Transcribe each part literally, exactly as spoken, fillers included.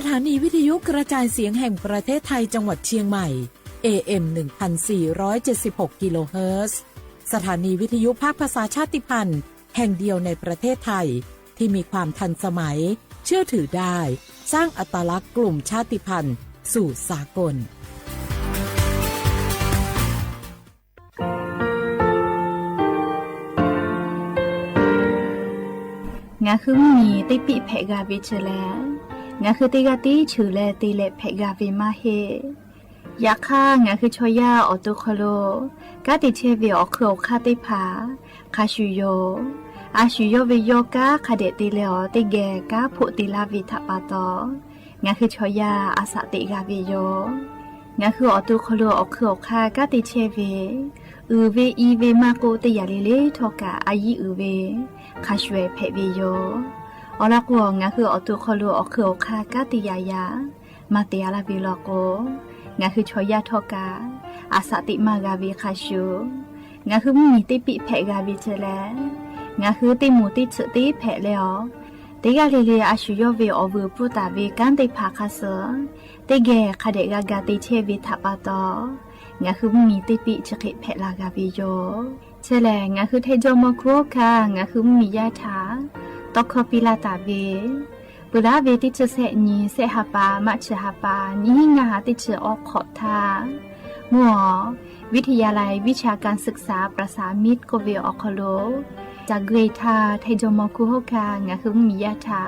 สถานีวิทยุกระจายเสียงแห่งประเทศไทยจังหวัดเชียงใหม่ เอเอ็ม หนึ่งพันสี่ร้อยเจ็ดสิบหก กิโลเฮิรตซ์ สถานีวิทยุภาคภาษาชาติพันธุ์แห่งเดียวในประเทศไทย ที่มีความทันสมัย เชื่อถือได้ สร้างอัตลักษณ์กลุ่มชาติพันธุ์สู่สากล งาคือมีตี้ปิ๊แผะกาเวเจอแล งาคือตี้กาตี้ถือแลตี้แลแผะกาเวมาเฮ ยะค่ะ งาคือชอย่า ออกโตคอโล ก้าติเชเวออกคือออกค่าตี้ผา คาชูโย อาชูโยเวโยก้า คาเดะตี้แลออตี้แก ก้าผุติลาเวทะปาตอ งาคือชอย่า อาสะติกาเวโย งาคือออกโตคอโล ออกคือออกค่า ก้าติเชเว อือเวอีเวมาโกติยาเลเลทอกะ อายีอือเว คาชวยแผะเวโย ออละกัว งาคือออกโตคอโล ออกคือออกค่า ก้าติยายา มาเตียลาเวลอโก งาคือชอย่าทอกะ อาสะติมากาเวคาชู งาคือมีตี้ปิ๊แผะกาเวเจอแล งาคือตี้หมู่ตี้เจิดตี้แผะแลออ ตี้กาเลเลอาชูโยเวออวือปูตาเวก้านตี้ผาคาเสอ ตี้แก คาเดะกากาติเชเวทะปาตอ งาคือมีตี้ปิ๊จะเขะแผะลากาเวโย เจอแล งาคือไทยจอมอคูค่ะ งาคือมียาถา ตอกคอปิลาตาเว ปือลาเวตี้เจิดแสะนี้ แสะหาปา มะเจือหาปา นี้งาหาตี้เจิดออกขอบทา มัว วิทยาลัยวิชาการศึกษาประสานมิตรโกเวออกคอโล จากเกรทา ไทยจอมอคูค่ะ งาคือมียาถา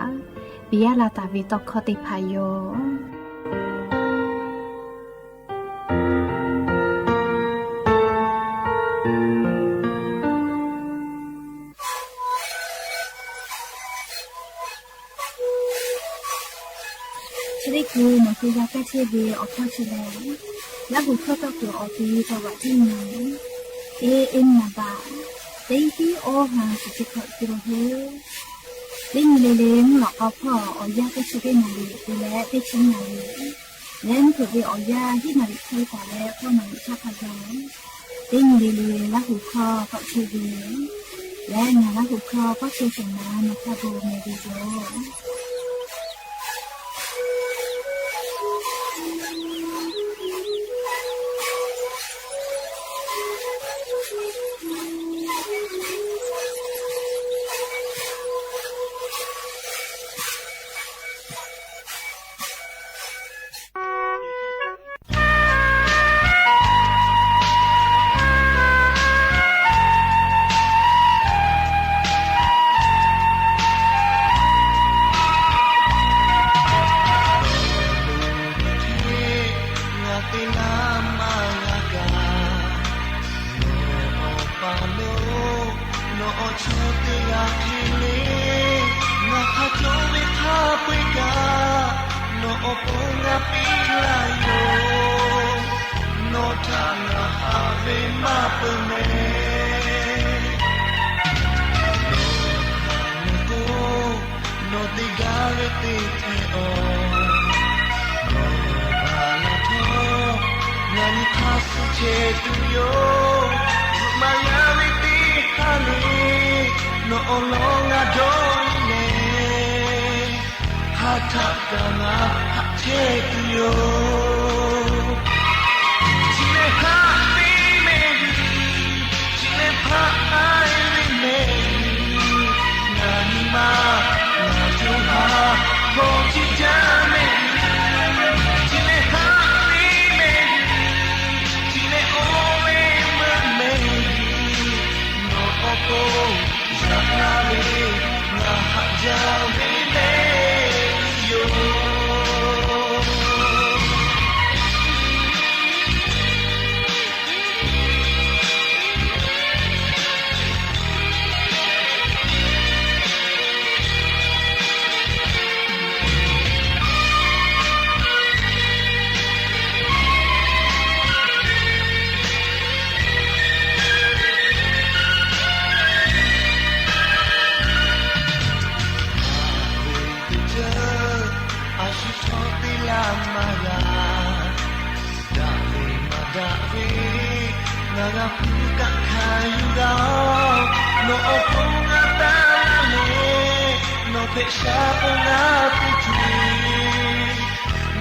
ปิยาลาตาเวตอกคอตี้ผาโย ชะเดะกู หมอคือยาแก้เชเวออกข้อเชลง และหูข้อต่อตัวออกปีจังหวัดที่หนึ่ง เอเอ็ม นาบา เต็งตี้โอฮา สิบเจ็ด กิโลเฮิรตซ์ ได้ยินเลเลงหลอกเอาพ่อออกยาแก้เชเวนาลี ดูแลได้ชิ้นนาลี และเผื่อไปออกยาที่นาลีไทยกว่าและพ่อนาลีชาพยอง เต็งดีๆ ละหูคอก็คือดี และงาละหูคอก็คือสงน้ำมาคาโบเมดีโย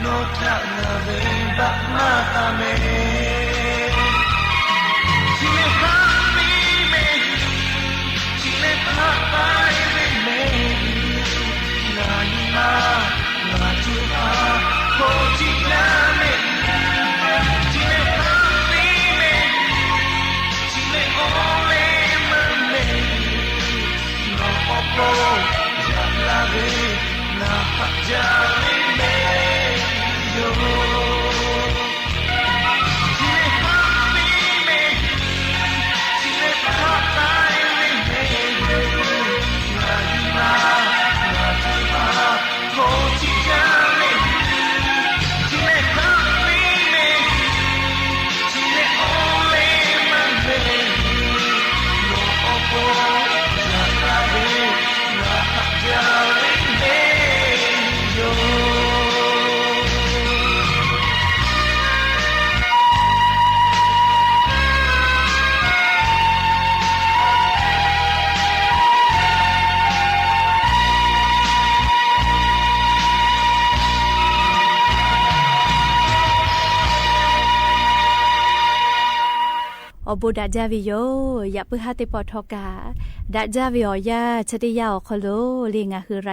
အိုဘိဒၣ်ကၠၢဝေးယိၤ, ယၢပ်ၢၢ်ဟါသ့ၣ်ပီၣ်ထီၣ်ကၣ် ဒၣ်ကၠၢဝေးအီၤယၤ ဆၢတယၢ်အီၤခီလိာ် လၢငါဟုရၢၢ်ကၢၣ်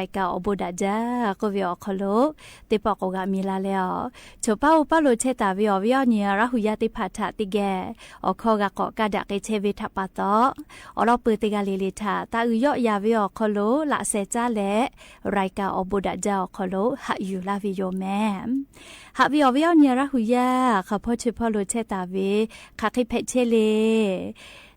အိုဘိဒၣ်ကၠၢ ကိးဝဲအီၤခီလိာ် သ့ၣ်ပီၣ်ကိးဂၤမံၤလၢ်လၢ်အီၤ, ဆိပာ်အိၣ်ပာ်လိာ်ဆဲးတၢ်ဝဲအီၤ ဝဲအီၤနံၤရၢ်ဟူယၤသ့ၣ်တဖၣ်ထၣ်သ့ၣ်ဂဲၤ အိၣ်ခိးဂၤကိးကးဒၣ်ကဲဆဲးဝဲထၣ်ပာ်သီၣ်, အိၣ်လီၤပၢၤသ့ၣ်ဂၤလၢ်လၢ်ထၣ် တၢ်အုၣ်ယီၣ်ယၤဝဲအီၤခီလိာ် လၢ်စဲးကၠၢလဲၣ် ရၢၢ်ကၢၣ်အိုဘိဒၣ်ကၠၢအီၤခီလိာ် ဟးယူၤလၢ်ဝဲယိၤမ့ၢ် ဟးဝဲအီၤဝဲအီၤနံၤရၢ်ဟူယၤ ခီဖီဆိပာ်လိာ်ဆဲးတၢ်ဝဲ ခးဃ့ဖဲးဆဲးလၢ်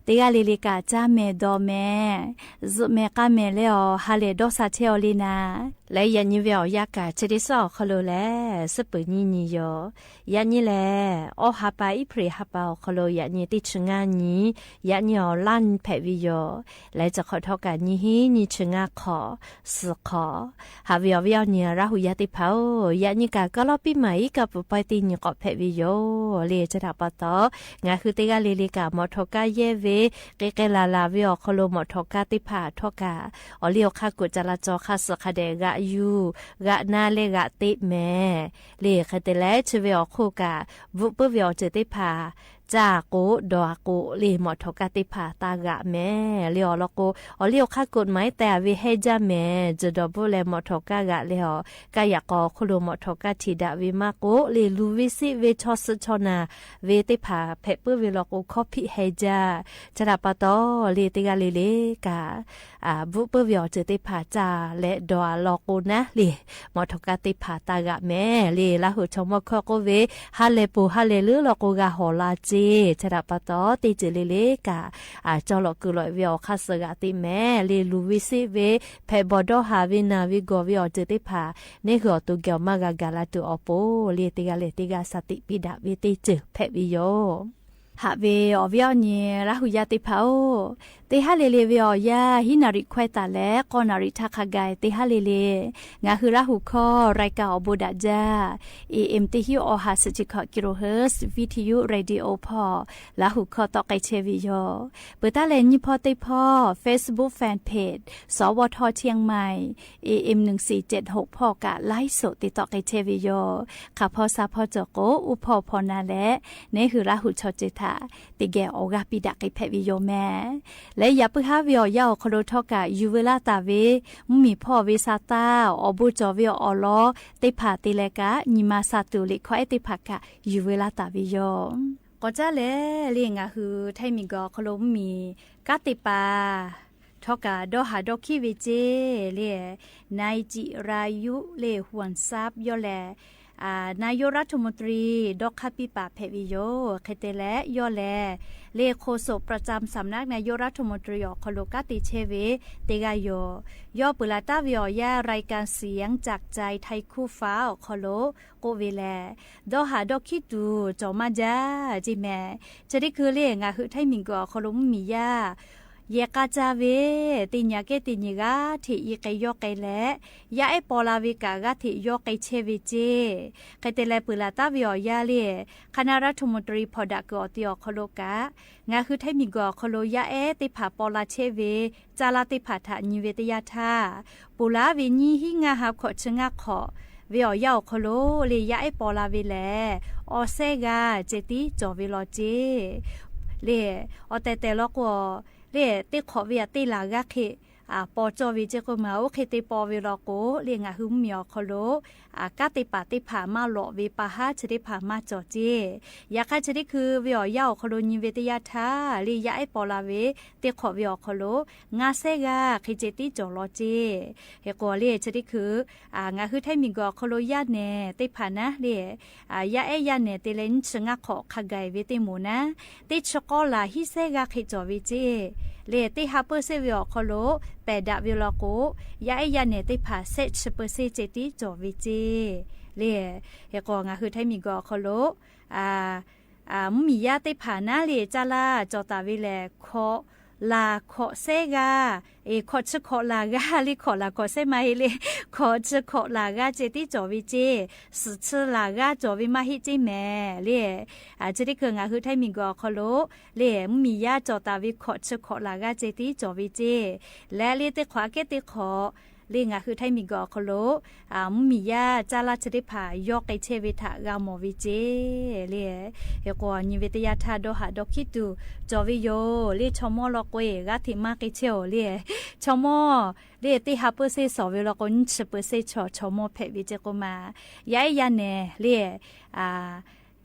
သ့ၣ်ဂၤလၢ်လၢ်ကၢ် ကၠၢ်မဲာ်ဒိးမဲာ် စူးမဲာ်ကၢ်မဲာ်လၢအီၤ ဟါလဲၢ်ဒီးစးဆဲးအီၤလံနၤ, လၢယၤနံၤဝဲအီၤယၤကၢ် ဆၢဒ့စၢ်အီၤခီလိာ်လဲၣ် စ့ၢ်ပၢၢ်နံၤနံၤယိၤ, ယၤနံၤလဲၣ် အီၣ်ဟါပာ်အ့ဖြ့ၣ်ဟါပာ်အီၤခီလိာ် ယၤနံၤတ့ၢ်ဆူညါနံၤ, ယၤနံၤအီၤလါဖဲးဝဲယိၤ, လၢတခီထီၣ်ကၢ်နံၤဟံးနံၤဆူညါခီၣ် စူးခီၣ်, ဟးဝဲအီၤဝဲအီၤနံၤရၢ်ဟူယၤသ့ၣ်တဖၣ်ဧၢ, ယၤနံၤကၢ်ကီလီၤပံမၤအံၤ ကၢ်ပူၤပှဲၤတ့ၢ်နံၤကိးဖဲးဝဲယိၤ, လၢဆၢတၢ်ပာ်သီၣ် ငါဟုသ့ၣ်ဂၤလၢ်လၢ်ကၢ် မီၣ်ထိးကါယဲၢ်ဝဲ ကဲကဲလၢ်လၢ်ဝဲအီၤခီလိာ် မီၣ်ထိးကါသ့ၣ်တဖၣ်ထီၣ်ကၢ် အီၤလံအီၤခါကိး ကၠၢ်လီၤကၠီၤခါစူးခါဒဲး ဂာ်ယူၤ ဂာ်နါလၢဂာ်သ့မဲာ် လၢဃဲတဲလဲၣ် ဆၢဝဲအီၤခိၣ်ကၢ် ဘုၣ်ပၢၢ်ဝဲအီၤစၢၤသ့ၣ်တဖၣ် ကၠၢ်ကိး ဒိးကိး လၢမီၣ်ထိးကါသ့ၣ်တဖၣ်တၢ်ဂာ်မဲာ် လၢအီၤလီၤကိး အီၤလံအီၤခါကိး မၤအသးဝဲဟဲကၠၢ်မဲာ် စၢၤဒီးဘိလဲၣ် မီၣ်ထိးကါဂာ်လၢအီၤ ကၢ်ယၣ်ကီၤခီလိာ် မီၣ်ထိးကါထံၣ်ဒၣ်ဝဲမးကိး လၢလူၤဝဲစ့ဝဲ ဆီဆူဆီနၢ်ဝဲသ့ၣ်တဖၣ် ဖဲးပၢၢ်ဝဲလီၤကိး ခီဖံးဟဲကၠၢ် ဆၢတၢ်ပာ်သီၣ် လၢသ့ၣ်ဂၤလၢ်လၢ်ကၢ် ဘုၣ်ပၢၢ်ဝဲအီၤစၢၤသ့ၣ်တဖၣ် ကၠၢ်လဲၣ် ဒိးအလီၤကိးနါ လၢမီၣ်ထိးကါသ့ၣ်တဖၣ်တၢ်ဂာ်မဲာ် လၢလၢ်ဟူဆီမီၣ်ခီၣ်ကိးဝဲ ဟါလဲၢ်ပူၤဟါလဲၢ်လၢလီၤကိး ဂၤဟီၣ်လါစ့ ဆၢတၢ်ပာ်သီၣ် သ့ၣ်စၢၤလၢ်လၢ်ကၢ် ကၠီလီၤကုးလီၤဝဲအီၤခါစူးဂာ်သ့မဲာ် လၢလူၤဝဲစ့ဝဲ ဖဲးဘီၣ်ဒီဟၣ်ဝဲနၢ်ဝဲဂီၤဝဲအီၤစၢၤသ့ၣ်တဖၣ် န့ၢ်ဃုာ်အီၤသူကဲၤအီၤမးဂၤဂၤလၢတုၤအီၤပူၤ လၢသ့ၣ်ဂၤလၢ်သ့ၣ်ဂၤ စးသံပံဒၣ်ဝဲသ့ၣ်စၢၤဖဲးဝဲယိၤ ဟးဝဲအီၤဝဲအီၤနံၤရၢ်ဟူယၤသ့ၣ်တဖၣ်ဧၢ, သ့ၣ်ဟါလၢ်လၢ်ဝဲအီၤယၤ ဟံးနၣ်ရံၣ်ခွဲးသးလၢ ဃိးနၣ်ရံၣ်ထးခါဂၤ သ့ၣ်ဟါလၢ်လၢ် ငါဟုရၢ်ဟူခီ ရၢၢ်ကၢၣ်အိၣ်ဘိးဒၣ်ကၠၢ် เอเอ็ม တဟံးအီၣ်ဟး ဆံးဆံးခီၣ် กิโลเฮิรตซ์ วิทยุเรดิโอ ဖီၣ် လၢဟူခီသီၣ်ကဲဆဲးဝဲယိၤ, ပတၢ်လဲၤနံၤဖီသ့ၣ်ဖီ Facebook Fan Page สวท เชียงใหม่ เอเอ็ม หนึ่งสี่เจ็ดหก ဖီၣ်ကၢ် ไลฟ์สด သ့ၣ်သီၣ်ကဲဆဲးဝဲယိၤ, ခးဖီဆါဖီစၢၤကိး အိၣ်ဖီၣ်ဖီနၤလဲၣ် န့ၢ်ဟုရၢ်ဟူဆီစၢၤထၣ် သ့ၣ်ဂဲၤအီၤဂၤပံဒၣ်ကဲဖဲးဝဲယိၤမဲာ်, လၢယၢ်ပၢၢ်ဟါဝဲအီၤယၤအီၤခီလိာ်ထီၣ်ကၢ် ယူၤဝဲလၢတၢ်ဝဲ မုၢ်မံၤဖီၣ်ဝဲဆါသၣ် အီၣ်ဘိကၠီဝဲအီၤလီၤ သ့ၣ်တဖၣ်သ့ၣ်လဲၣ်ကၢ် နံၤမၤစၢ်တုၤလံ ခီအဲၣ်သ့ၣ်တဖၣ်ကၢ် ယူၤဝဲလၢတၢ်ဝဲယိၤ ကီးကၠၢ်လဲၣ် လၢငါဟုထၢမံၤကီၤခီလိာ်မုၢ်မံၤ ကၢ်သ့ၣ်ပာ် ထီၣ်ကၢ်ဒီဟၣ်ဒီခံဝဲစ့ လၢ นายจิรายุ လၢ หัวซาบ ယီၤလဲၣ် นายกรัฐมนตรี ဒီးခါပံပာ်ဖဲးဝဲယိၤ ဃဲတဲလဲၣ် ယီၤလဲၣ် လၢ โฆษกประจำสำนักนายกรัฐมนตรี အီၤခီလိာ် ကၢ်သ့ၣ်ဆဲးဝဲ သ့ၣ်ဂၤယိၤ ယီၤပၢၢ်လၢတၢ်ဝဲအီၤယၤ รายการเสียงจากใจไทยคู่ฟ้า အီၤခီလိာ် ကိးဝဲလဲၣ် ဒီဟၣ်ဒီခံတုၤ ကၠီၤမးကၠၢ် က့မဲာ် ဆၢဒ့ခုလၢ ငါဟုထၢမံၤကီၤခီလိာ်မုၢ်မံၤယၤ ယဲၢ်ကၢ်ကၠၢ်ဝဲ သ့ၣ်ညါကဲသ့ၣ်ညါဂၤထံၣ်အံၤကဲယီၤကဲလဲၣ် ယဲၢ်အဲၣ်ပီလၢ်ဝဲကၢ်ဂၤထံၣ်ယီၤကဲဆဲးဝဲစ့ ဃဲတဲလဲၣ် ပၢၢ်လၢတၢ်ဝဲအီၤယၤလၢ คณะรัฐมนตรี ဖီၣ်ဒၣ်က့ၤအီၤသ့အီၤခီလိာ်ကၢ် ငါဟုထၢမံၤကီၤခီလိာ် ယဲၢ်အဲၣ်သ့ၣ်တဖၣ်ပီလၢ်ဆဲးဝဲ ကၠၢ်လၢ်သ့ၣ်တဖၣ်ထၣ် နံၤဝဲတယၢ်ထၣ် ပူၤလၢဝဲနံၤဟံးငါဟါခီၣ်ဆၢငါခီၣ် ဝ့ၢ်အီၣ်ယၢၣ်အီၣ်ခီလိ လၢယၢၣ်အဲၣ်ပီလၢ်ဝ့ၢ်လဲၣ် အီစဲၣ်ဂၤ စဲးတံၢ်ကၠီၣ်ဝ့ၢ်လီၤစ့ၢ်. လၢ အီတဲာ်တဲာ်လီၤကိး လၢ တ့ၢ်ခီးဝ့ၢ်အ တ့ၢ်လၢ်ဂၤ ခဲ အ ပီကၠီၣ်ဝ့ၢ်စ့ၢ်ကီးမး အိၣ်ခဲတ့ၢ်ပီဝ့ၢ်လီၤကိး လၢ ငါဟုမုၢ်မံၤအီၣ်ခီလိ အ ကၣ်တ့ၢ်ပာ်တ့ၢ်ဖးမၢလီၤဝ့ၢ် ပၢ်ဟၢ်ဆၢတ့ၢ်ဖးမၢကၠီၣ်စ့ၢ်. ယခါဆၢတ့ၢ်ခု ဝ့ၢ်အီၣ်ယၢၣ်အီၣ်ခီလိ နံၤဝ့ၢ်တယၢ်ထါ လၢယၢၣ်အဲၣ်ပီလၢ်ဝ့ၢ် တ့ၢ်ခီးဝ့ၢ်အီၣ်ခီလိ ငါးဆယ်ဂၤ ခဲ စဲးတံၢ်ကၠီၣ်လီၤစ့ၢ်. ဟဲကိးလၢဆၢတ့ၢ်ခု အ ငါဟုထၢမံၤကီၢ်အီၣ်ခီလိ ယၢ်နဲၣ်တ့ၢ်ဖးနၤ လၢ အ ယၢၣ်အဲၣ်ယၢၣ်နဲၣ်တ့ၢ်လၢ နွံဆံငါးခီး ခးဂၤဝ့ၢ်တ့ၢ်မူၤနၤ တ့ၢ်ဆၢကီးလၢ် ဟံၣ်ဆယ်ဂၤ ခဲ ကၠီၣ်ဝ့ၢ်စ့ၢ်. လၢ တ့ၢ်ဟးပၢၢ်စ့ၣ်ဝ့ၢ်အီၣ်ခီလိ ပဲာ်ဒၣ်ဝ့ၢ်လီၤကိး ယၢၣ်အဲၣ်ယၢၣ်နဲၣ်တ့ၢ်ဖး ဆယ့်ဆံပၢၢ်ဆ့ၣ် စဲးတံၢ်ကၠီၣ်ဝ့ၢ်စ့ၢ်. လၢ ဟဲကိး ငါဟုထၢမံၤကီၢ်အီၣ်ခီလိ အ အ မုၢ်မံၤယါတ့ၢ်ဖးနၤ လၢ ကၠၢ်လၢ်ကၠီၣ်တၢ်ဝ့ၢ်လဲၣ် ခီးလၢ်ခီးဆဲၣ်ဂၤ အ့ ခီးဆံခီးလၢ်ဂၤ လၢ ခီးလၢ်ခီးဆဲၣ်မးဟ့ လၢ ခီးဆံခီးလၢ်ဂၤ စဲးတံၢ်ကၠီၣ်ဝ့ၢ်စ့ၢ်. စံးဆံလၢ်ဂၤ ကၠီၣ်ဝ့ၢ်မးဟ့စ့ၢ်မး လၢ အ ဆၢတ့ၢ်ခု ငါဟုထၢမံၤကီၢ်အီၣ်ခီလိ လၢ မုၢ်မံၤယါကၠီၣ်တၢ်ဝ့ၢ် ခီးဆံခီးလၢ်ဂၤ စဲးတံၢ်ကၠီၣ်ဝ့ၢ်စ့ၢ်. လၢ လၢတ့ၢ်ခီးကဲတ့ၢ်ခီး လၢ ငါဟုထၢမံၤကီၢ်အီၣ်ခီလိ အ မုၢ်မံၤယါကၠၢ်လၢ်ဆၢတ့ၢ်ဖး ယီၢ်ကဲဆဲၣ်ဝ့ၢ်ထး ဂၤမီၤဝ့ၢ်စ့ၢ်. လၢ ဟဲကိး နံၤဝ့ၢ်တယၢ်ထါ ဒီဟးဒီးခံတူာ် ကၠီၣ်ဝ့ၢ်ယိာ် လၢ ဆီမိၣ်လီၤကိး ဂၤထံးမးကဲဆဲၣ်အီၤ လၢ ဆီမိၣ် လၢ တ့ၢ်ဟးပၢၢ်စ့ၣ်စီၤဝ့ၢ်လီၤကိး နွံဆံပၢၢ်ဆ့ၣ် ဆီ ဆီမိၣ်ဖဲးဝ့ၢ်စ့ၢ်ကီးမး ယၢၣ်အဲၣ်ယၢၣ်နဲၣ် လၢ အ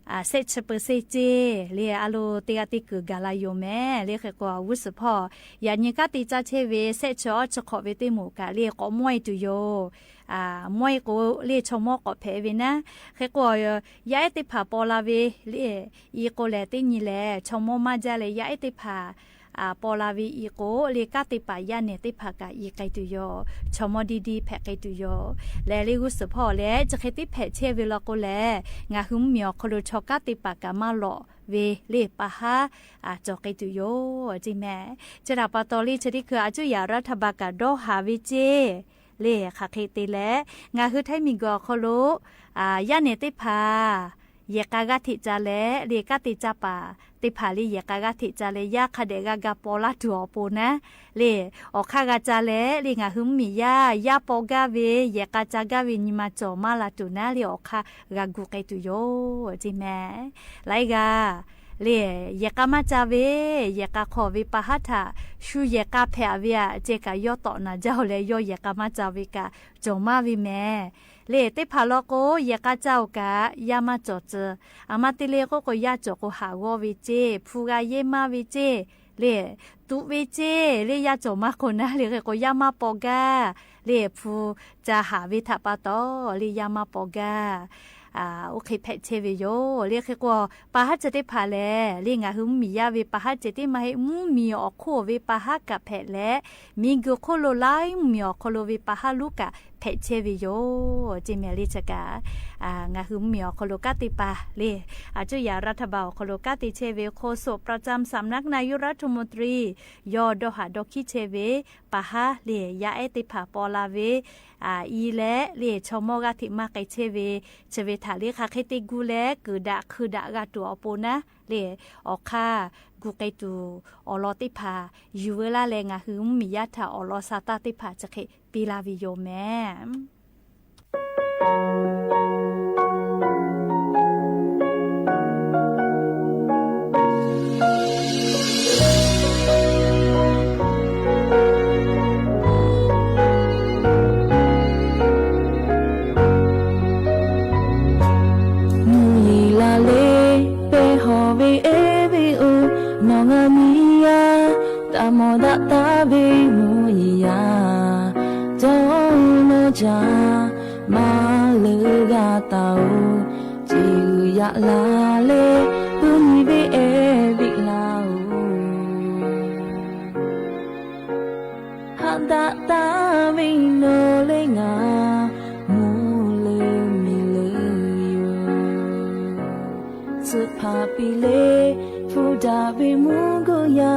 အ ဆယ့်ဆံပၢၢ်ဆ့ၣ်စ့ၢ် လၢ အလိၤတ့ၢ်ဂၤတ့ၢ်ကုာ်ဂၤလၢယိာ်မး လၢ ဟဲကိး ဝူစၢၣ်ဖီၣ် ယၤနံၤကၣ်တ့ၢ်ကၠၢ်ဆဲၣ်ဝ့ၢ် ဆယ့်ဆံအီၣ်ဆံခီးဝ့ၢ်တ့ၢ်မူၤကး လၢ ကိးမိၢ်အံၤတုၤယိာ် အ မိၢ်အံၤကိး လၢ ဆီမိၣ်ကိးဖဲးဝ့ၢ်နၤ ဟဲကိး ယၢၣ်အဲၣ်တ့ၢ်ဖးပီလၢ်ဝ့ၢ် လၢ အံၤကိးလဲၣ် တ့ၢ်နံၤလဲၣ် ဆီမိၣ်မၤဒ်လဲၣ် ယၢၣ်အဲၣ်တ့ၢ်ဖး အ ပီလၢ်ဝ့ၢ်အံၤကိး လၢ ကၣ်တ့ၢ်ပာ်ယၢၣ်နဲၣ်တ့ၢ်ဖးကး အံၤကဲတုၤယိာ် ဆီမိၣ်ဒ်ဒ်ဖဲးကဲတုၤယိာ် လၢ လၢ ဝူစၢၣ်ဖီၣ်လဲၣ် ကၠၢ်ဃ့တ့ၢ်ဖဲးဆဲၣ်ဝ့ၢ်လီၤကိးလဲၣ် ငါဟုမုၢ်မံၤအီၣ်ခီလိ ဆီကၣ်တ့ၢ်ပာ်ကးမၢလီၤဝ့ၢ် လၢ ပၢ်ဟၢ် အ ကၠီၣ်ကဲတုၤယိာ် စ့ၢ်မး ကၠၢ်တၢ်ပာ်တီၤလၢ ဆၢတ့ၢ်ခု အကၠူၣ်ယၤရးထၢဘၣ်ကးဒီဟးဝ့ၢ်စ့ၢ် လၢ ခးဃ့တ့ၢ်လဲၣ် ငါဟုထၢမံၤကီၢ်အီၣ်ခီလိ အ ယၢၣ်နဲၣ်တ့ၢ်ဖး ယဲၢ်ကးဂၤထံးကၠၢ်လဲၣ် လၢ ကၣ်တ့ၢ်ကၠၢ်ပာ်တ့ၢ်ဖးလၢ ယဲၢ်ကးဂၤထံးကၠၢ်လဲၣ် ယၢၣ်ခးဒဲးဂၤဂၤပီလၢ်တူာ်အပူၤနၤ လၢ အီၣ်ခါဂၤကၠၢ်လဲၣ် လၢ ငါဟုမုၢ်မံၤယါ ယါပီၣ်ဂၤဝ့ၢ် ယဲၢ်ကးကၠၢ်ဂၤဝ့ၢ် နံၤမၤကၠီၣ်မးလၢ်တူာ်နၤ လၢ အီၣ်ခါဂၤဂုာ်ကဲတုၤယိာ် စ့ၢ်မး လၢအံၤဂၤ လၢ ယဲၢ်ကးမၤကၠၢ်ဝ့ၢ် ယဲၢ်ကးခီၣ်ဝ့ၢ် ပၢ်ဟၢ်ထး ဆူယဲၢ်ကးဖဲးအဝ့ၢ်ဧါ စ့ၢ်ကးယီၢ်တီၣ်နၤကၠၢ်အီၤလၢ ယီၢ်ယဲၢ်ကးမၤကၠၢ်ဝ့ၢ်ကး ကၠီၣ်မးဝ့ၢ်မး လၢ တ့ၢ်ဖးလီၤကိး ယဲၢ်ကးကၠၢ်အိၣ်ကး ယါမၤကၠီၣ်စၢၤ အမၤတ့ၢ်လၢ ကိးကိးယါကၠီၣ် ကိးဟးဂီၤဝ့ၢ်စ့ၢ် ဖုဂၤယဲၢ်မၤဝ့ၢ်စ့ၢ် လၢ တူၢ်ဝ့ၢ်စ့ၢ် လၢယါကၠီၣ်မးခိၣ်နၤ လၢ ဟဲကိးယါမၤပီၣ်ဂၤ လၢ ဖုကၠၢ်ဟးဝ့ၢ်ထးပာ်တီၤ လၢယါမၤပီၣ်ဂၤ အ အိၣ်ဃ့ဖဲးဆဲၣ်ဝ့ၢ်ယိာ် လၢ ဟဲကိး ပၢ်ဟၢ်စ့ၢ်တ့ၢ်ဖးလဲၣ် လၢ ငါဟုမုၢ်မံၤယါဝ့ၢ် ပၢ်ဟၢ်စ့ၢ်တ့ၢ်မၤဟ့ၣ် မုၢ်မံၤအီၣ်ခီၣ်ဝ့ၢ် ပၢ်ဟၢ်ကးဖဲးလဲၣ် မံၤဂုာ်ခီၣ်လိာ်လၢ မုၢ်မံၤအီၣ်ခီၣ်လိာ်ဝ့ၢ် ပၢ်ဟၢ်လူၤကးဖဲးဆဲၣ်ဝ့ၢ်ယိာ် စ့ၢ်မး လၢဆၢကး အ ငါဟုမုၢ်မံၤအီၣ်ခီၣ်လိာ်ကၣ်တ့ၢ်ပာ် လၢ အကၠူၣ်ယၤရးထၢဘၣ်အီၣ်ခီၣ်လိာ်ကၣ်တ့ၢ်ဆဲၣ်ဝ့ၢ် โฆษกประจำสำนักนายกรัฐมนตรี ယီၢ်ဒီးဟးဒီးခံဆဲၣ်ဝ့ၢ် ပၢ်ဟၢ်လၢ ယၢၣ်အဲၣ်တ့ၢ်ဖးပီလၢ်ဝ့ၢ် အ အံၤလဲၣ် လၢ ဆီမိၣ်ဂၤထံးမၤကဲဆဲၣ်ဝ့ၢ် ဆဲၣ်ဝ့ၢ်ထးလၢ ခးဃ့တ့ၢ်ဂုာ်လၢ ကုာ်ဒၣ်ခုာ်ဒၣ်ဂၤတူာ်အပူၤနၤ လၢ အီၣ်ခါ ဂုာ်ကဲတုၤအီၤလီၤတ့ၢ်ဖး ယူၤဝဲလၢ်လၢ ငါဟုမုၢ်မံၤယါထးအီၣ်လီၤဆၢတၢ်တ့ၢ်ဖး ဆၢဃ့ပ့လၢ်ဝ့ၢ်ယိာ်မး မုၢ်ယံၤလၢ်လၢ ပဲဟီၣ်ဝ့ၢ်အဲၣ်ဝ့ၢ်အိၣ် နီၢ်ငါမံၤယါ တၢ်မီၢ်ဒၣ်တၢ်ဝ့ၢ်မုၢ်ယံၤယါ ကၠီၣ်နီၢ်ကၠၢ် မၤလၢဂၤတၢ်အိၣ် စံးဂုာ်ယၤလၢ်လၢ ပူၤနံၤဝ့ၢ်အဲၣ်ဝ့ၢ်လၢ်အိၣ် ဟးဒၣ်တၢ်ဝ့ၢ်နီၢ်လၢငါ မိၢ်လၢမံၤလၢယိၤ စးဖးပံၤလၢ ဖုဒၣ်ဝ့ၢ်မူကယၤ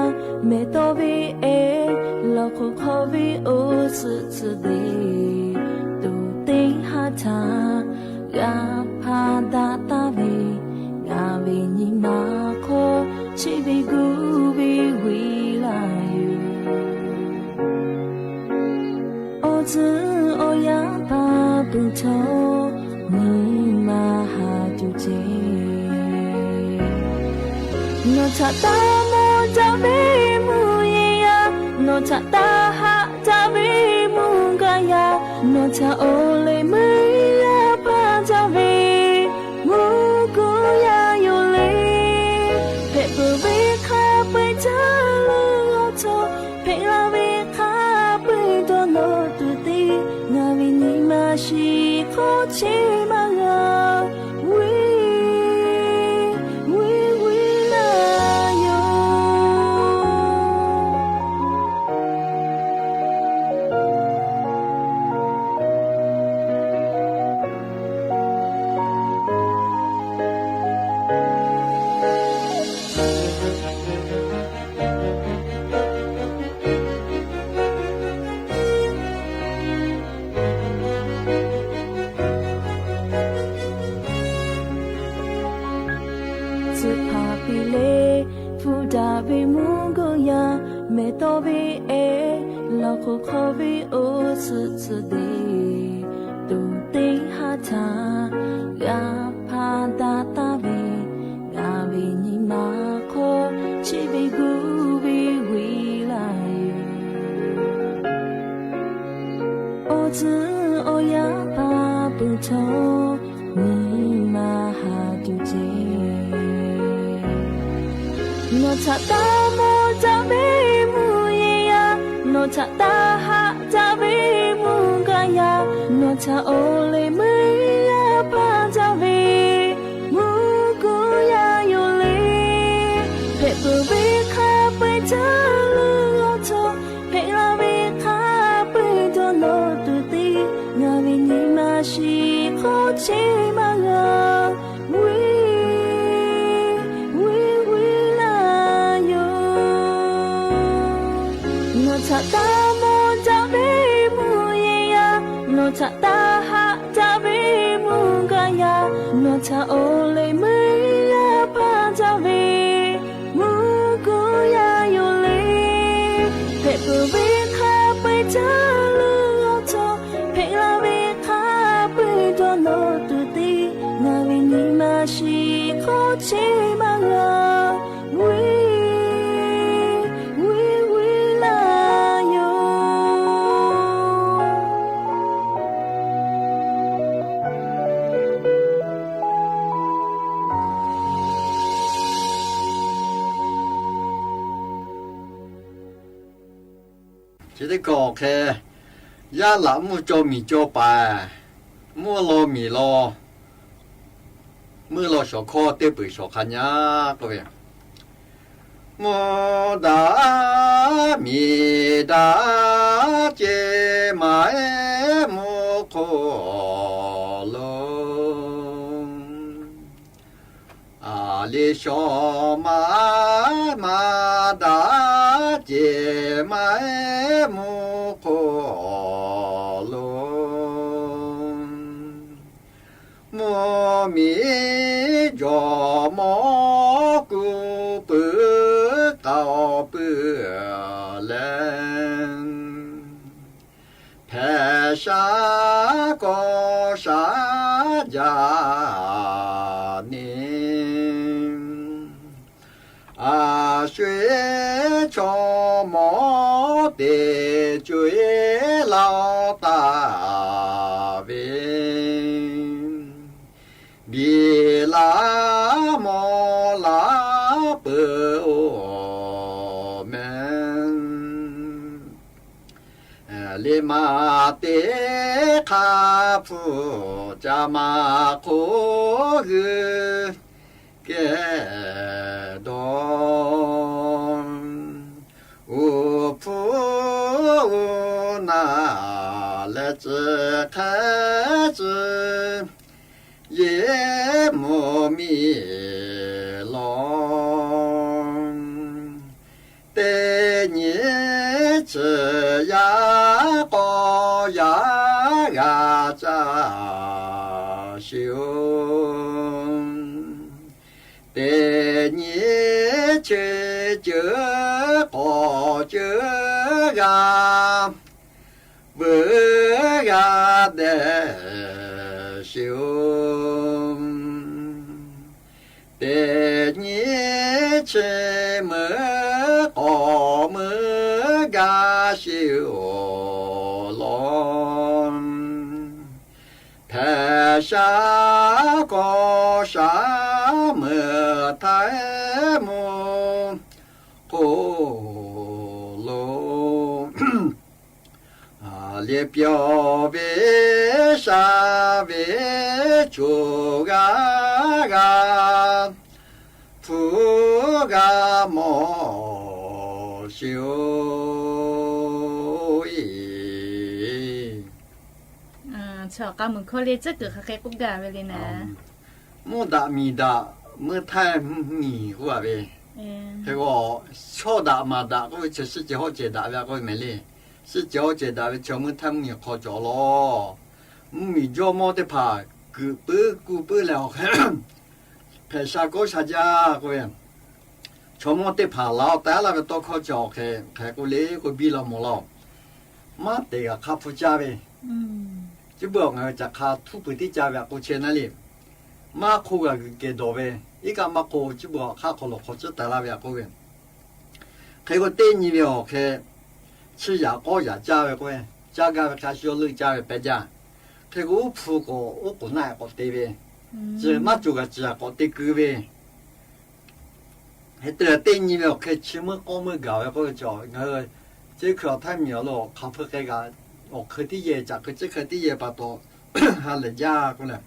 မဲာ်တီၢ်ဝ့ၢ်အဲၣ် လီၢ်ခီၣ်ခီၣ်ဝ့ၢ်အိၣ်ဆူၣ်ဆူၣ်ဒ့ တူၢ်တ့ဟးထၢ ဂၤဖးဒၣ်တၢ်ဝ့ၢ် ငါဝ့ၢ်နံၤမၤခီ ဆံးဝ့ၢ်ဂုၢ်ဝ့ၢ်ဝံၤလၢ်ယိၤ အီၣ်ဆူအီၣ်ယၤဖးပူၤထီၣ် เต๋ หนอจะต๋าหมอจะเวหมู่เยียะ หนอจะต๋าหะจะเวหมู่ก๋ายะ หนอจะโอเลหมยาปาจะเวหมู่กูยาอยู่เล เผะเปิดเวข้าไปจะลือออโต เผะละเวข้าไปตอหนอตูเต๋ งาวินิมาชีโคเชมาลา วิ วิ วิลาโย စုဖာ်ပီႇလေႇ ဖုတႃႇဝေႇမုၵ်ႉၵူၺ်ႇယႃႇ မႄႈတေႃႇဝေႇဢေႇ လၢၵ်ႈၶူဝ်ၶေႃးဝေႇဢူဝ်း သုတ်းသုတ်းတေႉ တူဝ်တေႉႁႃႈထႃႈ ယႃႇၽႃႇတႃႇတႃႇဝေႇ ငႃႈဝေႇၼီႇမႃႇၶေႃး ၸီႇဝေႇၵူႈဝေႇဝေႇလႃႇယေႇ ဢေႃးၸိုဝ်ႈဢေႃးယႃႇပႃႇပုတ်ႉထေႃး မီးမႁႃႇတုၸေႇ ၼေႃးထႃႇတႃႇမေႃးတႃႇဝေႇမုၺ်ႇယေႇယႃႇ ၼေႃးထႃႇတႃႇႁႃႇတႃႇဝေႇမုၵ်ႉၵႃႇယႃႇ ၼေႃးထႃႇဢူဝ်းလႄႈမုၺ်ႇယႃႇပႃႇတႃႇဝေႇ မုၵ်ႉၵူႇယႃႇယူႇလႄႈ ၽႅပ်ႇပိူဝ်ႇဝေႇၶႃႈပႆႇတႃႇလူႇဢေႃးထေႃး ၽႅပ်ႇလႃႇဝေႇၶႃႈပႆႇတေႃႇၼေႃးတူႇတီႇ ငႃႈဝေႇၼီႇမႃႇသီႇၶေႃးၸေႇမႃႇယႃႇ ဝေႇ ဝေႇ ဝေႇလႃႇယူႇ ၼေႃးထႃႇတႃႇမေႃးတႃႇဝေႇမုၺ်ႇယေႇယႃႇ ၼေႃးထႃႇတႃႇႁႃႇတႃႇဝေႇမုၵ်ႉၵႃႇယႃႇ ၼေႃးထႃႇဢူဝ်းလႄႈမုၺ်ႇယႃႇပႃႇတႃႇဝေႇ မုၵ်ႉၵူႇယႃႇယူႇလႄႈ ၽႅပ်ႇပိူဝ်ႇဝေႇၶႃႈပႆႇတႃႇလူႇဢေႃးထေႃး ၽႅပ်ႇလႃႇဝေႇၶႃႈပႆႇတေႃႇၼေႃးတူႇတီႇ ငႃႈဝေႇၼီႇမႃႇသီႇၶေႃးၸေႇမႃႇယႃႇ ဝေႇ ဝေႇ ဝေႇလႃႇယူႇ ၸဵတ်းၵေႃႉၶႄႈ ယႃႇလႃႇ မူႉၸေႃႇမီႇၸေႃႇပၢႆ မူႉလေႃႇမီႇလေႃႇ မိုဝ်းလေႃႇသေႃႇၶေႃး တႄႉပိုတ်ႇသေႃႇၶၼ်ႇယႃႇၵေႃႈပဵၼ် မူႉတႃႇမီႇတႃႇ ၸေႇမႆႇမူႉၶူဝ်းလူင် ဢႃႇလေႇသေႃးမႃႇ မႃႇတႃႇ ၸေႇမႆႇမူႉၶူဝ်းလူင် မူႉမီႇၸေႃႇမေႃႇ ၵူႈပိူဝ်ႈၵဝ်ႇပိူဝ်ႈလႄႈ ၽႄႈသႃႇၵေႃႈသႃႇယႃႇၼိ ဢႃႇသူၺ်ႇသေႃးမေႃႇ တေၸူၺ်ႇလဝ်ႈတႃႇဝေႇ ပီႇလႃႇမေႃးလႃႇ ပိူဝ်ႈဢူဝ်းမႅၼ်ႈ ဢိူဝ်ႈ လေႇမႃႇတေႇၶႃႈ ၽူႈၸႃႇမႃႇၶူဝ်းႁိုဝ် ၵႄႇတေႃႇ ဢုပ်ႇၽူႈၼႃႇ လႄႈၸိူဝ်ႉၶႄႈၸိူဝ်ႉ ယေႇမူႇမီႇလေႃး တေၺိၺ်းၸိူဝ်ႉယႃႇၵေႃႈ ယႃႇၵႃႇၸႃႇသဵဝ်ႈ တေၺိၺ်းၸိူဝ်ႉၸိူဝ်ႉၵေႃႈ ၸိူဝ်ႉယႃႇ ဝိူဝ်ႇယႃႇတႄႉသဵဝ်ႈ ချေးမွဲၣ် ဃီမွဲၣ် ဂၤရှူးလီၤ ဖဲရှါကီၢ်ရှါ မွဲၣ်ထၢၣ်မူခိၣ်လိၤ အလ့ပျီၣ်ဝဲ ရှါဝဲ ဆိၣ်ဂၤဂၤ ဖုဂၤမီၢ်ရှူးအံၤ အၢ ဆီၣ်ဃာ်မုၢ်ခီလ့ စ့ၢ်ကီးဃာ်ဃဲကိးဂၤဝဲလံနၤ မူၣ်ဒၣ်မံၤဒၣ် မွဲၣ်ထၢၣ်မံၤဃိဝဲ ဟဲဂီၤ ဆီၣ်ဒၣ်မၤဒၣ်ကီး ဆၢစ့ၢ်ကီးဟီၣ်စဲးဒၣ်ဝဲကီးမ့ၢ်လံ စ့ၢ်ကီးဟီၣ်စဲးဒၣ်ဝဲ ဆီၣ်မွဲၣ်ထၢၣ်မံၤခီကၠီလီၤ မုၢ်မံၤယီၢ်မီၢ်သ့ၣ်တဖၣ် ကုာ်ပၢကုာ်ပၢလဲၤအီၤဃဲ ဖဲရှါကီၢ်ရှါယါကီးဝဲ ဆီၣ်မီၢ်သ့ၣ်တဖၣ်လၢအီၤ တၢ်လၢကတီၢ်ခီၣ်ကၠီအီၤဃဲ ဃဲကိးလ့ ကိးဘံလီၤမီၢ်လီၤ မၤတဲာ်ဂၤခါဖိကၢ်ဝဲ ကဘၣ်အီၤ စ့ၢ်ဘၣ်အီၤကခါထူပှ့ၤတံၢ်ကၢ်ဝဲအကိးဆဲးနၤလံ မါခိဂၤဂုာ်ကဲၤဒိးဝဲ အံၤကမါခိ စ့ၢ်ဘၣ်အီၤခါခီၣ်လီၤခီၣ်စ့ၢ်တၢ်လၢဝဲအကိးဝဲ ဃဲကိးတ့ၢ်ညံဝဲအီၤဃဲ ဆ့ယၤကီၢ်ယၤကၢ်ဝဲကိးဝဲ ကၢ်ဂၤဝဲဃဲ ဆှၢလၢကၢ်ဝဲပဲကၢ် ဃဲကအိၣ်ဖုကိး အိၣ်ကိးနၢ်ကိးတ့ဝဲ စ့ၢ်မၤစူၤဂၤစ့ၢ်ကိးတ့ကုဝဲ ဟဲတ့ၢ်တ့ၢ်ညံဝဲအီၤဃဲ ဆ့မွဲၣ်ဃီမွဲၣ်ဂၤဝဲကိးကၠီ နၤဧၢ စ့ၢ်ကီးထၢၣ်မံၤအီၤလီၤ ခါဖုဃဲဂၤ အီၣ်ခၢၣ်တံၢ်ယဲၢ် ကၠးခၢၣ်စ့ၢ်ခၢၣ်တံၢ်ယဲၢ်ပာ်တီၤ ဟါလၢယါကိးလၢ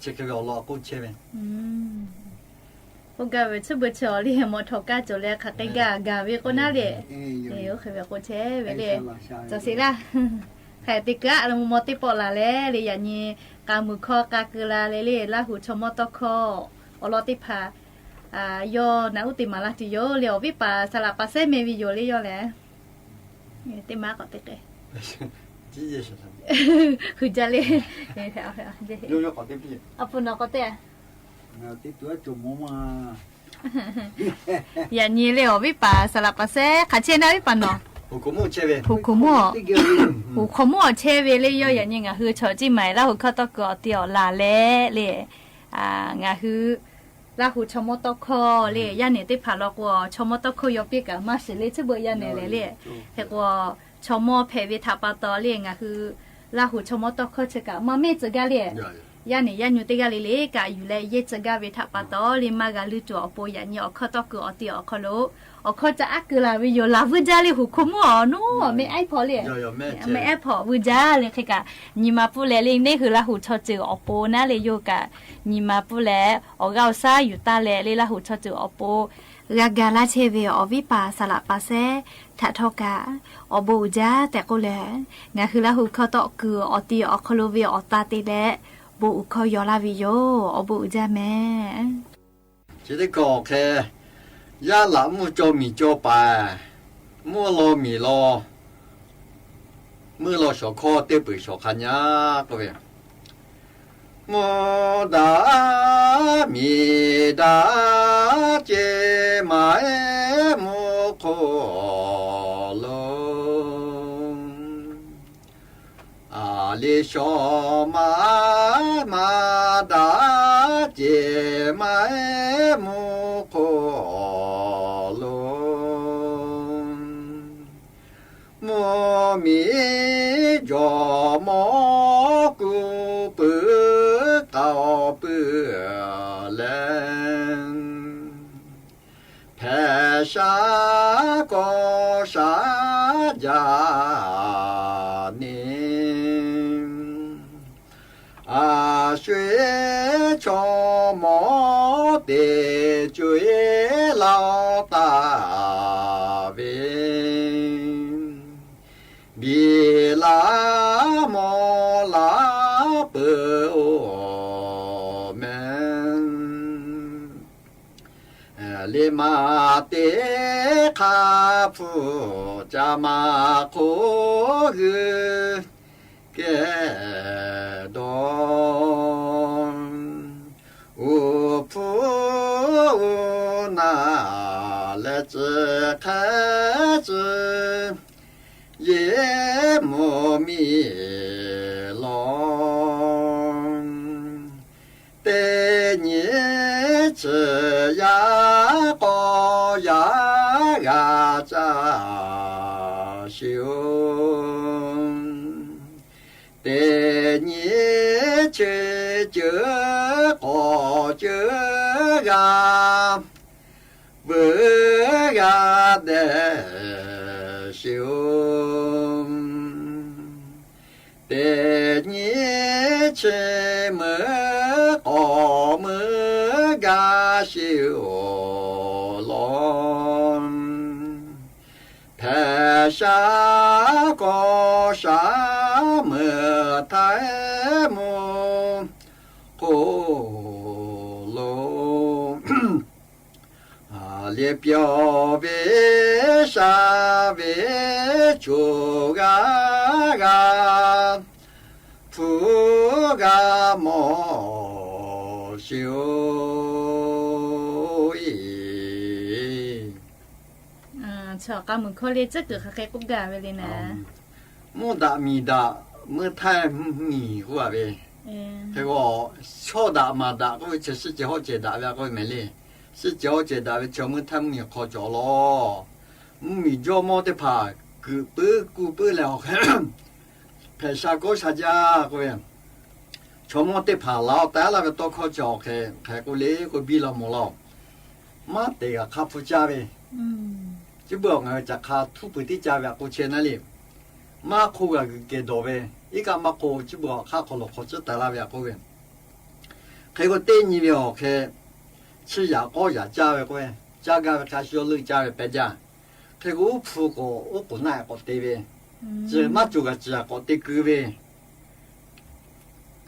ဆဲးဃဲဝဲအီၤလီၤ အကိးဆဲးဝဲ ကိးဂၤဝဲ ဆ့ၢ်ဘၣ်ဆဲးအီၤလံ မီၢ်ထီၣ်ကၢ်ကၠီလၢ ခးဃဲဂၤဂၤဝဲကိးနၤလံ အိၣ်ဃဲဝဲကိးဆဲးဝဲလံ ကၠီစံးလၢ ဃဲတ့ၢ်ကၢ်လၢမီၢ်တ့ၢ်ပီၣ်လၢ်လဲၣ်လံ ယၤညံ ဃာ်မုၢ်ခီဃာ်ကုၢ်လၢ်လဲၣ်လံ လၢဟူးဆီၣ်မီၢ်တီခီ အီၤလီၤသ့ၣ်တဖၣ် ယီၢ်နၢ်အူၣ်တ့ၢ်မးလၢတုၤယိာ်လံ အီၤဝံပာ်စလးပာ်စဲမဲာ်ဝံယိာ်လံယီၢ်လဲၣ် တ့ၢ်မးကိးတ့ၢ်ဃဲ ဟုၣ်ဒၣ်လံ အပူၤနီၢ်ကိးတ့ၢ် ယၤညံလၢအီၤဝံပာ်စလးပာ်စဲ ခးဆဲးနၤဝံပာ်နီၤ ဟူးခိၣ်မူၣ်ဆဲးဝဲ ဟူးခိၣ်မူၣ်အီၤဆဲးဝဲလၢယီၢ် ယၤညံ နၢ်ဟူးဆီၣ်ကံၢ်မး လၢဟူးခီၣ်တီၢ်ကုာ်အီၤတ့ၢ်အီၤလၢ်လဲၣ်လံ နၢ်ဟူး လၢဟူးဆီၣ်မီၢ်တီခီလံ ယၤန့ၣ်သ့ၣ်တဖၣ်လီၤကွီၢ် ဆီၣ်မီၢ်တီခီယီၤပ့ၢ်ကမၣ်စၢၤလံ ဆ့ၢ်ဘၣ်ယၤန့ၣ်လဲၣ်လံ ဟဲကွီၢ် ဆီၣ်မီၢ်ဖဲးဝဲထးပာ်တီၤလံ နၢ်ဟူး လၢဟူးဆီၣ်မီၢ်တီခီဆၢကမၣ်မ့ၢ်စၢၤဂၤလံ ယၤန့ၣ် ယၤညိတ့ၢ်ဂၤလံလံ ကယူၤလၢယဲၢ်စၢၤဂၤဝဲထးပာ်တီၤလံ မၤဂၤလုၢ်တိၢ်အီၤပိ ယၤညံ အီၣ်ခီၣ်တီၢ်ကုာ်အီၤတ့ၢ်အီၤခီၣ်လိၤ အီၣ်ခီၣ်တအါကုာ်လၢ်ဝံယိာ် လၢ်ဝံဒၣ်လံ ဟူးခိၣ်မူၣ်အီၤနီၤ မ့ၢ်အဲၣ်ဖီၣ်လံ မ့ၢ်အဲၣ်ဖီၣ်ဝံဒၣ်လံ ဃဲက ညံမၤပူၤလဲၣ်လံ န့ၣ်ဃုာ်လၢဟူးဆီၣ်စၢၤအီၤပိနၤလံ ယိၤက ညံမၤပူၤလဲၣ် အီၣ်ဂၤအိၣ်ဆၢယူၤတၢ်လဲၣ်လံ လၢဟူးဆီၣ်စၢၤအီၤပိ ဂၤဂၤလၢ်ဆဲးဝဲ အီၤဝံပာ်စလးပာ်စဲ ထးထီၣ်ကး အီၤဘိးအူၣ်ဒၣ် တဲာ်ကိးလဲၣ် နၢ်ဟူးလၢဟူးခီၣ်တီၢ်ကုာ်အီၤတ့ၢ်အီၤခီၣ်လိၤဝံ အီၣ်တၢ်တ့ၢ်လၢ ဘိးအူၣ်ခီၣ်ယီၤလၢ်ဝံယိာ် အီၤဘိးအူၣ်ဒၣ်မဲာ် စ့ၢ်ကီးခဲ ယါလးမုၢ်ကၠီမံၤကၠီပၤ မုၢ်လီၤမံၤလီၤ မုၢ်လီၤဆီၣ်ခီၣ်တ့ၢ်ပှဲၤဆီၣ်ခါညါ ကီးဝဲ မူဒါမံၤဒါ စ့မးအဲ မူခိၣ်လိၤ အလ့ဆီမၤ မၤဒါ စ့မးအဲ မူခိၣ်လိၤ မူမံၤယီၤမီၢ်ကူပုၢ်ကီၢ်ပုၢ်လဲၣ် ဖဲရှါကီၢ်ရှါယါန့ၣ် အဆွေဆီမီၢ်တ့ၢ် ဆွေလီၤတၢ်ဝဲ ဘံလါမီၢ်လါပၢၤအိၣ်မဲ လ့မၤတ့ၢ်ခါဖု ကမၤခိၣ်ဂုာ် ကဲဒီး အိၣ်ဖုအိၣ်နၤ လဲၤစၢၤခဲစၢၤ ယ့မူမံၤလီၤ တ့ၢ်ညံဆၢယါ ညီချေစၢၤ ဃီစၢၤဂၤ ဝဲဂၤဒဲးရှု တညီချေမုၢ် ဃီမုၢ်ဂၤရှုလီၤ ဖဲးစၢ်ကီၢ်စၢ် မုၢ်ထၢၣ်မူခိၣ်လိၤ အလၢပျီၢ်ဝဲ စၢ်ဝဲ ဆိၣ်ဂၤဂၤ ဖုဂၤမီၢ်ရှုအံၤ အၢ ဆီၣ်ကါမုၢ်ခီလ့ ကၠိၣ်ကုၢ်ဃၣ်ဃဲကိးဂၤဝဲလံနၤ မူၣ်ဒၣ်မံၤဒၣ် မုၢ်ထၢၣ်မံၤကိးဂၤဝဲ ခဲဂီၢ် ဆီၣ်ဒၣ်မၤဒၣ်ကိးဝဲ ဆၢ ဆူစဲးဟီၣ်စဲးဒၣ်ဝဲကိးဝဲမ့ၢ်လံ ဆူစဲးဟီၣ်စဲးဒၣ်ဝဲ ဆၢမုၢ်ထၢၣ်မံၤခီကၠီလီၤ မုၢ်မံၤယီၢ်မီၢ်သ့ၣ်တဖၣ် ကုာ်ပုၢ်ကူၢ်ပုၢ်လဲၣ်အီၤခဲ ဖဲးစၢ်ကီၢ်စၢ်ကၠၢ်ကိးဝဲ ဆီၣ်မီၢ်သ့ၣ်တဖၣ် လၢအီၣ်တၢ်လၢကတီၢ်ခီကၠီခဲ ခဲကိးလ့ကိးဘံလီၤမီၢ်လီၤ မၤတဲာ်ဂၤခါဖုကၠၢ်ဝဲ ကၠိၣ်ဘုၣ်အီၤ ငါကခါထူၣ်ပှ့ၤတံၢ်ကၠၢ်ဝဲအကိးဆဲးနၤလံ မါခိၣ်ဂၤဂုာ်ကဲၤဒိးဝဲ အံၤကမါခိၣ် ကၠိၣ်ဘုၣ်အီၤ ခါခီလီၤခီကၠိၣ်တၢ်လၢဝဲအကိးဝဲ ခဲကိးတ့ၢ်ညီဝဲအီၤခဲ ဆူယၤကီၢ်ယၤကၠၢ်ဝဲကိးဝဲ ကၠၢ်ဂၤဝဲခဲ ဆူလၢကၠၢ်ဝဲပဲကၠၢ် ခဲကိးအိၣ်ဖုကိး အိၣ်ကိးနၢ်ကိးတ့ၢ်ဝဲ စၢၤမးစူၤဂၤစၢၤကိးတ့ၢ်ကုဝဲ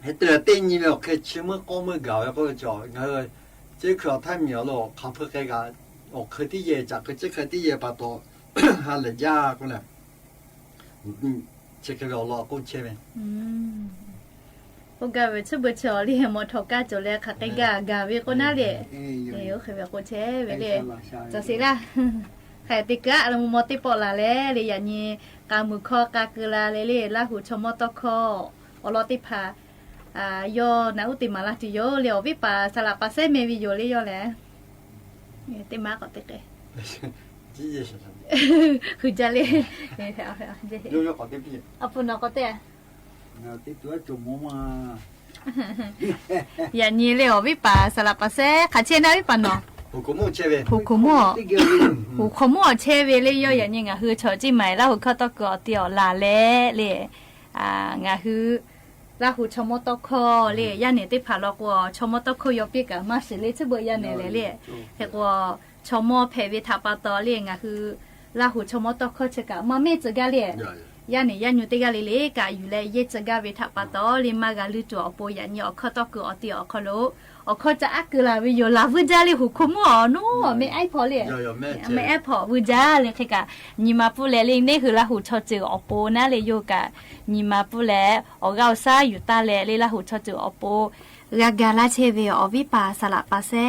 ဟဲတြၢၤတ့ၢ်ညီဝဲအီၤခဲ ဆၢမုၢ်ကီၢ်မုၢ်ဂၤဝဲကိးဝဲကၠီ စ့ၢ်ကီးထၢၣ်မံၤအီၤလီၤ ခါဖုကဲဂၤ အီၣ်ခၢၣ်တံၢ်ယဲၢ် ကၠၢ်ခၢၣ်စ့ၢ်ခၢၣ်တံၢ်ယဲၢ်ပာ်တီၤ ဟးလဲၤယၢ်ကိးလဲၣ် ဆဲးကဲဝဲအီၤလီၤ အကိးဆဲးဝဲ ကိးဂၤဝဲ ဆၢဘၢဆၢအီၤလံ မီၢ်ထီၣ်ကါကၠီၤလၢခါကဲဂၤဂၤဝဲကိးနၤလံ အိၣ်ဃဲဝဲအကိးဆဲးဝဲလံ ကၠီၤစံးလၢ ဟဲတ့ၢ်ကါလၢမီၢ်တ့ၢ်ပီၣ်လၢ်လဲၣ်လံ ယၤနံၤ ကါမုၢ်ခီကါကုၢ်လၢ်လဲၣ်လံ လၢဟူးဆီၣ်မီၢ်တီခီ အီၤလီၤသ့ၣ်တဖၣ် ယီၢ်နၢ်ဟူတ့ၢ်မးလၢတုၤယိာ်လံ အီၤဝံပာ်စၢ်လးပာ်စဲမဲာ်ဝံယိာ်လံယီၢ်လဲၣ် တ့ၢ်မးကီးတ့ၢ်ကဲ ဃုကၠၢ်လံ အပူၤနီၢ်ကီးတ့ၢ် ယၤနံၤလၢအီၤဝံပာ်စၢ်လးပာ်စဲ ခးဆဲးနၤဝံပာ်နီၢ် ဟူးခိၣ်မူၣ်ဆဲးဝဲ ဟူးခိၣ်မူၣ်အီၤဆဲးဝဲလံယီၢ် ယၤနံၤ ငါဟုးဆီၣ်ကံၢ်မး လၢဟူးခီၣ်တီၢ်ကုၢ်အီၤတ့ၢ်အီၤလၢ်လဲၣ်လံ ငါဟုး လၢဟူးဆီၣ်မီၢ်တီခီလံ ယၤန့ၣ်သ့ၣ်တဖၣ်လီၤကွီၢ် ဆီၣ်မီၢ်တီခီယီၢ်ပ့ၢ်ကမၣ်စၢၤလံ ဆၢဘၢယၤန့ၣ်လဲၣ်လံ ဟဲကွီၢ် ဆီၣ်မီၢ်ဖဲးဝဲထးပာ်တီၤလံ ငါဟုး လၢဟူးဆီၣ်မီၢ်တီခီဆၢကး မၤမ့ၢ်စၢၤဂၤလံ ယၤန့ၣ် ယၤညိတ့ၢ်ဂၤလံလံ ကယူၤလၢယဲၢ်စၢၤဂၤဝဲထးပာ်တီၤလံ မၤဂၤလုၢ်တိၢ်အပူၤ ယၤနံၤ ဟူးခီၣ်တီၢ်ကုၢ်အီၤတ့ၢ်အီၤခီလီၤ ဟူးခီၣ်တၢ်အါကုၢ်လၢ်ဝံယိာ်လၢ်ဝံဒၣ်လံ ဟူးခိၣ်မူၣ်အီၤနီၢ် မ့ၢ်အဲၣ်ဖီလံ မ့ၢ်အဲၣ်ဖီဝံဒၣ်လံ ခဲကး နံၤမၤပူၤလဲၣ်လံ န့ၣ်ဟုးလၢဟူးဆီၣ်စၢၤအီၤပူၤနၤလံယိာ်ကး နံၤမၤပူၤလဲၣ် အီၣ်ဂၤအီၣ်ဆၣ်ယူၤတၢ်လဲၣ်လံ လၢဟူးဆီၣ်စၢၤအီၤပူၤ ဂၤဂၤလၢဆဲးဝဲ အီၤဝံပာ်စၢ်လးပာ်စဲ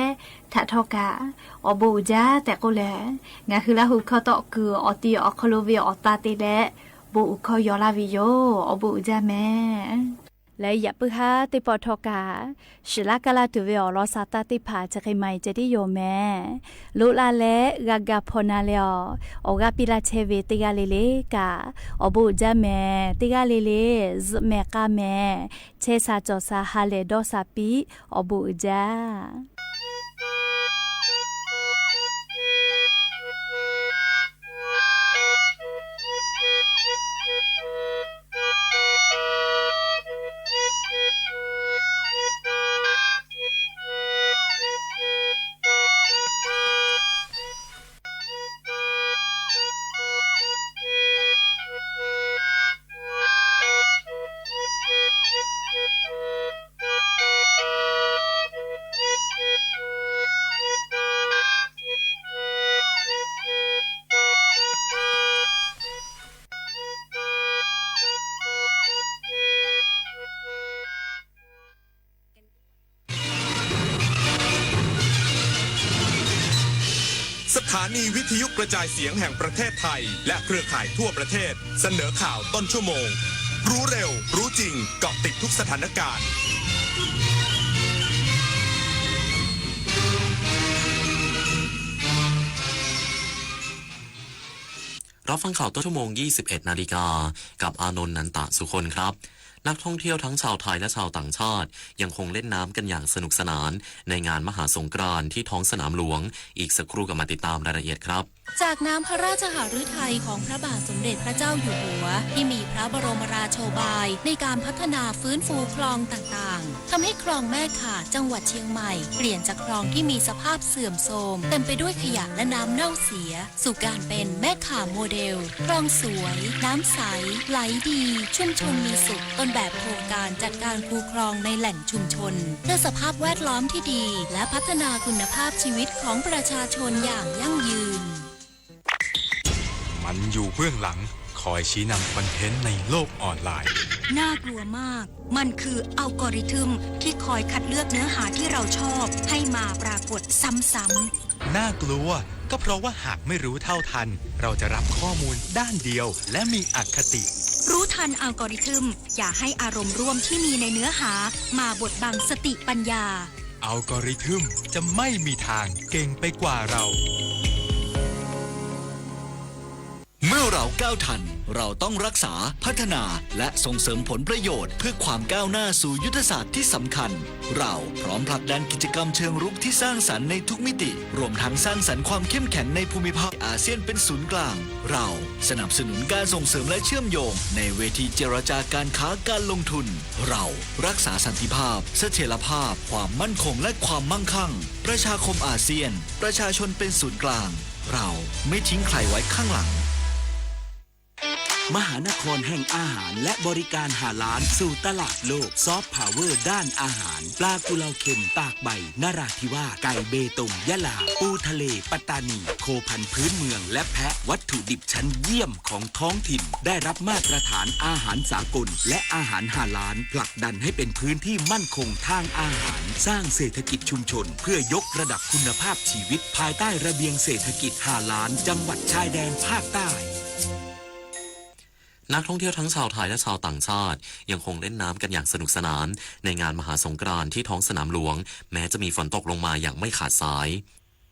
ထးထီၣ်ကး အီၣ်ဘိးအုးဒၢတဲာ်ကိးလဲၣ် ငါဟုးလၢဟူးခီၣ်တီၢ်ကုၢ်အီၤတ့ၢ်အီၤခီလီၤဝံအီၤတၢ်တ့ၢ်လဲၣ် ဘိးအုးခီၣ်ယီၤလၢ်ဝံယိာ် အီၣ်ဘိးအုးဒၢမဲာ် လၢယပုၢ်ဟါသ့ၣ်ပီၣ်ထီၣ်ကး စှၤလၢကလၢ်တုၤဝဲအီၤလီၤ စၢ်တၢ်သ့ၣ်တဖၣ် ကဃ့မၤအံၤကဲဒ်ယိာ်မဲာ် လိလၢ်လၢ ဂၤဂၤဖီနၤလဲၣ်အီၤ အီၣ်ဂၤပံလၢ်ဆဲးဝဲတ့ၢ်ဂၤလံလံကး အီၣ်ဘိးအုးဒၢမဲာ် တ့ၢ်ဂၤလံလံ စမဲာ်ကါမဲာ် ဆဲးစၢ်ကၠီၣ်စၢ်ဟးလဲၣ်ဒီးစၢ်ပံ အီၣ်ဘိးအုးဒၢ สถานีวิทยุกระจายเสียงแห่งประเทศไทย และเครือข่ายทั่วประเทศ เสนอข่าวต้นชั่วโมง รู้เร็ว รู้จริง เกาะติดทุกสถานการณ์ รับฟังข่าวต้นชั่วโมง ยี่สิบเอ็ดนาฬิกา กับอานนท์ นันตะสุคนครับ นักท่องเที่ยวทั้งชาวไทยและชาวต่างชาติ ยังคงเล่นน้ำกันอย่างสนุกสนาน ในงานมหาสงกรานต์ที่ท้องสนามหลวง อีกสักครู่กลับมาติดตามรายละเอียดครับ จากน้ำพระราชหฤทัยของพระบาทสมเด็จพระเจ้าอยู่หัว ที่มีพระบรมราโชบายในการพัฒนาฟื้นฟูคลองต่างๆ ทำให้คลองแม่ข่าจังหวัดเชียงใหม่ เปลี่ยนจากคลองที่มีสภาพเสื่อมโทรม เต็มไปด้วยขยะและน้ำเน่าเสีย สู่การเป็นแม่ข่าโมเดล คลองสวย น้ำใส ไหลดี ชุมชนมีสุข ต้นแบบโครงการจัดการคูคลองในแหล่งชุมชน เพื่อสภาพแวดล้อมที่ดี และพัฒนาคุณภาพชีวิตของประชาชนอย่างยั่งยืน มันอยู่เบื้องหลัง คอยชี้นำคอนเทนต์ในโลกออนไลน์ น่ากลัวมาก มันคืออัลกอริทึมที่คอยคัดเลือกเนื้อหาที่เราชอบให้มาปรากฏซ้ำๆ น่ากลัว ก็เพราะว่าหากไม่รู้เท่าทัน เราจะรับข้อมูลด้านเดียว และมีอคติ รู้ทันอัลกอริทึม อย่าให้อารมณ์ร่วมที่มีในเนื้อหามาบดบังสติปัญญา อัลกอริทึมจะไม่มีทางเก่งไปกว่าเรา เมื่อเราก้าวทัน เราต้องรักษา พัฒนา และส่งเสริมผลประโยชน์เพื่อความก้าวหน้าสู่ยุทธศาสตร์ที่สำคัญ เราพร้อมผลักดันกิจกรรมเชิงรุกที่สร้างสรรค์ในทุกมิติ รวมทั้งสร้างสรรค์ความเข้มแข็งในภูมิภาค อาเซียนเป็นศูนย์กลาง เราสนับสนุนการส่งเสริมและเชื่อมโยงในเวทีเจรจาการค้าการลงทุน เรารักษาสันติภาพ เสถียรภาพ ความมั่นคง และความมั่งคั่ง ประชาคมอาเซียน ประชาชนเป็นศูนย์กลาง เราไม่ทิ้งใครไว้ข้างหลัง มหานครแห่งอาหารและบริการฮาลาลสู่ตลาดโลก ซอฟต์พาวเวอร์ด้านอาหาร ปลากุเลาเค็มตากใบ นราธิวาส ไก่เบตง ยะลา ปูทะเล ปัตตานี โคพันธุ์พื้นเมือง และแพะ วัตถุดิบชั้นเยี่ยมของท้องถิ่น ได้รับมาตรฐานอาหารสากล และอาหารฮาลาล ผลักดันให้เป็นพื้นที่มั่นคงทางอาหาร สร้างเศรษฐกิจชุมชน เพื่อยกระดับคุณภาพชีวิต ภายใต้ระเบียงเศรษฐกิจฮาลาล จังหวัดชายแดนภาคใต้ นักท่องเที่ยวทั้งชาวไทยและชาวต่างชาติ ยังคงเล่นน้ำกันอย่างสนุกสนาน ในงานมหาสงกรานต์ที่ท้องสนามหลวง แม้จะมีฝนตกลงมาอย่างไม่ขาดสาย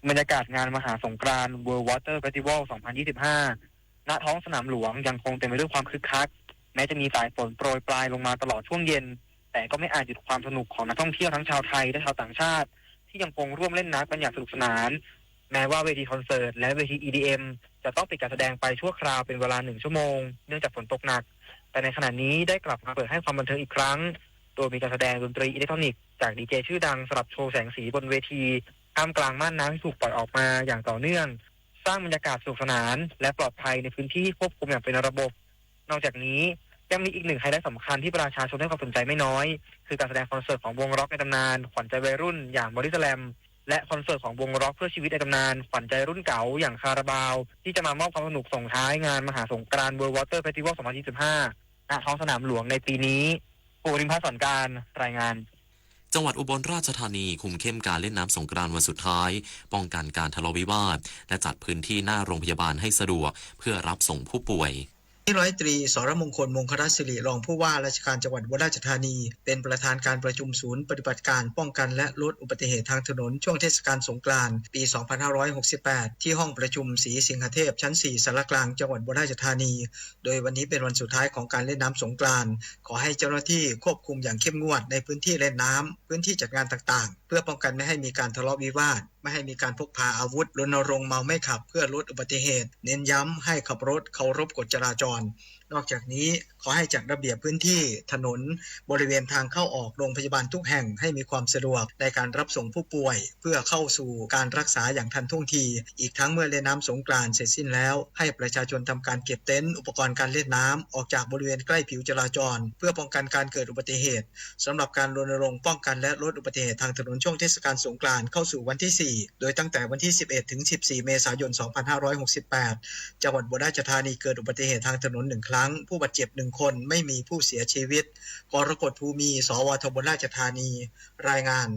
บรรยากาศงานมหาสงกรานต์ World Water Festival สองพันยี่สิบห้า ณ ท้องสนามหลวงยังคงเต็มไปด้วยความคึกคัก แม้จะมีสายฝนโปรยปรายลงมาตลอดช่วงเย็น แต่ก็ไม่อาจหยุดความสนุกของนักท่องเที่ยวทั้งชาวไทยและชาวต่างชาติ ที่ยังคงร่วมเล่นน้ำกันอย่างสนุกสนาน แม้ว่าเวทีคอนเสิร์ตและเวที อี ดี เอ็ม จะต้องปิดการแสดงไปชั่วคราวเป็นเวลาหนึ่งชั่วโมง เนื่องจากฝนตกหนัก แต่ในขณะนี้ได้กลับมาเปิดให้ความบันเทิงอีกครั้ง โดยมีการแสดงดนตรีอิเล็กทรอนิกส์จากดีเจชื่อดังสลับโชว์แสงสีบนเวที ท่ามกลางม่านน้ำที่ถูกปล่อยออกมาอย่างต่อเนื่อง สร้างบรรยากาศสนุกสนานและปลอดภัยในพื้นที่ที่ควบคุมอย่างเป็นระบบ นอกจากนี้ยังมีอีกหนึ่งไฮไลท์สำคัญที่ประชาชนให้ความสนใจไม่น้อย คือการแสดงคอนเสิร์ตของวงร็อกในตำนานขวัญใจวัยรุ่นอย่าง Body Slam และคอนเสิร์ตของวงร็อกเพื่อชีวิตในตำนานขวัญใจรุ่นเก๋าอย่างคาราบาว ที่จะมามอบความสนุกส่งท้ายงานมหาสงกรานต์ World Water Festival สองพันยี่สิบห้า ณ ท้องสนามหลวงในปีนี้ ภูริพัฒน์ สอนการ รายงาน จังหวัดอุบลราชธานีคุมเข้มการเล่นน้ำสงกรานต์วันสุดท้าย ป้องกันการทะเลาะวิวาท และจัดพื้นที่หน้าโรงพยาบาลให้สะดวก เพื่อรับส่งผู้ป่วย ที่ร้อยตรี สรมงคล มงคลสิริ รองผู้ว่าราชการจังหวัดอุบลราชธานี เป็นประธานการประชุมศูนย์ปฏิบัติการป้องกันและลดอุบัติเหตุทางถนนช่วงเทศกาลสงกรานต์ ปี สองพันห้าร้อยหกสิบแปด ที่ห้องประชุมศรีสิงหเทพ ชั้นสี่ ศาลากลาง จังหวัดอุบลราชธานี โดยวันนี้เป็นวันสุดท้ายของการเล่นน้ำสงกรานต์ ขอให้เจ้าหน้าที่ควบคุมอย่างเข้มงวดในพื้นที่เล่นน้ำ พื้นที่จัดงานต่างๆ เพื่อป้องกันไม่ให้มีการทะเลาะวิวาท ไม่ให้มีการพกพาอาวุธ รณรงค์เมาไม่ขับเพื่อลดอุบัติเหตุ เน้นย้ำให้ขับรถเคารพกฎจราจร นอกจากนี้ขอให้จัดระเบียบพื้นที่ถนนบริเวณทางเข้าออกโรงพยาบาลทุกแห่งให้มีความสะดวกในการรับส่งผู้ป่วย เพื่อเข้าสู่การรักษาอย่างทันท่วงที อีกทั้งเมื่อเล่นน้ำสงกรานต์เสร็จสิ้นแล้ว ให้ประชาชนทำการเก็บเต็นท์อุปกรณ์การเล่นน้ำออกจากบริเวณใกล้ผิวจราจร เพื่อป้องกันการเกิดอุบัติเหตุ สำหรับการรณรงค์ป้องกันและลดอุบัติเหตุทางถนนช่วงเทศกาลสงกรานต์เข้าสู่วันที่สี่ โดยตั้งแต่วันที่สิบเอ็ดถึงสิบสี่ เมษายน สองพันห้าร้อยหกสิบแปด จังหวัดอุบลราชธานีเกิดอุบัติเหตุทางถนนหนึ่งครั้ง ผู้บาดเจ็บหนึ่งคน ไม่มีผู้เสียชีวิต กรกฎ ภูมี สวท อุบลราชธานี รายงาน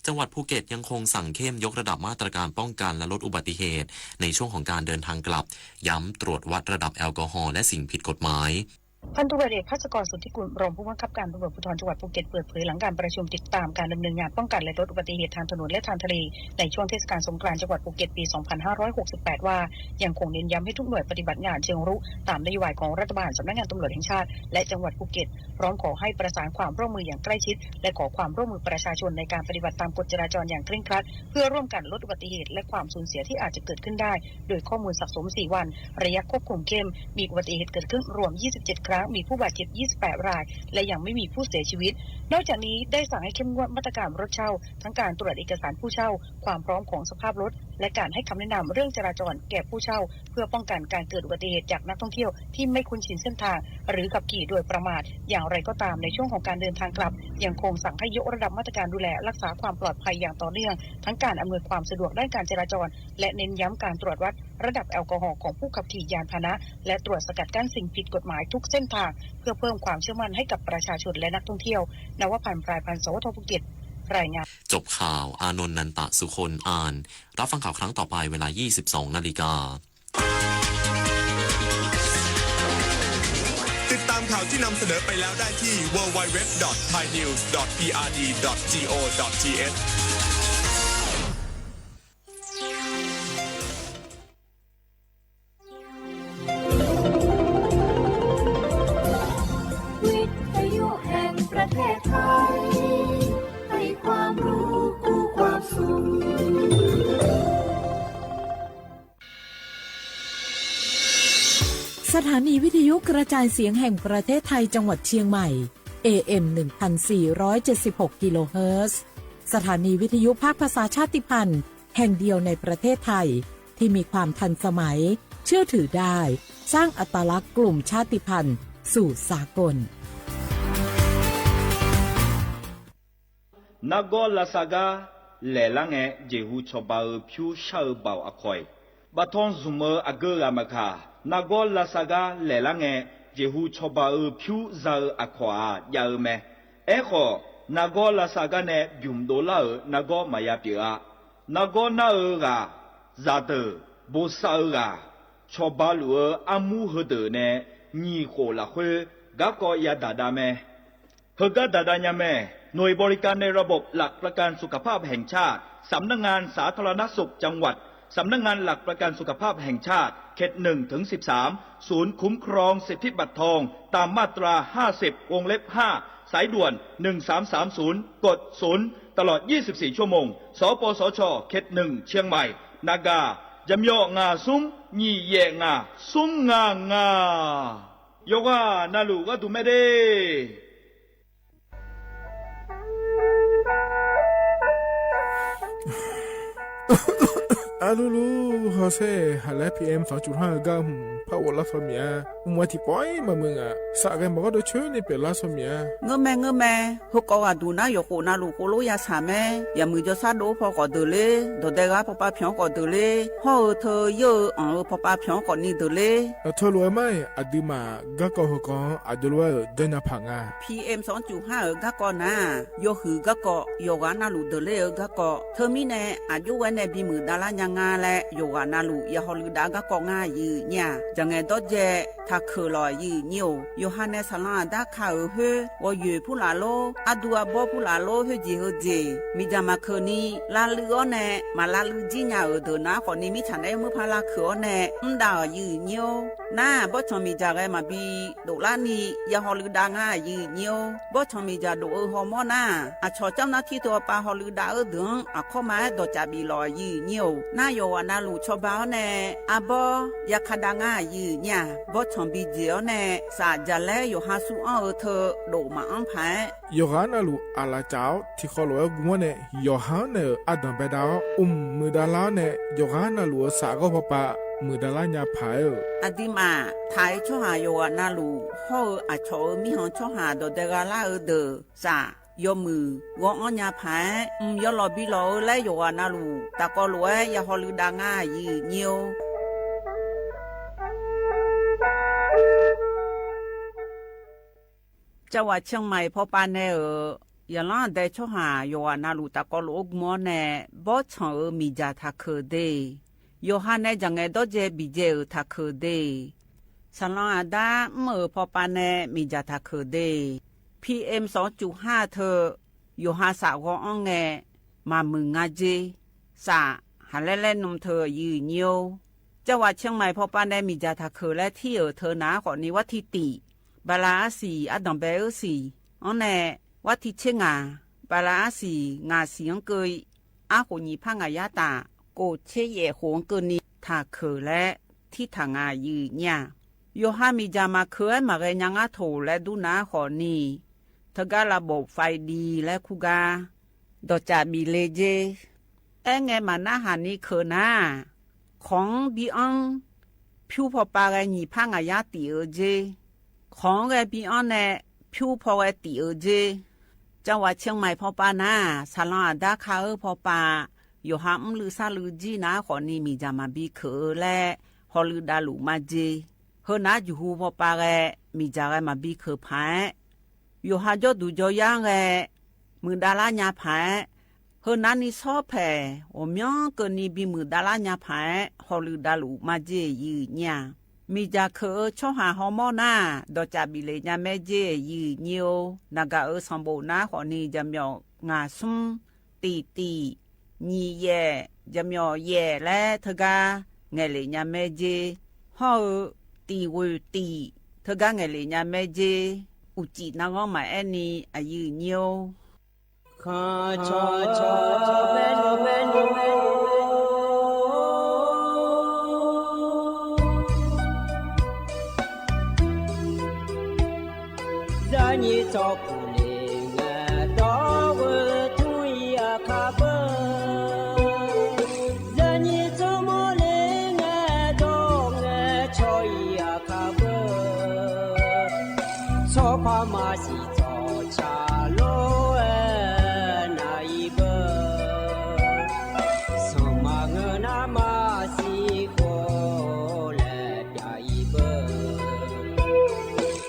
จังหวัดภูเก็ตยังคงสั่งเข้มยกระดับมาตรการป้องกันและลดอุบัติเหตุ ในช่วงของการเดินทางกลับ ย้ำตรวจวัดระดับแอลกอฮอล์และสิ่งผิดกฎหมาย พันตำรวจเอกภัสกร สุทธิกุล รองผู้บังคับการตำรวจภูธรจังหวัดภูเก็ต เปิดเผยหลังการประชุมติดตามการดำเนินงานป้องกันและลดอุบัติเหตุทางถนนและทางทะเลในช่วงเทศกาลสงกรานต์จังหวัดภูเก็ตปีสองพันห้าร้อยหกสิบแปด ว่า ยังคงเน้นย้ำให้ทุกหน่วยปฏิบัติงานเชิงรุกตามนโยบายของรัฐบาล สำนักงานตำรวจแห่งชาติ และจังหวัดภูเก็ต พร้อมขอให้ประสานความร่วมมืออย่างใกล้ชิด และขอความร่วมมือประชาชนในการปฏิบัติตามกฎจราจรอย่างเคร่งครัด เพื่อร่วมกันลดอุบัติเหตุและความสูญเสียที่อาจจะเกิดขึ้นได้ โดยข้อมูลสะสมสี่วัน ระยะควบคุมเข้ม มีอุบัติเหตุเกิดขึ้นรวมยี่สิบเจ็ดครั้ง มีผู้บาดเจ็บยี่สิบแปดราย และยังไม่มีผู้เสียชีวิต นอกจากนี้ได้สั่งให้เข้มงวดมาตรการรถเช่า ทั้งการตรวจเอกสารผู้เช่า ความพร้อมของสภาพรถ และการให้คำแนะนำเรื่องจราจรแก่ผู้เช่า เพื่อป้องกันการเกิดอุบัติเหตุจากนักท่องเที่ยวที่ไม่คุ้นชินเส้นทาง หรือขับขี่โดยประมาท อย่างไรก็ตาม ในช่วงของการเดินทางกลับ ยังคงสั่งให้ยกระดับมาตรการดูแลรักษาความปลอดภัยอย่างต่อเนื่อง ทั้งการอำนวยความสะดวกด้านการจราจร และเน้นย้ำการตรวจวัดระดับแอลกอฮอล์ของผู้ขับขี่ยานพาหนะ และตรวจสกัดกั้นสิ่งผิดกฎหมายทุกเส้นทาง เพื่อเพิ่มความเชื่อมั่นให้กับประชาชนและนักท่องเที่ยว นวพันธ์ พรายพันธ์ สวท ภูเก็ต รายงาน จบข่าว อานนท์ นันตะสุคน อ่าน รับฟังข่าวครั้งต่อไปเวลายี่สิบสองนาฬิกา ติดตามข่าวที่นำเสนอไปแล้วได้ที่ ดับเบิลยู ดับเบิลยู ดับเบิลยู ดอท ไทยนิวส์ ดอท พีอาร์ดี ดอท จีโอ ดอท ทีเอช วิทยุแห่งประเทศไทย ให้ความรู้คู่ความสุข สถานีวิทยุกระจายเสียงแห่งประเทศไทยจังหวัดเชียงใหม่ เอเอ็ม หนึ่งพันสี่ร้อยเจ็ดสิบหก กิโลเฮิรตซ์ สถานีวิทยุภาคภาษาชาติพันธุ์แห่งเดียวในประเทศไทย ที่มีความทันสมัย เชื่อถือได้ สร้างอัตลักษณ์กลุ่มชาติพันธุ์สู่สากล နါဂီလႃႇသႃႇၵႃႇ လဲႇလၢ်ငဲႈ ယၢၵ်ႈႁူးဆီၣ်ဘၢအၢၼ်ၽဵဝ်ႈသၢဢၢၼ်ဘၢဝ်ဢၢၼ်ၶွၢ် ဘၣ်ထွင်းၸုမ်ႇမႂ်ႇဢၵိူဝ်းရၢၼ်ႇမၢၵ်ႇၶႃႇ နါဂီလႃႇသႃႇၵႃႇ လဲႇလၢ်ငဲႈ ယၢၵ်ႈႁူးဆီၣ်ဘၢအၢၼ်ၽဵဝ်ႈသၢဢၢၼ်ဢၢၼ်ၶွၢ်ယၢၵ်ႈမႄး အဲၶေႃႈ နါဂီလႃႇသႃႇၵႃႇၼႆႉ ပျုမ်ႇတူဝ်လၢ်ဢိူဝ်ၼါဂီမႃႇယႃႇပျေႇဢႃႇ နါဂီၼႃႉဢိူဝ်ၵႃႇ ၸႃႇတိူဝ်ႇ ပူႇသႃႇဢိူဝ်ၵႃႇ ဆီၣ်ဘၢလူဢိူဝ် ဢမူႉႁိူဝ်တိူဝ်ႇၼႆႉ ငီႇၶူဝ်ႇလၢၵ်ႇၶိူဝ်း ၵႃးၵေႃႈယႃႇတႃႇတႃႇမႄး ႁိုဝ်ၵႃးတႃႇတႃႇယႃႇမႄး หน่วยบริการในระบบหลักประกันสุขภาพแห่งชาติ สำนักงานสาธารณสุขจังหวัด สำนักงานหลักประกันสุขภาพแห่งชาติ เขตหนึ่งถึงสิบสาม ศูนย์คุ้มครองสิทธิบัตรทอง ตามมาตราห้าสิบ วงเล็บห้า สายด่วน หนึ่งสามสามศูนย์ กดศูนย์ ตลอดยี่สิบสี่ชั่วโมง สปสช เขตหนึ่ง เชียงใหม่ นากา ยำเยาะงา สุง หยี่แยะงา สุง งา งา ယိူဝ်ႈၵႃႈ နႃႈလူႇ ၵႃႈတူႇမႄးတႄႉ။ အလူလူ ဟော်ဆဲ ဟးလႄႈ ပီႇအဵမ်ႇ သွင်ၸုတ်ႇႁႃႈ ၵႃႈ ဢိုမ်း ၽႃႉဝူဝ်ႇလႃႉသေႃးမျႃး မွႆးထီႇပွႆးမႃးမိူင်းဢႃႈ သႃႇၵႅမ်ႇမႃးၵေႃႈ တူဝ်ၸိူဝ်းၼႆႉ ပဵၼ်လႃႉသေႃးမျႃး ငိူဝ်ႉမႄး ငိူဝ်ႉမႄး ႁူၵ်းၵေႃႉဢႃႈ တူႇၼႃႈ ယွၵ်ႇၵူဝ်ၼႃႈလူႇ ၵူဝ်လူဝ်ႇယႃႈသႃႇမႄး ယႃႇမိုဝ်းၸဝ်ႈသႃႇတူဝ်ၽေႃႈၵေႃႈ တိူဝ်ႉလႄႈ တေႃႇတႄႉၵႃႈ ပေႃးပႃးၽႅဝ်ၵေႃႈ တိူဝ်ႉလႄႈ ႁေႃႈဢိူဝ်ႈ ထိူဝ်ႈယိူဝ်ႈဢွင်ႇဢိူဝ်ႈ ပေႃးပႃးၽႅဝ်ၵေႃႈ ၼႆႉတိူဝ်ႉလႄႈ ဢႃႈ ထိူဝ်ႈလူဝ်ႇမႆႈ ဢႃႈ တိုဝ်းမႃး ၵႃႈၵေႃႈ ႁူဝ်ၵေႃႈ ဢႃႈ တိူဝ်ႉလႄႈ ဢိူဝ်ႈ ၸႂ်ၼႃႈၽၢင်ႇဢႃႈ ပီႇဢဵမ်ႇ သွင်ၸုတ်ႇႁႃႈ ဢိူဝ်ႈ ၵႃႈၵေႃႈၼႃႈ ယွၵ်ႇႁိုဝ်ၵႃႈၵေႃႈ ယွၵ်ႇဢႃႈ ၼႃႈလူႇ တိူဝ်ႉလႄႈ ဢိူဝ်ႈ ၵႃႈၵေႃႈ ထိူဝ်ႈမီးၼႆႉ ဢႃႈ ယုၵ်ႉဝႆႉၼႆႉ ပီႈမိုဝ်းတႃႇလႃႇ ၺႃးငႃးလႄႈ ယွၵ်ႇဢႃႈ ၼႃႈလူႇ ယႃႇႁေႃႈလိုဝ်ႈတႃႇ ၵႃႈၵေႃႈ ငႃးယိုဝ်းၺႃး ၸင်ႇငႄႈတေႃးၸႄႈ ထႃႈၶိူဝ်းလေႃႇ ယိုဝ်းၺႃး ယိူဝ်ႈႁၢၼ်ႇၼႄႇ သႃႇလႃႇတႃႇၶႃႈ ဢိူဝ်ႈ ႁိူဝ်း ဝေႃႈယွႆႈ ၽူႈလႃႇလူဝ်း ဢႃႇတူႇ ဢႃႇပေႃး ၽူႈလႃႇလူဝ်း ႁိူဝ်းၸေႇႁိူဝ်းၸေႇ မီးၸႃႇမႃးၶိူဝ်းၼီႈ လႃႈလိုဝ်ႈဢေႃႈၼႄႈ မႃးလႃႈလိုဝ်ႈၸီႉၺႃး ဢိူဝ်ႈ တိူဝ်ႉၼႃႈၵေႃႈ ၼီႈမီးၸၼ်ႉၼႆႉ မိူဝ်းၽႃႈလႃႈၶိူဝ်းဢေႃႈၼႄႈ ဢမ်ႇတႃႇ ဢိုဝ်ႈ ယိုဝ်းၺႃး ၼႃႈ ပေႃးၸွင်ႇမီးၸႃႇၵႆႉမႃးပီႈ တူဝ်ႇလႃႇၼီႈ ယႃႇႁေႃႈလိုဝ်ႈတႃႇငႃး ယိုဝ်းၺႃး ပေႃးၸွင်ႇမီးၸႃႇတူဝ်ႇ ဢိူဝ်ႈ ႁေႃႈမေႃးၼႃႈ ဢႃႇ ၸေႃႇၸမ်ႈၼႃႈတီႈတူဝ်ပႃႈ ႁေႃႈလိုဝ်ႈတႃႇဢိူဝ်ႈ တိူင်း ဢႃႇ ၶေႃႈမႃး တေႃႇၸႃႇပီႈလေႃႇ ယိုဝ်းၺႃး ၼႃႈ ယွၵ်ႇဢႃႈ ၼႃႈလူႇ ၸေႃႇပႃႈဢေႃႈၼႄႈ ဢႃႇပေႃး ယႃႇၶႃႈတႃႇငႃး ယိုဝ်းၺႃး ပေႃးၸွင်ႇပီႈၸေႇဢေႃႈၼႄႈ သႃႇၸႃႇလႄႈ ယွၵ်ႇႁႃႈသူဢေႃႈ ဢိူဝ်ႈ ထိူဝ်ႈ တူဝ်ႇမႃးဢွင်ႇၽၢႆႇ ယွၵ်ႇဢႃႈ ၼႃႈလူႇ ဢႃႇလႃႇၸဝ်ႈ ထီႇၶေႃႈလူဝ်ႇဢဝ်ၵုမ်ႇဝႃႈၼႆႉ ယွၵ်ႇႁႃႈၼႆႉ ဢႃႇ တၢင်ႇပႅတ်ႈတႃႇဢေႃႈ ဢုမ်ႇ မိုဝ်းတႃႇလႃႇၼႆႉ ယွၵ်ႇႁႃႈၼႃႈလူႇ ဢိူဝ်ႈ သႃႇၵေႃႈ ပေႃးပႃး မိုဝ်းတႃႇလႃႇၺႃးၽၢႆႇဢေႃႈ ဢႃႇ တီႈမႃး ထၢႆႇၸေႃႉႁႃႇ ယွၵ်ႇဢႃႈ ၼႃႈလူႇ ႁေႃႈဢိူဝ်ႈ ဢႃႇ ၸေႃႇဢိူဝ်ႈ မီးႁွင်ႈၸေႃႉႁႃႇ တေႃႇတႄႉၵႃႈလႃႈဢိူဝ်ႈ တိူဝ်ႉ သႃႇ ယွၵ်ႇမိုဝ်း ၵေႃႈဢွင်ႇၺႃးၽၢႆႇ ဢိုမ်ႇ ယွၵ်ႇလေႃႇပီႈလေႃႇဢိူဝ်ႈ လႄႈ ယွၵ်ႇဢႃႈ ၼႃႈလူႇ တႃႇၵေႃႈလူဝ်ႇ ယႃႇႁေႃႈလိုဝ်ႈတႃႇငႃး ယိုဝ်းၺႃး ၸဝ်ႈဝႃႈ ၶျဵင်းမႆႇ ပေႃးပႃးၼႄႈဢိူဝ်ႈ ယႃႇလၢတ်ႈတႄႉ ၸေႃႉႁႃႇ ယွၵ်ႇဢႃႈ ၼႃႈလူႇ တႃႇၵေႃႈလူဝ်ႇ ဢုပ်ႇမေႃးၼႄႈ ပေႃးၸွင်ႇဢိူဝ်ႈ မီးၸႃႇထႃႇၶိူဝ်းတႄႉ ယွၵ်ႇႁႃႈၼႄႈ ၸင်ႇငႄႈတေႃႇၸႄႈ ပီႈၸႄႈဢိူဝ်ႈ ထႃႇၶိူဝ်းတႄႉ ဆာလီၤအဒါ အၣ်မုၣ်ဧိၤ ဖီပာ်နဲ မ့ၢ်ယၢ်ထးခုၣ်ဒ့ၣ် ပီဢၣ်စင် စူးဟၣ်ထၢၣ် ယိၤဟၣ်စးဂီၤအီၤငဲ မၤမုၢ်ငါစ့ စး ဟးလဲလဲနုာ်ထၢၣ် ယုၢ်ညိ ကၠီဝးဆၢၣ်မဲၣ် ဖီပာ်နဲ မ့ၢ်ယၢ်ထးခုၣ်လၢထံၣ်အၢၣ်ထၢၣ်နၤဃီၤနံၤ ဝဲထံၣ်တံၣ် ဘၤလးအါစံၣ် အဒိၣ်ဘဲအၢစံၣ် အီၤနဲ ဝဲထံၣ်ဆ့ငါ် ဘၤလးအါစံၣ် ငါစံၣ်အကၢၢ် အါဃိၣ်နံၣ်ဖးငါယါတၢ် ကိၣ်ဆ့ယဲၢ်ဃိၣ်အကၢၢ်နံၤ ထးခုၣ်လၢ ထံထးငါ ယုၢ်ညိ ယိၤဟၣ်မ့ၢ်ယၢ်မၤခုၣ် အဲ မၤရဲညါငါထိၣ် လၢဒူနၤဃီၤနံၤ ထၢဂၤလၢဘိၣ် five D လၢခူဂၤ ဒီးကးဘံၣ်လ့စ့ အဲ ငဲမၤနါဟးနံၤခုၣ်နၤ ခီၣ်ဘံအီ ဖၠူဖီပာ်ရဲနံၣ်ဖးငါယါတံၣ်အၢစ့ ခီၣ်ရဲဘံအီနဲ ဖၠူဖီရဲတံၣ်အၢစ့ ကၠီဝးဆၢၣ်မဲၣ် ဖီပာ်နၤ ဆာလီၤအဒါခါအၢ ဖီပာ် ယိၤဟၣ်အုၣ်လုၢ်သးလုၢ်ကံနၤဃီၤနံၤ မ့ၢ်ယၢ်မၤဘံခုၣ်အၢလၢ ဟီၣ်လုၢ်ဒါလုၢ်မၤစ့ ဟၢနၤယူၢ်ဟူဖီပာ်ရဲ မ့ၢ်ယၢ်ရဲမၤဘံခုၣ်ဖး ယိၤဟၣ်ကၠီဒူၣ်ကၠီယါရဲ မုၢ်ဒါလါညါဖး ဟၢနၤနံၤဆီဖဲ အိၣ်မၠီကၢၢ်နံၤဘံမုၢ်ဒါလါညါဖး ဟီၣ်လုၢ်ဒါလုၢ်မၤစ့ ယုၢ်ညိ မ့ၢ်ယၢ်ခုၣ်အၢ ဆီဟၣ်ဟီမီနၤ ဒီးကးဘံၣ်လ့ညါမဲစ့ ယုၢ်ညိ နဂၤအၢသီဘိၣ်နၤဃီၤနံၤ ယမီၣ်ငါဆူ တံၣ်တံၣ် နံၣ်ယဲၢ် ယမီၣ်ယဲၢ်လၢထၢဂၤ ငဲလ့ညါမဲစ့ ဟီၣ်အၢ တံၣ်ဝ့ၢ်တံၣ် ထၢဂၤငဲလ့ညါမဲစ့ အိၣ်စံၣ်နါ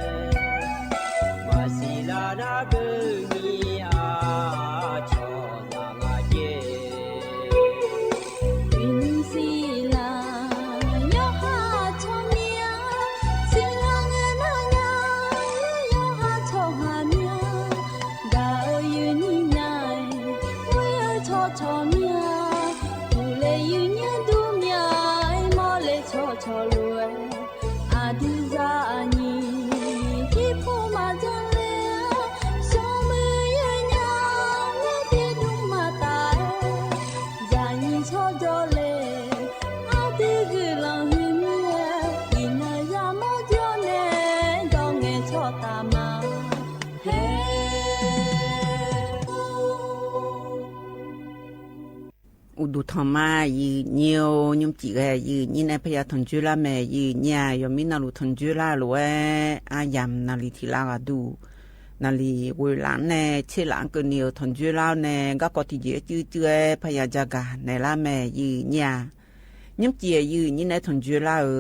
ဂီၢ်မးအဲနံၤ အယုၢ်ညိ အိၣ်ဒူၣ်ထီၣ်မး ယုၢ်ညိ နံၣ်မုၢ်ကံၣ်ဂဲၤ ယုၢ်ညိနဲ ဖဲယၤထီၣ်ကၠိလၢမဲာ် ယုၢ်ညိ ယီၤမံနလူၤထီၣ်ကၠိလၢလိၤဝဲ အါယၢမ်ၣ် နၣ်လံၣ်ထံၣ်လၢဂၤဒူၣ် နၣ်လံၣ်ဝ့ၢ်လၢ်နဲ ဆ့လၢကၢၢ်နံၤဧိၤ ထီၣ်ကၠိလၢန့ၣ် ကၢ်ကီၢ်ထံၣ်ကၠံၣ်အစုစု ဖဲယၤကၠီဂၤနဲလၢမဲာ် ယုၢ်ညိ နံၣ်မုၢ်ကံၣ်ဂဲၤ ယုၢ်ညိနဲ ထီၣ်ကၠိလၢဧိၤ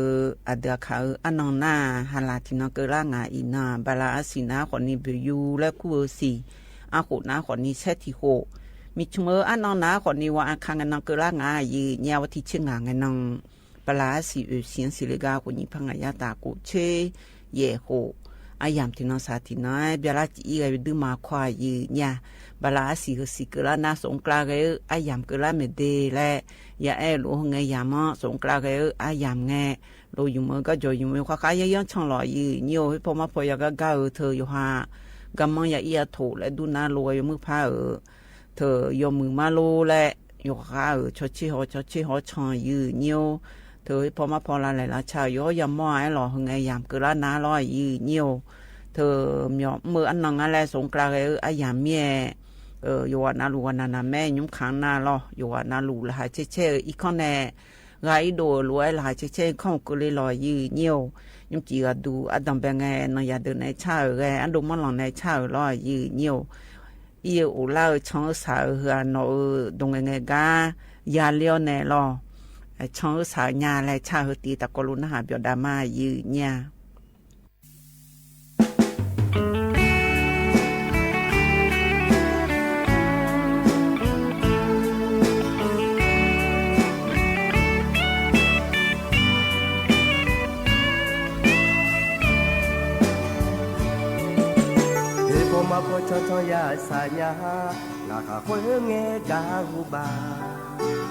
အဒုးအခါဧိၤ အနီၢ်နၤ ဟါလၢ်ထံၣ်နီၢ်ကၢၢ်လၢငါအံၤနၤ ဘၤလးအါစံၣ်နၤဃီၤနံၤ ဘုၣ်ယူၤလၢခူဧိၤစံၣ် အဃိၣ်နၤဃီၤနံၤ ဆဲထံၣ်ဃိၣ် မ့ၢ်ဆိမိၣ်အနီၢ်နၤဃီၤနံၤ ဝဲအခါငဲနီၢ်ကၢၢ်လၢငါ ယုၢ်ညိ ဝဲထံၣ်ဆ့ငါ်ငဲနီၢ် ဘၤလးအါစံၣ် အၣ်စံၣ်စံၣ်လၢဂၤ ဃိၣ်နံၣ်ဖးငါယါတၢ် ကိၣ်ဆ့ယဲၢ်ဃိၣ် အါယၢမ်ၣ်ထံၣ်နီၢ်စၢ်ထံၣ်နီၢ် ဘျါလၢကၠံၣ်အံၤဂဲၤ ဒုးမၤခွါ ယုၢ်ညိ ဘၤလးအါစံၣ် ဟၢစံၣ်ကၢၢ်လၢနၤ စူၣ်ကျါဂဲၤဧိၤ အါယၢမ်ၣ်ကၢၢ်လၢမဲာ်ဒ့လဲၣ် ယအဲၣ်လိာ်ဟငဲယၢမ်ၣ်မး စူၣ်ကျါဂဲၤဧိၤ အါယၢမ်ၣ်ငဲ လိာ်ယုၢ်မုၢ်ကၠီယုၢ်မုၢ် ဃါဃါယီယီဆၣ်လီၤ ယုၢ်ညိ ဟ့ၣ်ဖီမၤဖီယၤဂၤဂၤဧိၤ ထၢၣ်ယိၤဟၣ် ကမၢယၤအံၤအထိၣ် လၢဒူနၤလိၤဝဲ ယမုၢ်ဖးဧိၤ ထၢၣ်ယီၤမုၢ်မၤလိလၢ ယိၤဃါဧိၤ ဆီဆ့ဟီ ဆီဆ့ဟီဆၣ် ယုၢ်ညိ ထၢၣ်ဟ့ၣ်ဖီမၤဖီလၢလဲၤလၢဆၣ် ယီၤယၤမီၢ်အဲၣ်လီၤ ဟငဲယၢမ်ၣ်ကၢၢ်လၢနၤလီၤ ယုၢ်ညိ ထၢၣ်မီၣ်မုၢ်အနီၢ်နၤလဲၣ် စူၣ်ကျါဂဲၤဧိၤ အါယၢမ်ၣ်မ့ၢ် ယဝၤနၤလူၤဝၤနၤနၤမဲာ် ညိၣ်ခၣ်နၤလီၤ ယဝၤနၤလူၤလၢဟးဆဲဆဲဧိၤ အံၤခီၣ်န့ၣ် ဂၤအံၤဒိၣ်ဧိၤလိၤဝဲ လၢဟးဆဲဆဲ ခီၣ်ကၢၢ်လံလီၤ ယုၢ်ညိ ညိၣ်ကၠံၣ်ဂၤဒူ အဒိၣ်ဘဲငဲ နီၢ်ယၤဒၢးနဲဆၣ်ဧိၤဂဲၤ အဒိၣ်မီၢ်လီၤနဲဆၣ်ဧိၤလီၤ ယုၢ်ညိ အံၤအိၣ်လၢဧိၤ ဆၣ်ဧိၤ စၢ်ဧိၤ ဟၢအနီၢ်ဧိၤ ဒိၣ်ငဲၤငဲၤဂၤ ယၤလဵဝ်န့ၣ်လီၤ. ၶျွင်ႈအု สาว ညါ လႄႈ ဆၣ် ဟႂ်ႈတံၤတၢ် กรุณา หาบยอดดราม่า ယိုဝ်းညါ ဟ့ၣ်ဖိမၤဖိ ချောချောယၤ စၢ်ညါ ငါဃၣ်ဃွဲငဲ ကၢ်ဟူဘၣ်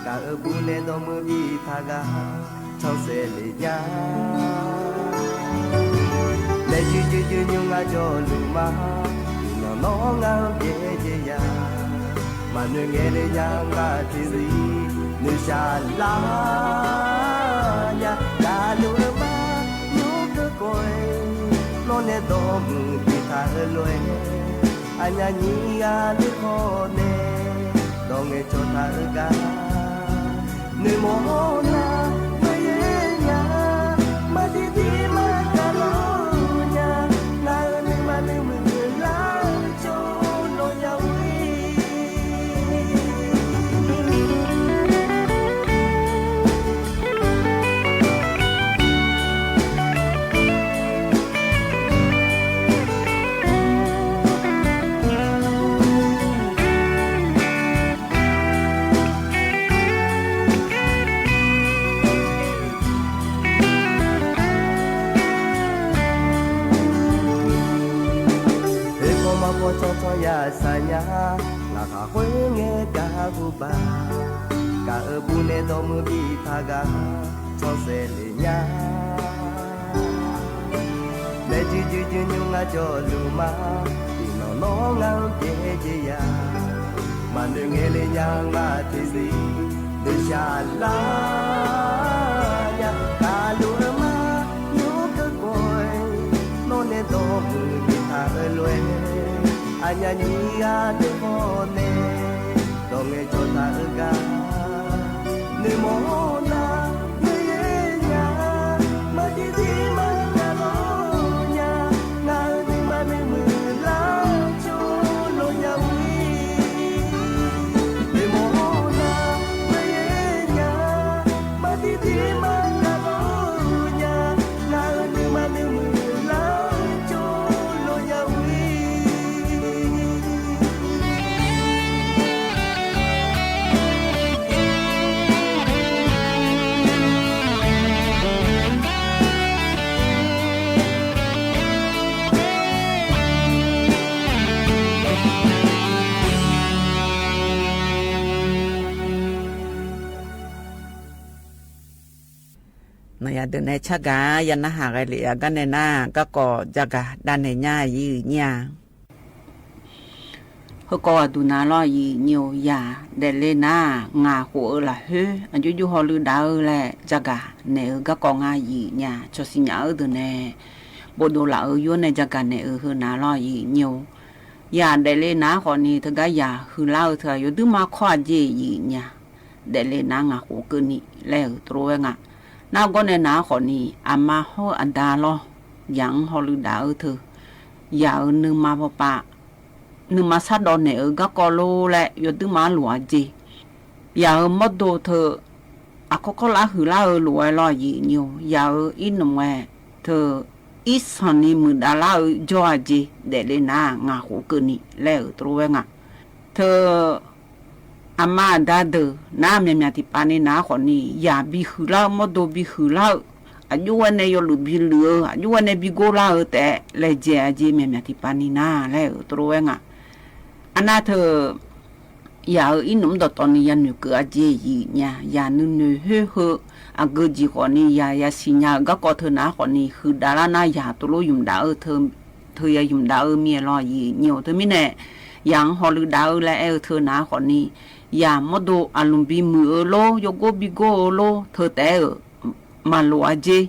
ကၢ်အၢဘူးနဲ ဒီးမုၢ်ဘံၣ်ထါဂၤ ချောင်းစဲလ့ၣ်ညါ နဲယုယုယုညိ ငါယီၢ်လူၤမး နီၢ်နီၢ် ငါယဲယဲယၤ မၤနၢၤငဲလၢညါ မၤတံၤသံ နုၤဆါလါညါ ကၢ်လူၤအၢမး ညိကကွဲ နီၢ်နဲ ဒီးမုၢ်ဘံၣ်ထါအလွဲ အညါညံယၤလၢခီနဲ ဒီးငဲကၠီထါအဂၤ နုၤမီၢ်နၤ မ့ၢ်ယဲညါ မၤတံၤသံ မၤကၢ်လီၤညါ နၤဧၢ နုၤမၤနုၤမုၢ်လၢ် ကၠီလီၤယၤဝံၤ ဟ့ၣ်ဖိမၤဖိ ချောချောယၤ စၢ်ညါ ငါဃၣ်ဃွဲငဲ ကၢ်ဟူဘၣ် ကၢ်အၢဘူးနဲ ဒီးမုၢ်ဘံၣ်ထါဂၤ ချောင်းစဲလ့ၣ်ညါ နဲယုယုယုညိ ငါယီၢ်လူၤမး နီၢ်နီၢ် ငါယဲယဲယၤ မၤနၢၤငဲလၢညါ မၤတံၤသံ နုၤဆါလါညါ ကၢ်လူၤအၢမး ညိကကွဲ နီၢ်နဲ ဒီးမုၢ်ဘံၣ်ထါအလွဲ အညါညံယၤလၢခီနဲ ဒီးငဲကၠီထါအဂၤ နုၤမီၢ်နၤ မ့ၢ်ယဲညါ မၤတံၤသံ မၤကၢ်လီၤညါ နၤဧၢ နုၤမၤနုၤမုၢ်လၢ် ကၠီလီၤယၤဝံၤ နုၤမီၢ်နၤ မ့ၢ်ယဲညါ မၤတံၤသံ မၤကၢ်လီၤညါ နၤဧၢ နုၤမၤနုၤမုၢ်လၢ် ကၠီလီၤယၤဝံၤ နီၢ်ယၤဒုးနဲ ဆၢ်ဂၤ ယနၢ်ဟးဂဲၤလံ အဂၤနဲနၤ ကၢ်ကီး ယကၢ်ဒၣ်နဲညါ ယိုဝ်းညါ ဟိုးကီး အဒုးနၤလီၤ ယိုဝ်းညို ယၤဒဲးလ့နၤ ငါဃိးအၢ လၢဟိုး အယိယိဟီၣ်လုၢ်ဒၣ်အၢလၢ ယကၢ်နဲအၢ ကၢ်ကီး ငါယိုဝ်းညါ စီၤစံညါအၢ ဒုးနဲ ဘိၣ်ဒိၣ်လၢအၢ ယိုဝ်းနဲ ယကၢ်နဲအၢ ဟိုးနၤလီၤ ယိုဝ်းညို ယၤဒဲးလ့နၤဃီန့ၣ် တဂၤယၤဟုးလၢအၢ ထၢယိၤဒုးမၤခီအက့ၢ် ယိုဝ်းညါ ဒဲးလ့နၤ ငါဃိးကၢၢ်နံၣ် လၢအၢ တြီဝဲငါ နဂီၢ်နဲနၤဃီန့ၣ် အမါဟီၣ်အဒါလီၤ ယၤဟီၣ်လုၢ်ဒၣ်အၢ ထၢ ယၤအၢ နုၤမၤပပၢ် နုၤမၤဆၣ်ဒီးနဲအၢ ကၢ်ကီး လီၤလၢ ယိၤဒုးမၤလိာ်အက့ၢ် ယၤအၢ မီၢ်ဒိၣ်ထၢ အခီခီလၢဟုးလၢအၢ လိာ်ဝဲလီၤ ယိုဝ်းညို ယၤအၢ အံၤနုၤဝဲ ထၢ အံၤဆီၣ်နံၤမုၢ်ဒါလၢအၢ ယိၤအက့ၢ် ဒဲးလ့နၤ ငါဃိးကၢၢ်နံၣ် လၢအၢ တြီဝဲငါ ထၢ အမါအဒါဒၢး နၤ မၠးမၠးထံပၤန့ၣ် နၤဃီန့ၣ် ယၤဘံဟုးလၢအၢ မီၢ်ဒိၣ်ဘံဟုးလၢအၢ အယိဝဲန့ၣ် ယိၤလုာ်ဘံလုာ်အၢ အယိဝဲန့ၣ် ဘံကိလၢအၢ တဲ လဲၤကဲအက့ၢ် မၠးမၠးထံပၤန့ၣ်နၤ လၢအၢ တြီဝဲငါ အနၤထၢ ယၤအၢ အံၤနုၤ ဒီးတီၤနံၤ ယၤနုာ်ကၢၢ်အက့ၢ် ယိုဝ်းညါ ယၤနုာ်နုာ်ဟိုးဟိုး အဂၢၢ်ကံၢ်ဃီန့ၣ် ယၤ ယၤစံညါ ကၢ်ကီး ထၢနၤဃီန့ၣ် ဟုးဒါလၢနၤ ယၤတလိၣ်ယုၢ်မဒါအၢ ထၢ ထၢယၤယုၢ်မဒါအၢ မ့ၢ်လီၤ ယိုဝ်းညို ထၢမံၤနဲ ယၤဟီၣ်လုၢ်ဒၣ်အၢ လၢအၢ ထၢနၤဃီန့ၣ် ယၤမီၢ်ဒိၣ် အလူၤဘံမုၢ်အၢ လီၤ ယိၤကိဘံကိအၢ လီၤ ထၢတဲအၢ မၤလိာ်အက့ၢ်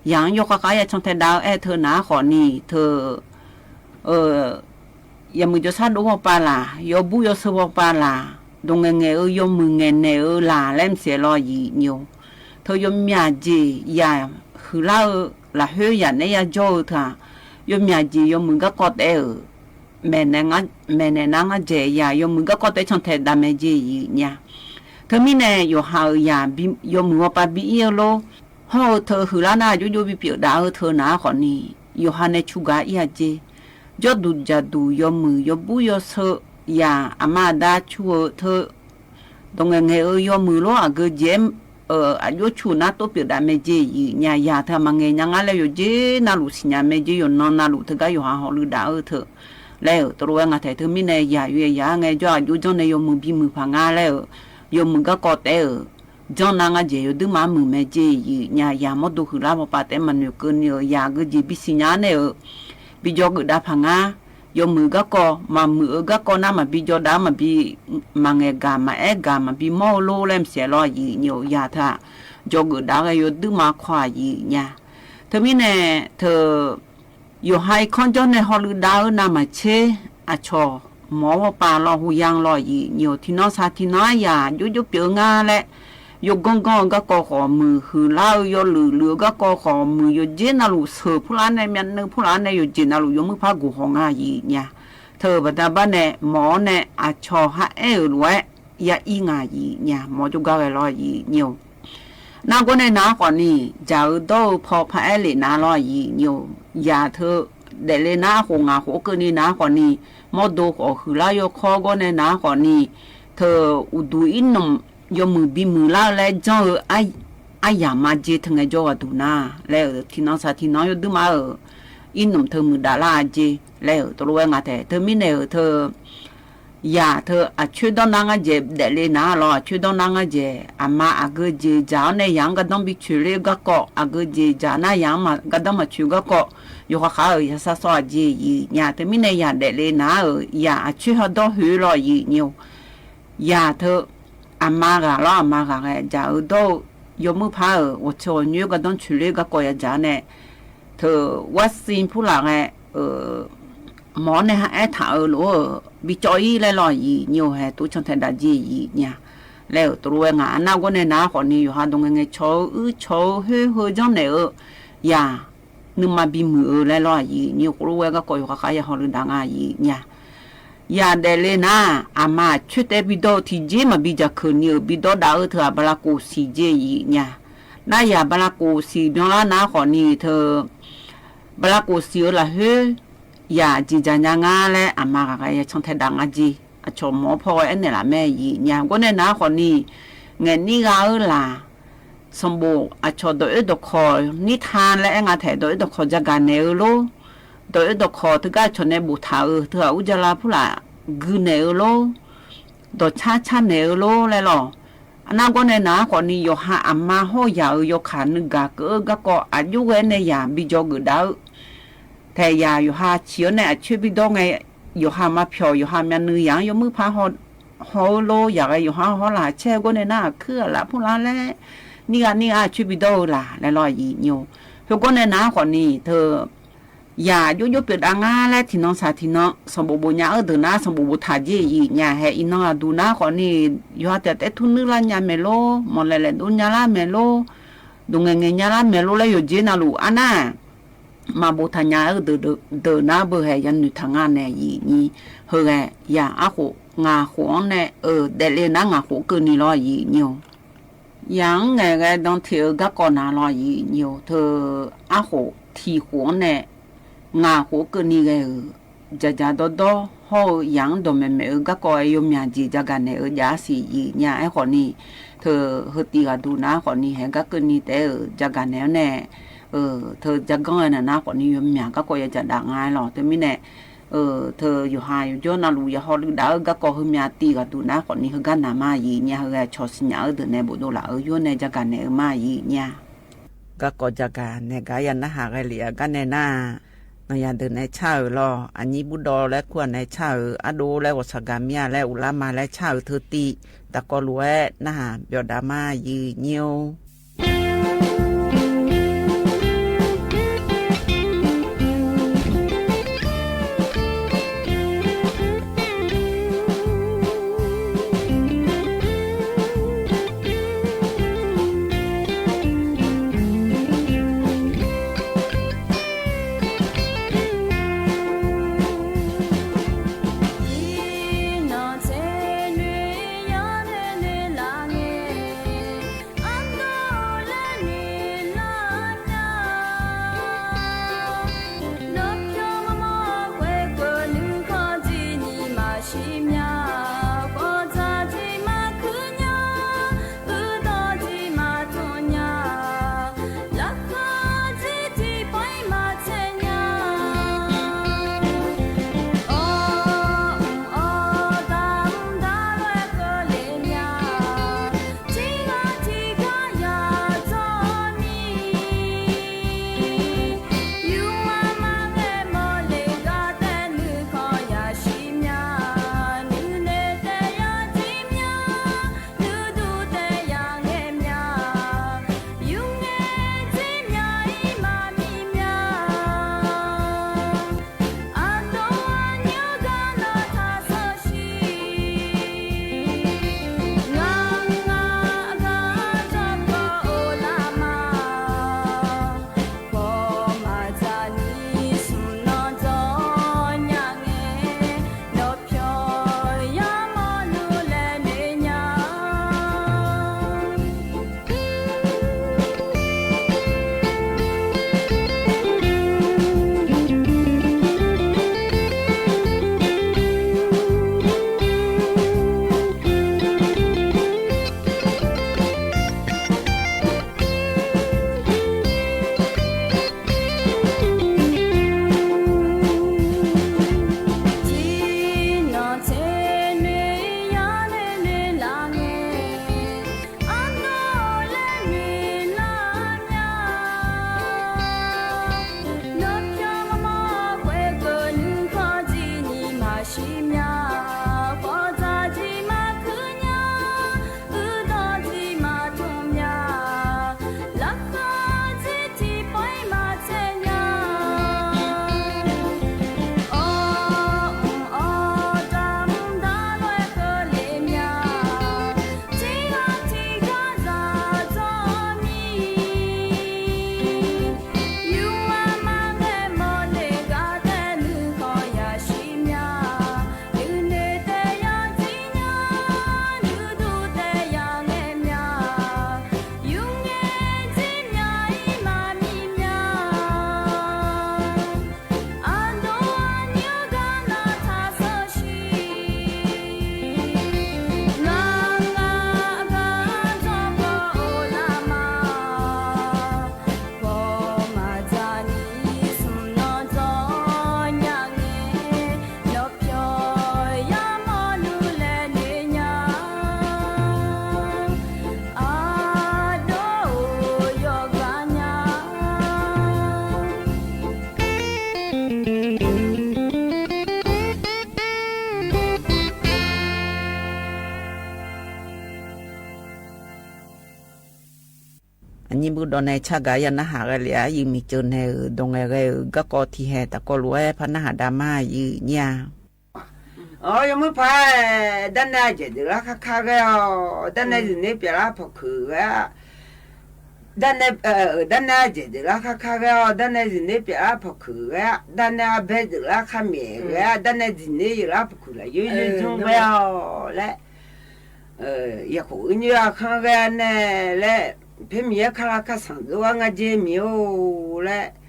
ယၤယိၤဃၣ်ဃၣ် ယၤဆီၣ်ထဲဒါအၢ အဲၣ်ထၢနၤဃီန့ၣ် ထၢ ယမုၢ်ယဆၣ်ဒိၣ်ပၤပၤလၢ် ယဘူၣ်ယဆၢပၤပၤလၢ် ဒိၣ်ငဲၤငဲၤအၢ ယမုၢ်ငဲၤနဲအၢလၢ် လဲၣ်မစဲးလီၤ ယိုဝ်းညို ထၢယမၠးက့ၢ် ယၤဟုးလၢအၢ လၢဟိုး ယၤနဲယၤယီၤအၢ ထၢ ယမၠးက့ၢ် ယမုၢ်ကၢ်ကီး တဲအၢ မဲာ်နဲနၤ မဲာ်နဲနၤ ငါကဲး ယၤ ယမုၢ်ကၢ်ကီး တဲဆီၣ်ထဲဒါမဲာ်က့ၢ် ယိုဝ်းညါ တမံၤန့ၣ် ယိၤဟၣ်ဧၢ ယၤ ယီၤမုၢ်ဝီပာ်ဘံအီၤလီၤ. ဟီၣ်ဧၢ တၢ်ဟုၣ်လၢ်နၤ ယိယိပျံၤဒၣ်ဧၢ တၢ်နၤဃီၣ်နံၤ ယိၤဟၣ်န့ၣ်ဆူၣ်ဂာအီၤအက့ၢ် ကၠီဒူၣ်ကၠၢ်ဒူၣ် ယီၤမုၢ် ယီၤဘူယီၤဆၢ ယၤ အမါအဒါဆူၣ်ဧၢ တၢ် ဒီးငဲၣ်ငဲၣ်ဧၢ ယီၤမုၢ်လီၤ အဂ့ၢ်ကၠီ အၢ အယိဆူၣ်နၤ တိဖျၢၣ်ဒၣ်မ့ၢ်ကၠီယံၤညါ ယၤ တၢ်မၤငဲၢ်ညါငါလၢယိၤကၠီ နလူၢ်ဆံညါမ့ၢ်ကၠီ ယိၤနီၢ်နလူၢ် တၢ်ဂၤယိၤဟၣ်ဟီၣ်လုၢ်ဒၣ်ဧၢ တၢ် လၢဧၢ တရူဝဲ ငါထဲ တမံၤန့ၣ် ယၤ ယၤ ယၤ ငဲၢ်ကၠီ အယိကၠီန့ၣ် ယီၤမုၢ်ဘံမုၢ်ဖးငါလၢဧၢ ယီၤမုၢ်ဂၤကီၢ်တဲဧၢ ကၠီနၤ ငါကၠီ ယီၤဒုးမၤမုၢ်မ့ၢ်ကၠီယံၤညါ ယၤ မီၢ်ဒိၣ်ဟုၣ်လၢ် ပှၤပာ်တဲမၤနၢၤကၢန့ၣ်ဧၢ ယၤ အဂ့ၢ်ကၠီ ဘံစံညါန့ၣ်ဧၢ ဘံကၠီၤဂုာ်ဒၣ်ဖးငါ ယီၤမုၢ်ဂၤကီၢ် မၤမုၢ်အၢဂၤကီၢ်နၤ မၤဘံကၠီၤဒၣ် မၤဘံ မၤငဲၢ်ဂၤ မၤအဲၣ်ဂၤ မၤဘံမီၢ်ဧၢလီၤ လၢမစဲးလီၤယံၤညါ ယၤ တၢ် ကၠီၤဂုာ်ဒၣ်ဂဲ ယီၤဒုးမၤခွါယံၤညါ တမံၤန့ၣ် တၢ် ယိၤဟၣ်အံၤ ခီကၠီန့ၣ် ဟီၣ်လုၢ်ဒၣ်ဧၢ နၤမၤဆ့ အဆီၣ်မီၢ်ဝီပာ်လီၤ ဟူးယၢင်လီၤယံၤညါ ထံနီၢ်ဆါထံနီၢ် ယၤ ယိယိပျံၤငါလၢ ယိၤကီၢ်ကီၢ်အဂၤကီၢ်ဃီၣ်မုၢ် ဟုၣ်လၢ်ဧၢ ယီၤလုၢ်လုၢ်အဂၤကီၢ်ဃီၣ်မုၢ် ယိၤကၠီနလူၢ် ဆၢဖုလၢ်န့ၣ် မၠၣ်နုၢ်ဖုလၢ်န့ၣ် ယိၤကၠီနလူၢ် ယီၤမုၢ်ဖးဂီၢ်ဃီၣ်ငါယံၤညါ တၢ် ဘၣ်တၢ်ဘၣ်န့ၣ် မီၢ်န့ၣ် အဆီၣ်ဟးအဲၣ်ဧၢလီၤဝဲ ယၤအံၤငါယံၤညါ မီၢ်ကၠီၤဂၤဂဲလီၤယံၤညါ နၤဂီၢ်န့ၣ်နၤဃီၣ်နံၤ ကၠီၤဧၢ ဒီးဖီဖးအဲၣ်လံနၤလီၤယံၤညါ ယၤ တၢ် ဒဲးလၢနၤဃိၣ် ငါဃိၣ်ကၢန့ၣ်နၤဃီၣ်နံၤ မီၢ်ဒိၣ်ဃီၣ်ဟုၣ်လၢ်ယီၤခီဂီၢ်န့ၣ်နၤဃီၣ်နံၤ တၢ် အိၣ်ဒူၣ်အံၤနုၢ် ယီၤမုၢ်ဘံမုၢ်လၢ်လၢကၠီၤဧၢ အယၤမၤကၠီ တၢ် ငဲၢ်ကၠီၤဂၤဒူၣ်နၤ လၢထံနီၢ်ဆါထံနီၢ် ယိၤဒုးမၤဧၢ အံၤနုၢ် တၢ်မုၢ်ဒၣ်လၢအကၠီ လၢတရူဝဲ ငါထဲ တမံၤန့ၣ် တၢ် ယၤ တၢ် အဆၢဒီးနၤ ငါကၠီၤ ဒဲးလၢနၤလီၤ အဆၢဒီးနၤ ငါကၠီၤ အမါ အဂ့ၢ်ကၠီၤ ကၠီၤန့ၣ် ယၤ ကဒီမၤဘံဆၢလၢအဂၤကီၢ် အဂ့ၢ်ကၠီၤ ကၠီၤနၤ ယၤ ကဒီမၤဆၢအဂၤကီၢ် ယိၤဃၣ်ဃၣ်ဧၢ ယဆၢစီၤအကၠီၤယံၤညါ တမံၤန့ၣ် ယၤ ဒဲးလၢနၤဧၢ ယၤ အဆၢဟီၣ်ဒီးဟုၣ်လီၤယံၤညါ ယၤ တၢ် အမါဂၤလီၤ အမါဂၤဂဲ ကၠီၤဧၢ ဒီး ယီၤမုၢ်ဖးဧၢ ဝဲဆိၣ်ညိ ကဒီဆၢလၢအဂၤကီၢ်ယၤကၠီၤန့ၣ် တၢ် ဝဲစံဖုလၢ်ဂဲ မီၢ်န့ၣ်ဟးအဲၣ်ထးဧၢလီၤ ဘံကၠီၤအံၤလၢလီၤယံၤညါ ဟဲတိစၢၤထဲဒၣ်ကၠီၤယံၤညါ လၢတရူဝဲ ငါ အနၤဂီၢ်န့ၣ်နၤဃီၣ်နံၤ ယိၤဟၣ်ဒီးငဲၢ်ငဲၢ် ကၠီၤဧၢ အုၣ် ကၠီၤဧၢ ဟုၣ် ဟုၣ် ကၠီၤန့ၣ်ဧၢ ယၤ နုၢ်မၤဘံမုၢ်ဧၢလၢလီၤယံၤညါ တရူဝဲ ဂၤကီၢ်ယိၤဃၣ်ဃၣ် ယဟီၣ်လုၢ်ဒၣ်ငါယံၤညါ ယၤ ဒဲးလၢနၤ အမါ ဆၢတဲဘံဒီး ထံၣ်ကၠီမၤဘံ ကၠီၤခုၣ်နံၤဧၢ ဘံဒီးဒၣ်ဧၢ တၢ် အဘလးကိၣ်စံကၠီၤယံၤညါ နၤယၤ ဘလးကိၣ်စံ ဘျီလၢနၤဃီၣ်နံၤ တၢ် ဘလးကိၣ်စံဧၢ လၢဟုၣ် ယၤ ကၠီၤကၠီၤညါငါလၢ အမါဂၤဂဲ ယဆၢထဲဒၣ်ငါကၠီၤ အဆီၣ်မီၢ်ဖီဝဲအဲၣ်န့ၣ်လၢမ့ၢ်ယံၤညါ ဂီၢ်န့ၣ်နၤဃီၣ်နံၤ ငဲၢ်နံၣ်ဂၤဧၢလၢ် စီၤဘိၣ် အဆီၣ်ဒီးအၢဒီးခီၣ် နံၣ်ထါလၢအဲၣ် ငါထဲ ဒီးအၢဒီးခီၣ် ကၠီၤဂၤနဲၣ်ဧၢလီၤ ဒီးအၢဒီးခီၣ် တၢ်ဂၤဆီၣ်န့ၣ် ဘိၣ်ထးဧၢ တၢ် အုၣ် ကၠီၤလါဖုလၢ် ဂုာ်နဲၣ်ဧၢလီၤ ဒီးဆါ ဆါနဲၣ်ဧၢလီၤ လၢလီၤ အနၤဂီၢ်န့ၣ်နၤဃီၣ်နံၤ ယိၤဟၣ်အမါဟီၣ်ယၤဧၢ ယီၤခးနုၢ်ဂၤကၢအဂၤကီၢ် အယိၣ်ဝဲန့ၣ် ယၤ ဘံကၠီၤဂုာ်ဒၣ်ဧၢ ထဲယၤ ယိၤဟၣ်ဆံးအီၤန့ၣ် အဆၢဘံဒီးငဲၢ် ယိၤဟၣ်မၤဖျိး ယိၤဟၣ်မၤနုၢ်ယၤ ယီၤမုၢ်ဖးဟီၣ် ဟီၣ်ဧၢလီၤ ယၤဂဲ ယိၤဟၣ်ဟီၣ်လၢ်ဆဲး ဂီၢ်န့ၣ်နၤ အခုအလၢ်ဖုလၢ်လဲၣ် နံၣ်ဂၤနံၣ်ဂၤ အဆၢဘံဒီးဧၢလၢ် လၢလီၤယံၤညါ ဟုၣ် ဂီၢ်န့ၣ်နၤဃီၣ်နံၤ တၢ် ယၤ ယိယိပျံၤဒၣ်ငါလၢထံနီၢ်ဆါထံနီၢ် စီၤဘိၣ်ဘိၣ်ညါအၢဒၢးနၤ စီၤဘိၣ်ဘိၣ်ထးကၠီၤယံၤညါ ဟဲအံၤနီၢ်ဂၤဒူၣ်နၤဃီၣ်နံၤ ယိၤဟၣ်တဲာ်တဲထူနုၢ်လၢ်ညါမဲာ်လီၤ မီၢ်လဲၤလဲၤဒိၣ်ညါလၢ်မဲာ်လီၤ ဒိၣ်ငဲၢ်ငဲၢ်ညါလၢ်မဲာ်လီၤ လၢယိၤကၠီၤနၤလူၢ်အါနၤ မၤဘိၣ်ထးညါအၢဒၢး ဒၢးနၤဘၣ် ဟဲယၤနုၢ်ထးငါနဲၣ်ယံၤညါ ဟဲဂဲ ယၤအဃိၣ် ငါဃိၣ်အီၤန့ၣ် အၢ ဒဲးလၢနၤ ငါဃိၣ်ကၢန့ၣ်လီၤယံၤညါ ယၤ ငဲၢ်ဂဲ ဒီးထံၣ်အၢဂၤကီၢ်နၤလီၤယံၤညါ တၢ် အဃိၣ် ထံၣ်ဃိၣ်အီၤန့ၣ် ငါဃိၣ်ကၢန့ၣ်ဂဲဧၢ ကၠီၤကၠီၤဒီးဒီး ဟီၣ်ဧၢ ယၤ ဒီးမဲာ်မဲာ်အၢဂၤကီၢ် ယိၤမၠးကၠီၤ ကၠီၤဂၤနဲၣ်အၢ ယၤစံးယံၤညါ အဲၣ်ဃီၣ်နံၤ တၢ် ဟဲတံၢ်ဂၤဒူၣ်နၤဃီၣ်နံၤ ဟဲဂၤကၢန့ၣ်တဲအၢ ကၠီၤဂၤနဲၣ်အၢန့ၣ် တၢ် ကၠီၤဂၤနဲၣ်နၤဃီၣ်နံၤ ယိၤမၠးဂၤကီၢ် ယၤကၠီၤဒၣ်ငါလီၤ တမံၤန့ၣ် တၢ် ယိၤဟၣ်ယိၤကၠီၤနၤလူၢ် ယဟီၣ်လုၢ်ဒၣ်အၢဂၤကီၢ် ဟဲမၠးတံၢ်ဂၤဒူၣ်နၤဃီၣ်နံၤ ဟဲဂၤနၤမးယံၤညါ ဟဲဂဲ ဆီၣ်ဆံညါအၢဒၢးနဲၣ်ဘိးဒိၣ်လၢ် အၢယိၤန့ၣ် ကၠီၤဂၤနဲၣ်အၢမးယံၤညါ ဂၤကီၢ်ကၠီၤဂၤနဲၣ် ကၠီၤဂၤယၤ နဟးဂဲၤလံအဂၤနဲၣ်နၤ နီၢ်ယၤဒၢးနဲၣ်ဆၣ်ဧၢလီၤ အညံၣ်ဘူၣ်ဒီးလၢခူၣ်န့ၣ်ဆၣ်ဧၢ အဒိလၢဂီၤဆၣ်ဂၤမံယၤလၢအူလါမၤလၢဆၣ်ဧၢ တၢ်တံၢ် တၢ်ကီၢ်လူၢ်ဝဲ နဟးပၠီၤဒၣ်မးယံၤညါ ဒိးနဲၣ်ဆၣ်ဂ့ၤယၤနၢ်ဟးဂဲၤလံဧါ, ယုၢ်မံၤစၢၤနဲၣ်ဧၢ, ဒိးနဲၣ်ဂဲၤဧၢ, ကၢ်ကီထံဟဲ တၢ်ကီလူၤဝဲ ဖးနၢ်ဟးဒါမါယုၢ်ညါ အိ ယမိၢ်ဖး, ဒၣ်နဲၣ်အစဲးဒုးလၢခါခါဂဲၤအီၤ, ဒၣ်နဲၣ်ယုၢ်န့ၣ်ပျဲလၢဖီခိၣ်ဂဲၤ, ဒၣ်နဲၣ်, ဒၣ်နဲၣ်အစဲးဒုးလၢခါခါဂဲၤအီၤ, ဒၣ်နဲၣ်ယုၢ်န့ၣ်ပျဲလၢဖီခိၣ်ဂဲၤ, ဒၣ်နဲၣ်အဘဲဒုးလၢခါမဲာ်ဂဲၤ, ဒၣ်နဲၣ်ယုၢ်န့ၣ်ယုၢ်လၢဖီခိၣ်လၢယိယိကၠိဂဲၤအီၤလဲၣ်. ယခိၣ်အုၣ်ညိအခါဂဲၤန့ၣ်လဲၣ်, ဖဲမံၤဟဲခါလၢခါဆၣ်ဒိၣ်ဝဲငါက့မံၤအိၣ်လဲၣ်.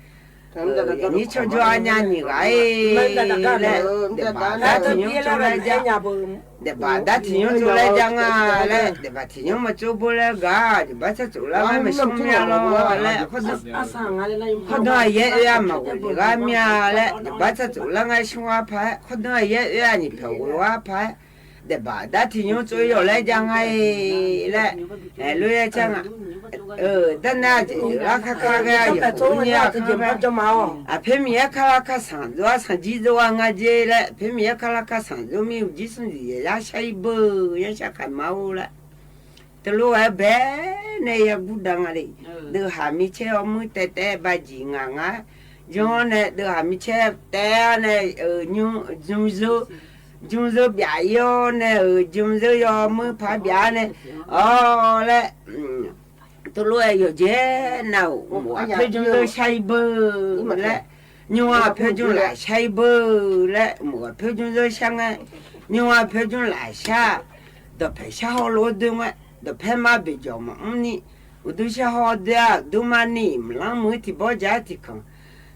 ယနံၣ်ဆီၣ်ကၠိအညါနံၣ်ဂၤအံၤလဲၣ်, ဒဲးဘၣ်ဒၣ်ထံၣ်ညိကၠိလၢကၠၢ်, ဒဲးဘၣ်ဒၣ်ထံၣ်ညိကၠိလၢကၠၢ်ဂၤလဲၣ်, ဒဲးဘၣ်ထံၣ်ညိမီၢ်ကၠိဘိလၢဂၤ, ဒဲးဘၣ်ဆၣ်ကၠိလၢမ့ၢ်ဆူမဲာ်လီၤလဲၣ်, ခီဒုးအယဲၢ်အၢအမၤဝဲလံဂၤမံၤလဲၣ်, ဒဲးဘၣ်ဆၣ်ကၠိလၢငါဆူဝါဖဲ, ခီဒုးအယဲၢ်အၢအနံၣ်ဖဲဝဲဝါဖဲ ဒဲးဘၣ်ဒၣ်ထံၣ်ညိကၠိယိာ်လၢကၠၢ်ဂၤအံၤလဲၣ်, လၢယကၠၢ်ဂၤ, ဒၣ်နဲၣ်အစဲးဒုးလၢခါခါဂဲၤ ယခိၣ်အုၣ်ညိအခါဂဲၤ, အဖဲမံၤဟဲခါလၢခါဆၣ်ဒိၣ်ဝဲဆၣ်ကၠံဒိၣ်ဝဲငါက့လဲၣ်, ဖဲမံၤဟဲခါလၢခါဆၣ်ဒိၣ်မ့ၢ်ဝဲကၠံဆူၣ်ဒံးယဲၢ် ယဆါအံၤဘၢ, ယဆါခးမါအိၣ်လဲၣ်. တလိၣ်ဝဲဘဲန့ၣ် ယကူဒၣ်ငါလံ, ဒုးဟးမံၤဆဲးအီၤမုၢ်တဲတဲဘၣ်ကံၣ်ငါငါ, ယီၤန့ၣ် ဒုးဟးမံၤဆဲးတဲန့ၣ်, ကၠုံစၢ, ကၠုံစၢဘၣ်ယီၤန့ၣ်, ကၠုံစၢယီၤမုၢ်ဖးဘၣ်န့ၣ်, အိၣ်လဲၣ်, တလိၣ်ဝဲယိာ်ကဲနၤ, မိၢ်အဖဲကၠုံစၢဆါအံၤဘၢလဲၣ်, ညိအဖဲကၠုံလၢ်ဆါအံၤဘၢလဲၣ်, မိၢ်အဖဲကၠုံစၢဆါငါ, ညိအဖဲကၠုံလၢ်ဆါ, ဒီးဖဲဆါဟီၣ်လိာ်ဒိၣ်ဝဲ, ဒီးဖဲမါဘ့ၣ်ကၠီၣ်မၤအီနံၣ်, အိၣ်ဒုဆါဟီၣ်ဒိၣ်ဧါ, ဒိၣ်မးနံၣ်, မလီၤမုၢ်ထံၣ်ဘီၣ်ကၠၢထံၣ်ခီၣ်,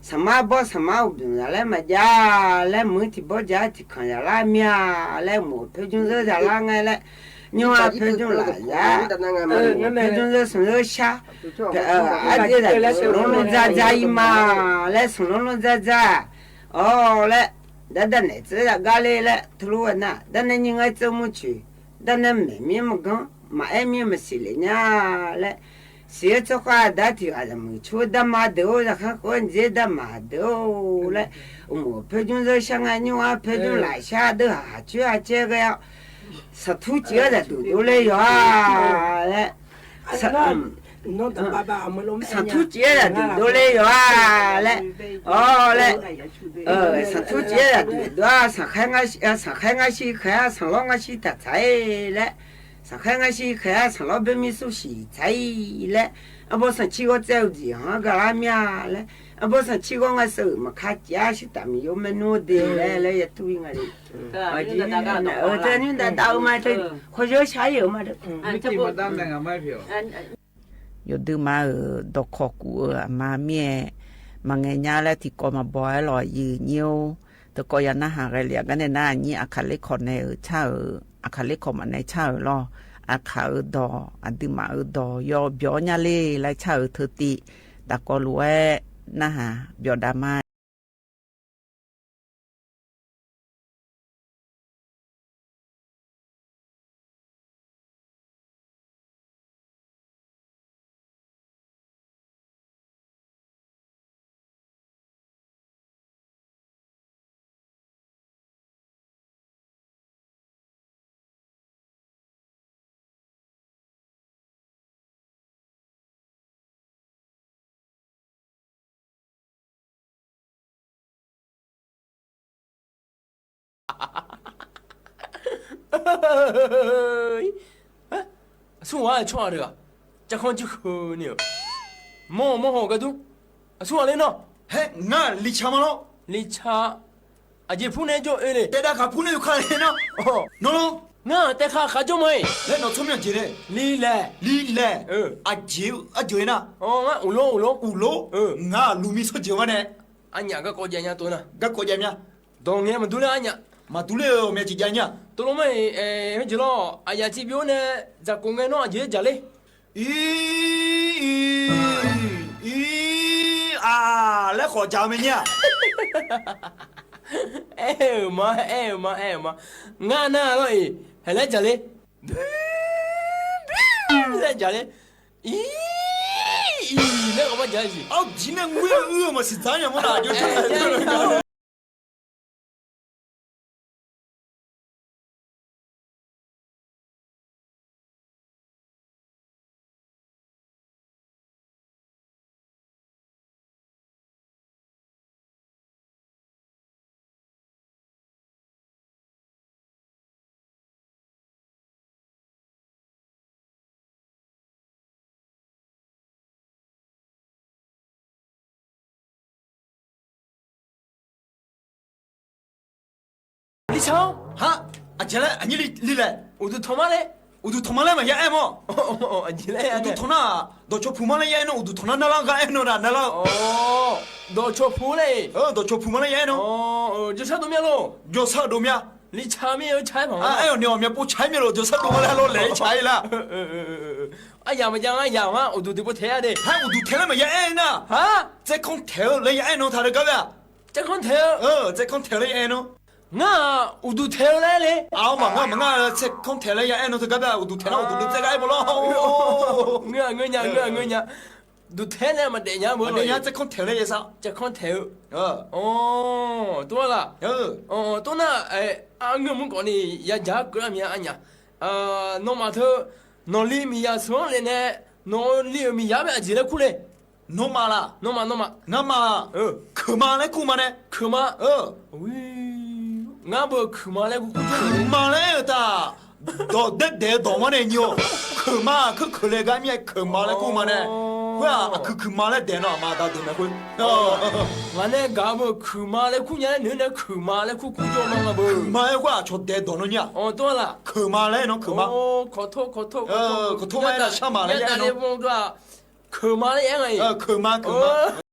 ဆၢမါဘီၣ်ဆၢမါအိၣ်ဘျုးယၤလၢမၤယၤလဲၣ်, မုၢ်ထံၣ်ဘီၣ်ကၠၢထံၣ်ခီၣ်ယၤလၢမ့ၢ်ဧါလဲၣ်, မိၢ်ဖဲကၠုံစၢယၤလၢငါလဲၣ်, ညိအဖဲကၠုံလၢ်ယၤ, ဖဲကၠုံစၢဆၣ်စၢဆါ, အဒ့ဒၣ်ဆၣ်လိၤလိၤဒၣ်ဒၣ်အံၤမးလဲၣ်, ဆၣ်လိၤလိၤဒၣ်ဒၣ်, အိၣ်လဲၣ်, ဒၣ်ဒၣ်နဲၣ်စၢဂၤလံလဲၣ်, တလိၣ်ဝဲနၤ, ဒၣ်နဲၣ်ညံငဲၢ်စၢမုၢ်ဆ့ၣ်, ဒၣ်နဲၣ်မဲာ်မ့ၢ်မကီ, မၤအဲၣ်မ့ၢ်မစံးလဲၣ်ညါလဲၣ်, စံးဆၢကွၢ်ဒၣ်ထံၣ်ဂၤမုၢ်ဆိဒၣ်မၤဒုးအိၣ်, တခါဃီန့ၣ်ဒၣ်မၤဒုးအိၣ်လဲၣ်, မိၢ်ဖဲကၠုံစၢဆါငါ, ညိအဖဲကၠုံလၢ်ဆါ, ဒုးဟးဆူဟးဆဲးဂဲၤအီၤ, ဆၣ်ထူစံးဝဲဒၣ်ဒုးဒိၣ်လၢယွၤလဲၣ်, ဆၣ်ထူစံးဝဲဒၣ်ဒုးဒိၣ်လၢယွၤလဲၣ်, အိၣ်လဲၣ်, ဆၣ်ထူစံးဝဲဒၣ်ဒုးဒိၣ်, ဆၣ်ဃဲငါဆံ, ဆၣ်ဃဲငါဆံဃဲ, ဆၣ်လီၤငါဆံတၢ်ဆါအံၤလဲၣ်, ဆၣ်ဃဲငါဆံဃဲ, ဆၣ်လီၤဘၣ်မ့ၢ်ဆူၣ်ဆံးဆါအံၤလဲၣ်, အဘီၣ်ဆၣ်ဆံဂီၢ်စဲအိၣ်ဒံးဟီၣ်ဂၤလၢမ့ၢ်ဧါလဲၣ်, အဘီၣ်ဆၣ်ဆံဂီၢ်ငါစၢမခါကၠါ ဆံတၢ်မံၤယိမ့ၢ်နူဒ့လဲၣ်, လၢယတူၢ်ဝံၤငါဒံး, အတနုၤဒၣ်တၢ်အုမါတ, ခီယိဆါယဲမါတ, ယိၤဒုးမါဧၢ, ဒီးခီကူဧၢ, အမါမ့ၢ်, မၤငဲၤညါလၢထံကီၢ်မၤဘီအဲၣ်လီၤယုၢ်ညိ, တကီၢ်ယၤနၢ်ဟးဂဲၤလံ, အဂၤန့ၣ်နၤအညံအကၤလ့ခီၣ်နဲၣ်ဧၢဆၣ်ဧၢ, အကၤလ့ခီၣ်မးနဲၣ်ဆၣ်ဧၢလီၤ, အကၤဧၢဒီး, အဒုးမါဧၢဒီး, ယီၤဘျီညါလံ, လၢဆၣ်ဧၢထၢတံၢ်, တၢ်ကီလူၤဝဲ, နၢ်ဟး, ဘျီဒါမါ အဆူၣ်ဝါအဆီၣ်တဂၤ, ကၠၢ်ခီၣ်ကၠူၣ်ဃၢၤန့ၣ်ဧၢ, မီၢ်မီၢ်ဟီၣ်ကဒူ, အဆူၣ်ဝါလၢနီၤ, ဟဲ, ငါလံာ်ဆါမးလီၤ, လံာ်ဆါ, အယ့ၢ်ဖူန့ၣ်ကၠိအ့လ့ၣ်, တဲဒၣ်ခးဖူန့ၣ်ခါလ့ၣ်နီၤ, နီၤလီၤ, ငါတဲခးခးကၠိမးအံၤ, လၢနီၢ်ဆိမ့ၢ်အယ့ၢ်န့ၣ်, လံာ်လဲၣ်, လံာ်လဲၣ်, အယ့ၢ်, အယ့ၢ်နၤ, အိၣ်လီၤ, အိၣ်လီၤ, အိၣ်လီၤ, ငါလူၤမံဆိယ့ၢ်ဝဲန့ၣ်, အညၣ်ကကိးယဲၢ်ညါတိၢ်နၤ, ကကိးယဲၢ်မး ဒီးငဲမၤဒူလၢအညၣ်, မၤဒူလၢမ့ၢ်ကယဲၢ်ညါ, တလိၣ်မ့ၢ်အံၤ, ဟဲက့ၤလီၤ, အယၤစံးဘျုးန့ၣ်, စၤကိးငဲနီၢ်အယ့ၢ်ဒ်လဲၣ်, အံၤ, အံၤ, အါ, လၢဃီၤကၠၢ်မဲာ်ညါ, အဲၣ်မး, အဲၣ်မး, အဲၣ်မး, ငါနၤလီၤအံၤ, ဟဲလၢကၠၢ်လံ, လၢကၠၢ်လံ, အံၤ, အံၤ, လၢကဘၣ်ကၠၢ်လံ, အီၣ်ကံန့ၣ်ဝံၤအုမၤစံးတၢ်ညါမးနၤ, အဲၣ်, အဲၣ်, အဲၣ်, အဲၣ် ဆၢ ဟါ အကဲလဲၣ် အညိလံ လံလဲၣ် အိၣ်ဒူးထိးမါလဲၣ် အိၣ်ဒူးထိးမါလဲၣ် မ့ၢ်ယအဲၣ်မး အိၣ်ဒူးထိးမါလဲၣ် ယအဲၣ်နီၤ ဒီးဆိဖိမါလဲၣ် ယအဲၣ်နီၤ အိၣ်ဒူးထိးနါ နါလၢဂၤအဲၣ်နီၤဒၣ် နါလၢ ဒီးဆိဖိလဲၣ် ဒီးဆိဖိမါလဲၣ် ယအဲၣ်နီၤ ယဆၢဒိၣ်မးလီၤ ယဆၢဒိၣ်မး လံဆၢမ့ၢ်ယဆၢမး အဲၣ်အီၤန့ၣ် အီၤမ့ၢ်ပိာ်ဆၢမးလီၤ ယဆၢဒိၣ်မးလၢလီၤလဲၤဆၢလီၤ အယၤမ့ၢ်ယၤ အယၤမ့ၢ် အိၣ်ဒူးဒုးပိာ်ထဲအဒ့ ဟဲ အိၣ်ဒူးထဲလၢမ့ၢ်ယအဲၣ်နၤ ဟါ စဲးခီထဲလၢယအဲၣ်နီၤ ထါတဂၤဘၣ် စဲးခီထဲ စဲးခီထဲလၢယအဲၣ်နီၤ ငါ အိၣ်ဒူးထဲလၢလဲၣ် အမ့ၢ်ငါ မ့ၢ်ငါ စဲးခီထဲလၢယအဲၣ်နီၤ တဂၤဘၣ် အိၣ်ဒူးထဲလၢ အိၣ်ဒူးထဲလၢစဲးဂၤအဲၣ်ဘိလီၤ ငါ ငါ ဒူးထဲလၢမ့ၢ်ဒဲးညါမ့ၢ် စဲးခီထဲလၢယအဲၣ် စဲးခီထဲ တိၢ်လၢ တိၢ်နၤ အငိုၢ်မုၢ်ကီးန့ၣ် ယၤယၤကၢၢ်မ့ၢ်အညါ နီၢ်မးထၢ နီၢ်လံမံၤယၤဆၢလဲၣ်န့ၣ် နီၢ်လံမံၤယၤဘၣ်အစ့လၢခူၣ်လဲၣ် နီၢ်မးလၢ နီၢ်မး နီၢ်မး ငါမး ခုးမးလၢခူၣ်မးန့ၣ် ခုးမး ငါဘၣ်ခုးမးလၢခူၣ် ခုးမးလၢတၢ် ဒီးဒဲဒဲးဒီးမးန့ၣ်ညီ ခုးမး ခုးခုးလၢဂၤမ့ၢ်ခုးမးလၢခူၣ်မးန့ၣ် ဝဲ အခုးခုးမးလၢဒဲးနီၤ မၤတၢ်ဒိၣ်မးဃု မးန့ၣ်ဂၤဘၣ်ခုးမးလၢခူၣ်ညါန့ၣ် ခုးမးလၢခူၣ်ခူၣ်ကၠိမးဘၣ် ခုးမးလၢခူၣ် အဆိဒဲးဒီးနီၤညါ တိၢ်လၢ ခုးမးလၢနီၤ ခုးမး ခိးထိၣ်မး တၢ်ဆါမးလၢယအဲၣ်နီၤ ခုးမးလၢယအဲၣ် ခုးမး ခုးမး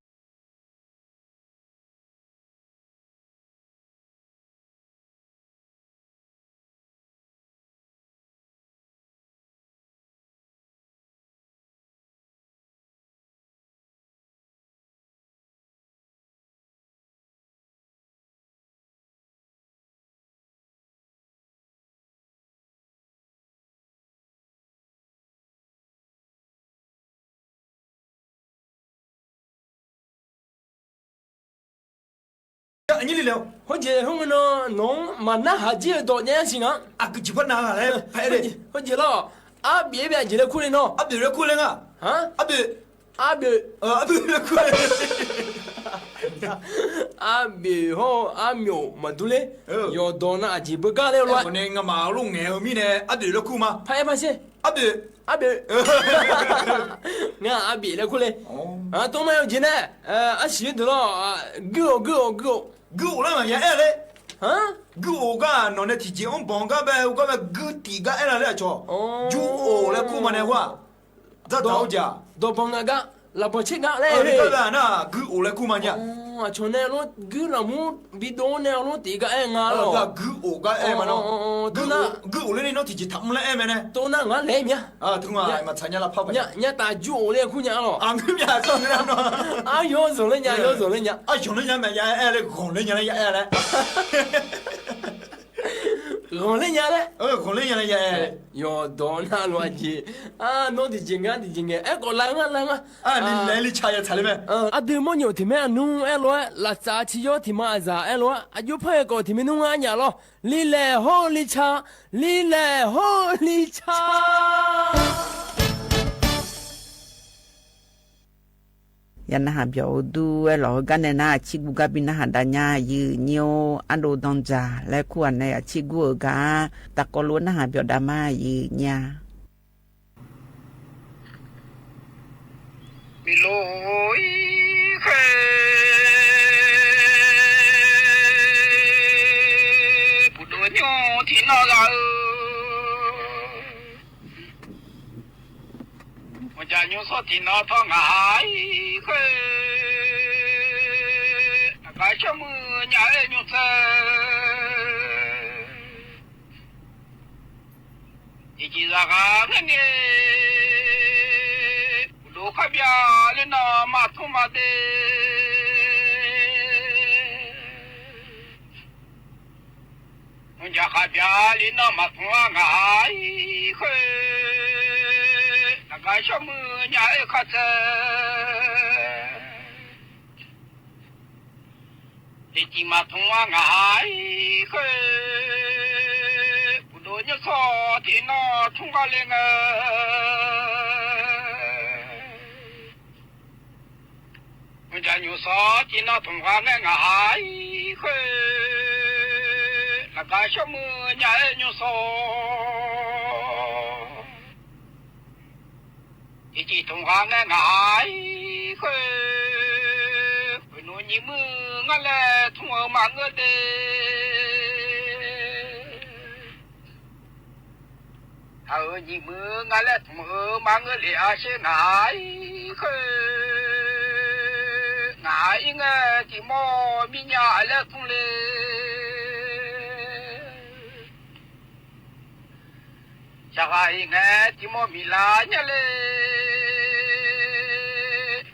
အညိလံလဲၣ် ဟိုက့ၤ ဟိုက့ၤနီၤ နီၢ်မၤနၢ်ဟးက့ၤဒီးညါစ့ၢ်နီၤ အကစံးဘၣ်နၤလဲၣ် ဖဲအံၤ ဟိုက့ၤလီၤ အဘ့ၣ်ဘၣ်က့ၤလၢခူၣ်လံနီၤ အဘ့ၣ်လၢခူၣ်လံနီၤ ဟါ အဘ့ၣ် အဘ့ၣ် အဘ့ၣ်လၢခူၣ်လံ အဘ့ၣ်ဟီ အမၠိၣ်မၤဒူလဲၣ် ယိၤဒီးနၤအက့ၤဘၣ်ကါလဲၣ်လီၤ န့ၣ် ငါမၤလိာ်ငဲၤမံၤန့ၣ် အဘ့ၣ်လၢခူၣ်မး ဖဲအံၤဖဲဆ့ အဘ့ၣ် အဘ့ၣ် နၤအဘ့ၣ်လၢခူၣ်လံ တိၢ်မးယက့ၤန့ၣ် အဆံးဒိၣ်လီၤ ဂုၢ်အိၣ် ဂုၢ်အိၣ် ဂုၢ်အိၣ် ဂုၢ်အိၣ်လၢမး ယအဲၣ်လဲၣ် ဟါ ဂုၢ်အိၣ်ဂၤ နီၢ်န့ၣ်ထံၣ်က့ၤအိၣ်ဘီဂၤဘၣ် အိၣ်ဂၤဘၣ် ဂုၢ်တံၢ်ဂၤအဲၣ်လၢလဲၣ်အဆိ ဂုၢ်အိၣ်လၢခူၣ်မးန့ၣ်ဝဲ တၢ်တၢ်အိၣ်ကၠၢ ဒီးဘီငါဂၤ လၢဘီဆ့ဂၤလဲၣ် ဂၤနၤ ဂုၢ်အိၣ်လၢခူၣ်မးညါ အဆိန့ၣ်လီၤ ဂုၢ်လၢမူ ဘံဒိၣ်န့ၣ်လီၤ တံၢ်ဂၤအဲၣ်ငါလီၤ ဂုၢ်အိၣ်ဂၤအဲၣ်မးနီၤ ဂုၢ်အိၣ်လၢန့ၣ်နီၤ ထံၣ်က့ၤထးမူလၢအဲၣ်မးန့ၣ် တိၢ်နၤ ငါလဲၤမး ညါတၢ်ဂုၢ်အိၣ်လၢခူၣ်ညါလီၤ အယိၤစိၤလၢညါ ယိၤစိၤလၢညါ အယိၤလၢညါ မ့ၢ်ယအဲၣ်လၢ ဂီၤလၢညါလၢယအဲၣ်လၢ ဂီၤလၢညါလၢ ဂီၤလၢညါလၢယအဲၣ် ယိၤဒီးနၤလီၤက့ၤ နီၢ်တံၢ်က့ၤ ငါတံၢ်က့ၤ အဲၣ်ကီးလၢငါလၢငါ လံလဲၤလံဆါယၤဆါလံမ့ၢ် အဒုးမိၣ်ညိၣ်ထံၣ်မ့ၢ်အနူအဲၣ်လီၤ လၢ်သးဆံယီထံၣ်မးအစၢ်အဲၣ်လီၤ အယိၤဖီၣ်အဲၣ်ကီးထံၣ်မ့ၢ်နူငါညၣ်လီၤ လံလဲၤဟီလံဆါ လံလဲၤဟီလံဆါ ယနၢ်ဟးပၠီၣ်အိၣ်ဒူဝဲလီၤ ဟိုဂၤနဲၣ်နၤ အဆံးကူဂၤဘံနၢ်ဟးဒၣ်ညါ ယုၢ်ညိ အဒိဒွန်စၢ် လၢခူၣ်အန့ၣ် အဆံးကူဧၢဂၤ တၢ်ကီလိနၢ်ဟးပၠီၣ်ဒၣ်မး ယုၢ်ညိ မ့ၢ်ကညိၣ်စီထံၣ်နီၤထီၣ်ငါဟဲဃဲ အကါဆိမိၣ်ညါအဲၣ်ညိၣ်သၢ ယကံစၤဂၤမ့ၢ်န့ၣ် ဒိၣ်ခါဘၣ်လၢနီၢ်မၤထူမၤဒ့ မ့ၢ်ကခါဘၣ်လၢနီၢ်မၤထူငါဟဲဃဲ အကါဆိမိၣ်ညါအဲၣ်ခါသၢ တကံမၤထူဝါငါဟဲဃဲ ပူၤဒိၣ်ညိၣ်စီထံၣ်နီၤထူဝါလဲၣ်ငါ မ့ၢ်ကညိၣ်စီထံၣ်နီၤထူဝါနဲၣ်ငါဟဲဃဲ လၢကါဆိမိၣ်ညါအဲၣ်ညိၣ်စီ တကံထူဝါနဲၣ်ငါဟဲဃဲ ပနူညံမုၣ်ငါလဲၤထူဝါမၤငၢၢ်ဒ့ အၢ ယံၤမုၣ် ငါလဲၤထွံၣ်အၢ မၤငၢၢ်လၢအရှဲ ငါဟဲဃုာ် ငါအံၤငၢၣ် တံၤမီၢ်မံညၣ် အလဲၤထွံၣ်လၢ စှၤဂၤအံၤငၢၣ် တံၤမီၢ်မံလၢညါလၢ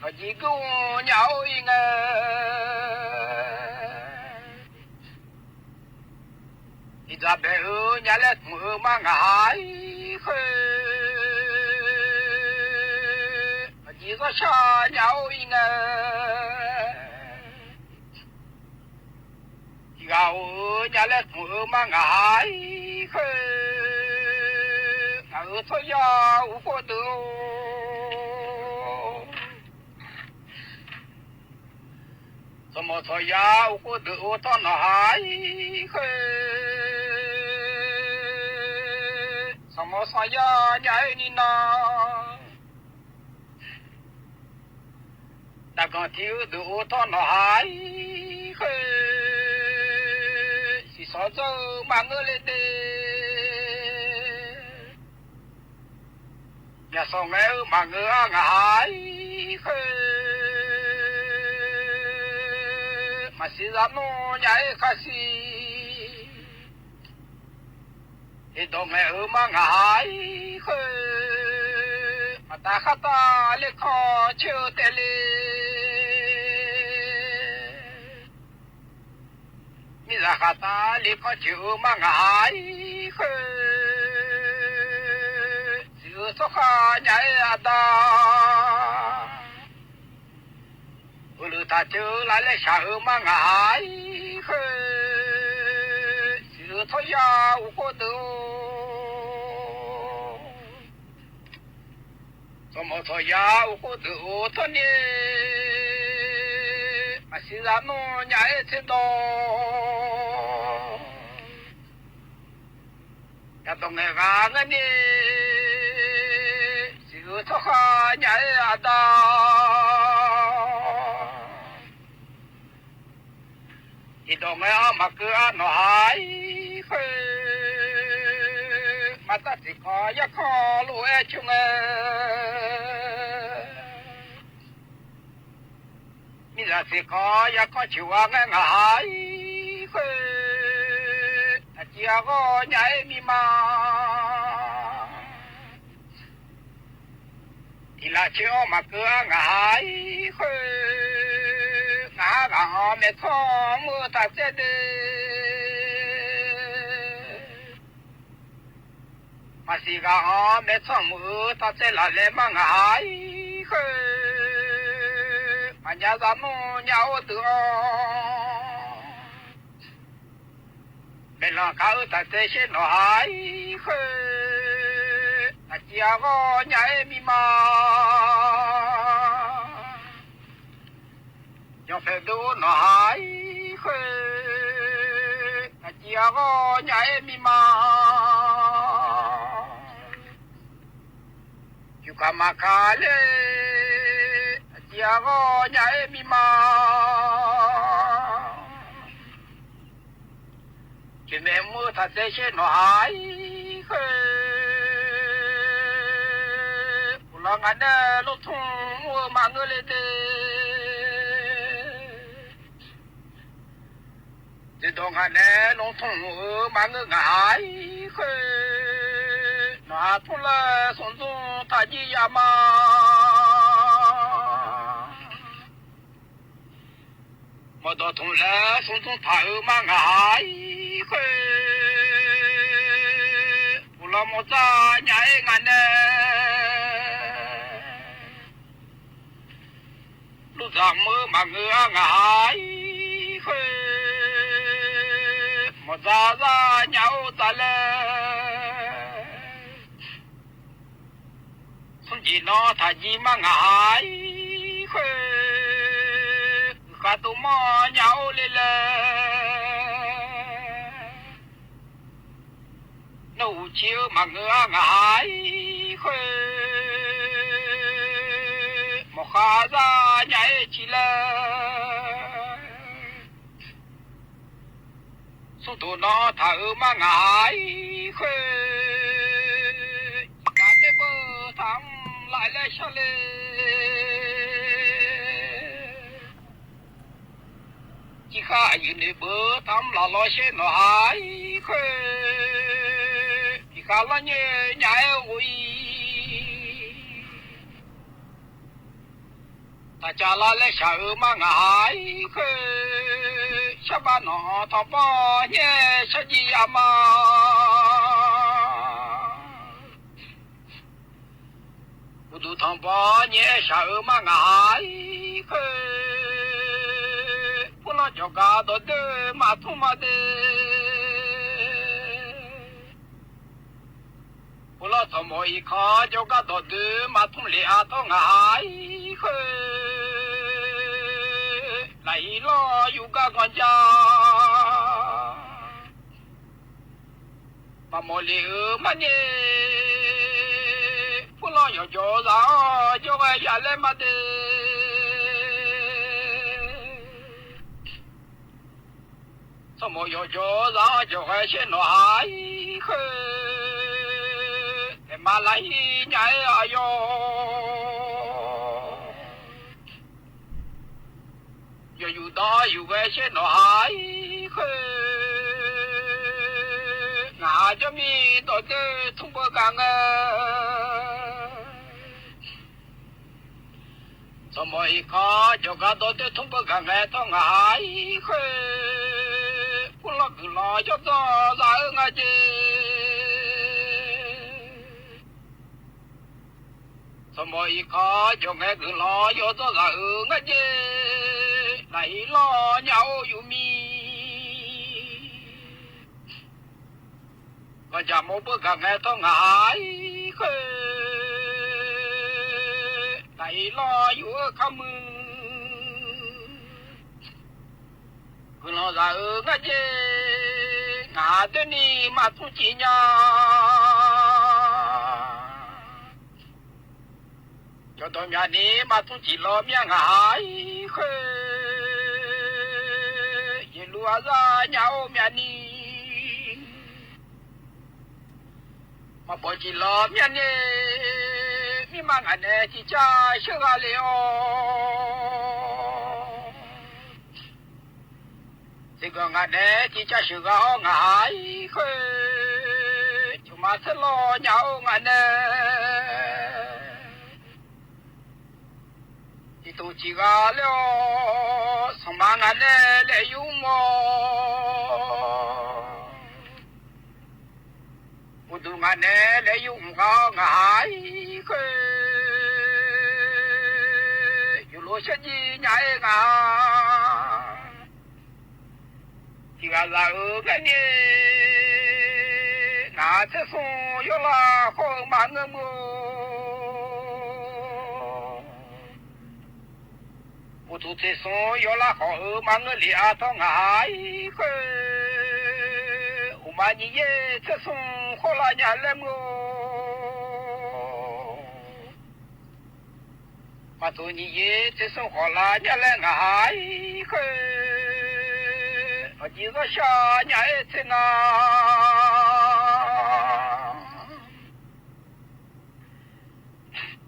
အယံၤကုၢ်ညါအိၣ်အံၤငၢၣ် ယံၤဒၣ်ဘဲအၢ ညါလဲၤထွံၣ်အၢ မၤငၢၢ်ဟဲဃုာ် အယံၤစီၤဆၣ်ညါအိၣ်အံၤငၢၣ် ယံၤဂၤအိၣ်အၢ ညါလဲၤထွံၣ်အၢ မၤငၢၢ်ဟဲဃုာ် ငါအၢ ထိၣ်ယီၤအိၣ်ဃိဒုးအိၣ် စီၤမီၤထိၣ်ယီၤအိၣ်ဃိဒုးအိၣ် ထီၣ်နီၤဟဲဃုာ် စီၤမီၤစီၤယီၤညါအၢနံၤနီၤ တၢ်ကီၢ်ထံအၢဒုးအိၣ် ထီၣ်နီၤဟဲဃုာ် စံၣ်စီၤကၠိ မၤငၢၢ်လၢဒ့ မၠၣ်စီၤငဲအၢ မၤငၢၢ်အါ ငါဟဲဃုာ် မၤစံးစၢ်နီၢ်ညါအၢ ခါဆံး ဟ့ၣ်ဒီးငဲအၢ မၤငၢၢ်ဟဲဃုာ် မၤတၢ်ဃၣ်တၢ်လ့ခီၣ်ဆၢတဲလ့ မ့ၢ်စ့ၢ်ဃၣ်တၢ်လ့ခီၣ်ဆၢအၢ မၤငၢၢ်ဟဲဃုာ် စံးအၢ ထိၣ်ဃၣ်ညါအၢ အဒါ အိၣ်လၢတၢ်ဆၢလၢ်လဲၣ် ဆၣ်အၢ မၤငၢၢ်ဟဲဃုာ် စံးအၢ ထိၣ်ယီၤအိၣ်ဃိဒုးအိၣ် စီၤမီၤထိၣ်ယီၤအိၣ်ဃိဒုးအိၣ် ထိၣ်န့ၣ် မၤစံးစၢ်နီၢ်ညါအၢ ဆ့ဒီး ယၤဒီးငဲဂၤဂၤန့ၣ် စံးအၢ ထိၣ်ဃၣ်ညါအၢ အဒါ ဟ့ၣ်ဒီးငဲအၢ မၤကၢအၢ နီၤဟဲဃုာ် မၤတၢ်စ့ၢ်ကီး ယၤခီၣ်လိာ်အဲၣ်ဆိၣ်ငၢၣ် မ့ၢ်စ့ၢ်ကီး ယၤခီၣ်ဆၢဝါ ငဲ ငါဟဲဃုာ် တၢ်စံးအဂီၢ် ညါအဲၣ်မံမၤ တံၤလၢ်ဆၢအီၣ် မၤကၢအၢ ငါဟဲဃုာ် ငါဟးဂၤအီၤ မဲာ်ထီၣ်မုၢ်တၢ်စဲဒ့ မၤစံးဂၤအီၤ မဲာ်ထီၣ်မုၢ်တၢ်စဲလၢ်လဲၣ် မၤငၢၢ်ဟဲဃုာ် မၤညါစၢ်နီၢ်ညါအိၣ်ဒုးအီၤ မဲာ်လီၤကါအၢ တၢ်စဲရှဲနီၤဟဲဃုာ် တၢ်စံးအဂီၢ် ညါအဲၣ်မံမၤ ယီၤဖဲဒိၣ်နီၤဟဲဃုာ် တၢ်စံးအဂီၢ် ညါအဲၣ်မံမၤ ယူၤခါမၤခါလဲၣ် တၢ်စံးအဂီၢ် ညါအဲၣ်မံမၤ က့ၤမဲာ်မုၢ်တၢ်စဲရှဲနီၤဟဲဃုာ် ပူၤလီၤငါနဲ လူၢ်ထူၣ်မုၢ် မၤငၢၢ်လၢဒ့ ဒ်သိးငါနဲ လူၢ်ထူၣ်မုၢ် မၤငၢၢ် ငါဟဲဃုာ် နီၢ်ဟးထူၣ်လၢ သူၣ်ဒူၣ်ထးယံယၤမး မ့ၢ်ဒီးထူၣ်လၢ သူၣ်ဒူၣ်ထးအၢ မၤငၢၢ်ဟဲဃုာ် ပူၤလီၤမိၢ်စၢ်ညါအဲၣ် ငါနဲ လူၢ်စၢ်မုၢ် မၤငၢၢ် ငါဟဲဃုာ် မိၢ်စၢ်စၢ်ညါအိၣ်တၢ်လဲၣ် သူၣ်ယံၤနီၢ်ထးယံ မၤငၢၢ်ဟဲဃုာ် ဃုာ်ဃာ်တိၢ်မီၢ်ညါအိၣ်လၢလဲၣ် နီၢ်အူဆံ မၤငၢၢ် ငါဟဲဃုာ် မိၢ်ဃၢ်စၢ်ညါအဲၣ်ဆံးလဲၣ် သူၣ်ဒူၣ်နီၢ်ထးအၢ မၤငၢၢ်ဟဲဃုာ် လဲရှောက်လဲ ကြီးခါအယုၢ်န့ၣ် ဘၣ်တၢ်လၢ်လီၤရှဲနီၤဟၢၣ်ခွဲး ပံၤဃာ်လီၤညဲညါအဲၣ်အိၣ်အံၤ တၢ်ကၢ်လၢ်လဲရှၢၣ်ဧၢ မါငါဟၢၣ်ခွဲး ရှောက်ဘၣ်နီၤထီၣ်ဘီၣ်ညဲ ရှောက်ကံယၤမါ အိၣ်ဒူၣ်ထီၣ်ဘီၣ်ညဲ ရှၢၣ်ဧၢ မါငါဟၢၣ်ခွဲး ဖိလီၤကၠီၤကၤဒီးဒၢ မၤထူမၤဒဲ ဖိလီၤထီၣ်မီၢ်အံၤခီ ကၠီၤကၤဒီးဒၢ မၤထူလံအါထီၣ် ငါဟၢၣ်ခွဲး လၢဟံၣ်လီၤယူၤကၤကီၢ်ကၠၢ မၤမီၢ်လံဧၢ မါန့ၣ် ဖိလီၤယီၢ်ကၠီၤစၢ်အီၤ ကၠီၤဝဲယၤလဲမၤဒဲ ထီၣ်မီၢ်ယီၢ်ကၠီၤစၢ်အီၤ ကၠီၤဝဲရှဲနီၤဟၢၣ်ခွဲး မၤလၢဟံၣ်ညါအဲၣ်အယီၤ ယီၢ်ယူၤဒီးယူၤဝဲရှဲနီၤဟၢၣ်ခွဲး ငါဟၢၣ်ကၠီၤမံဒီးဒၢ ထူဘၢၣ်ကၤငဲ ထီၣ်မီၢ်အံၤခီ ကၠီၤကၤဒီးဒၢ ထူဘၢၣ်ကၤငဲ ထီၣ် ငါဟၢၣ်ခွဲး ဖိလီၤကုၢ်လီၤယီၢ်ကၠီၤစၢ်ဧၢ ငါကၠီၤ ထီၣ်မီၢ်အံၤခီ ကၠီၤငဲကုၢ်လီၤယီၢ်ကၠီၤစၢ်ဧၢ ငါကၠီၤ လၢဟံၣ်လီၤညါအိၣ်ယူၤမံ ကီၢ်ကၠၢ်မိၢ်ဘၢၣ်ကၤငဲ ထီၣ် ငါဟၢၣ်ခွဲး လၢဟံၣ်လီၤယူၤဧၢ ခါမုၢ် ကုၢ်လီၤစၢ်ဧၢ ငါကၠီၤ ငါဟၢၣ်ဒၢနံၤ မၤထူကံညါ ကၠီၤဒီးမၠးနံၤ မၤထူကံလီၤမၠး ငါဟၢၣ်ခွဲး ယလူၤအသးညါအိၣ်မၠးနံၤ မၤဘီကံလီၤမၠးန့ၣ် မ့ၢ်မး ငါနဲကံကၢ်ဆှၢဂၤလံအီၤ စ့ၢ်ကီး ငါနဲကံကၢ်ဆှၢဂၤအီၤ ငါဟၢၣ်ခွဲး ဆိၣ်မးဆဲးလီၤညါအိၣ် ငါနဲ တံၤတူၢ်ကံဂၤလၢအီၤ ဆီၣ်မး ငါနဲလဲၤယူၤမီၢ် အိၣ်ဒူၣ် ငါနဲလဲၤယူၤမီၢ်ဂၤအီၤ ငါဟၢၣ်ခွဲး ယလူၤဆဲးကံညါအဲၣ် ငါ ကံဂၤစၢ်ဧၢ ငါန့ၣ် နၤ ထံသူယီၤလၢဃီဧၢ မါငဲမိၢ် အိၣ်ထူၣ်ထံသူယီၤလၢဃီဧၢ မါငဲလံအါထီၣ် ငါဟၢၣ်ခွဲး အိၣ်မးနံၤယဲၢ် ထံသူဃီလၢညါလဲမိၢ် မၤထူနံၤယဲၢ် ထံသူဃီလၢညါလဲ ငါဟၢၣ်ခွဲး အီၣ်ကံၢ်စီဆှံညါအဲၣ်ထဲနၤ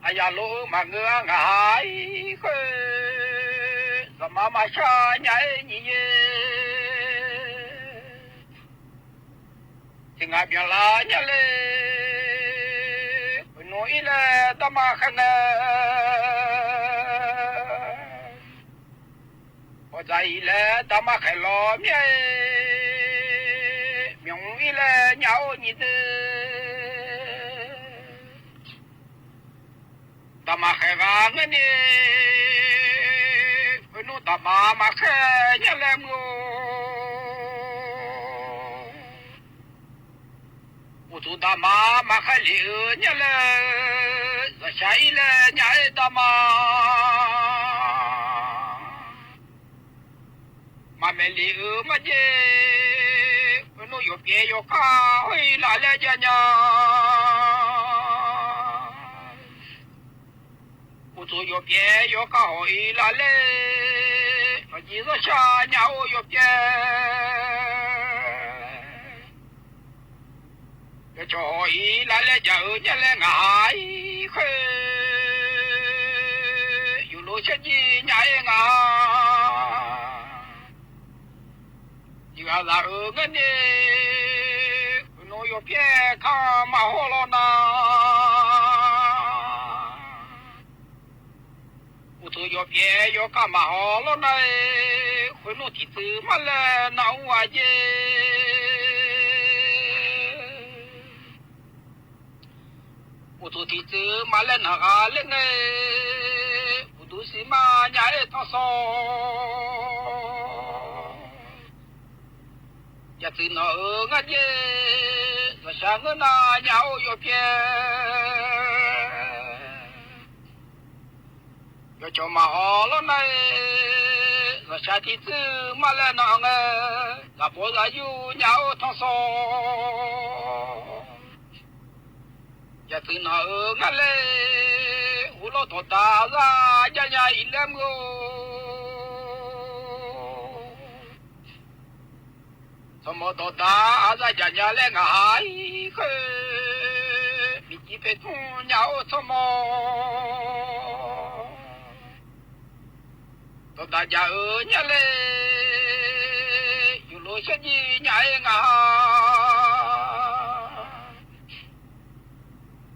အယၤလိာ်ဧၢ မါငဲဧၢ ငါဟၢၣ်ခွဲး ဆီၣ်မးမၤဆှံညါအဲၣ်နံၤယဲၢ် သ့ၣ်ငါဘျီလၢညါလဲ ပနူအံၤလဲ တၢ်မၤခဲနံၤ ပီၣ်တၢ်အံၤလဲ တၢ်မၤခဲလီၤမၠဲ မၠဲအံၤလဲ ညါအိၣ်နံၤဒဲ တၢ်မၤခဲဂၤငဲန့ၣ် ပနူတၢ်မၤမၤခဲညါလဲမိၢ် အိၣ်ထူၣ်တၢ်မၤမၤခဲလံဧၢ ညါလဲ စီၤဆှံအံၤလဲ ညါအဲၣ်တၢ်မၤ မၤမဲာ်လံဧၢ မါကၠီၤ ပနူယီၤပျဲယီၤကါ ဟီၣ်အံၤလၢလဲကညါ အိၣ်ထူၣ်ယီၤပျဲယီၤကါ ဟီၣ်အံၤလၢလဲ မၤကံၢ်စီဆှံညါအိၣ်ယီၤပျဲ ယကၠီၤဟီၣ်အံၤလၢလဲကၠါဧၢ ညါလဲ ငါဟၢၣ်ခွဲး ချစ်ကြီးညါအဲၣ်ငါ ယဂၤသးအၢ ငါန့ၣ် ယိုလူယိုပျဲ ခါမၤဟီၣ်လီၤနၤ အိၣ်သူယိုပျဲ ယိုကါမၤဟီၣ်လီၤနၤ ဃုနူၢ်ထံသုမးလဲၣ် နၢ်ဟူဝဲက့ အိၣ်သူထံသုမးလဲၣ် နဂၤလဲၣ်န့ၣ် အိၣ်သူစံးမး ညါအဲၣ်ထီၣ်စီ ယသုနီၢ်အၢ ငါက့ လီၤစှၤငါနၤ ညါအိၣ်ယိုပျဲ ယိုကၠီမၤဟီၣ်လီၤနၤ လီၤစှၤထံသုမးလဲၣ် နၢ်ဟူဝဲ သးဘိသးယူ ညါအိၣ်ထီၣ်စီ ယသုနီၢ်အၢ ငါလဲၣ် ဟူလီၤတီၤတၢ် အသးကညါအံၤလဲၣ်မုၢ်ဧိ ထီၣ်မီတီၤတၢ် အသးကညါလဲၣ် ငါဟဲဃု မ့ၢ်ကံဖဲထူ ညါအိၣ်ထီၣ်မီ တီၤတၢ်ကၢ်အၢ ညါလဲၣ် ယိုလူဆဲးကံ ညါအဲၣ်ငါ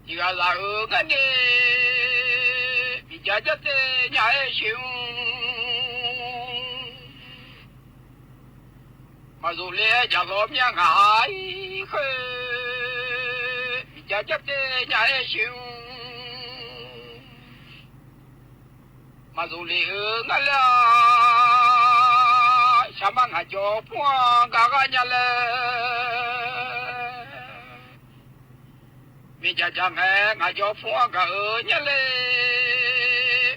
ယဂၤသးအၢ ငါန့ၣ် မ့ၢ်ကၢ်ကၢ်တဲ ညါအဲၣ်ဆ့ မၤသူလ့ကၢ်လီၤမၠါ ငါဟဲဃု မ့ၢ်ကၢ်ကၢ်တဲ ညါအဲၣ်ဆ့ မၤသူလ့အၢ ငါလဲၣ် ဆၢမး ငါကၠီဖူအီၤ ကဂၤညါလဲၣ် မ့ၢ်ကၢ်ကၢ်ငါ ငါကၠီဖူအီၤ ကၢ်အၢ ညါလဲၣ်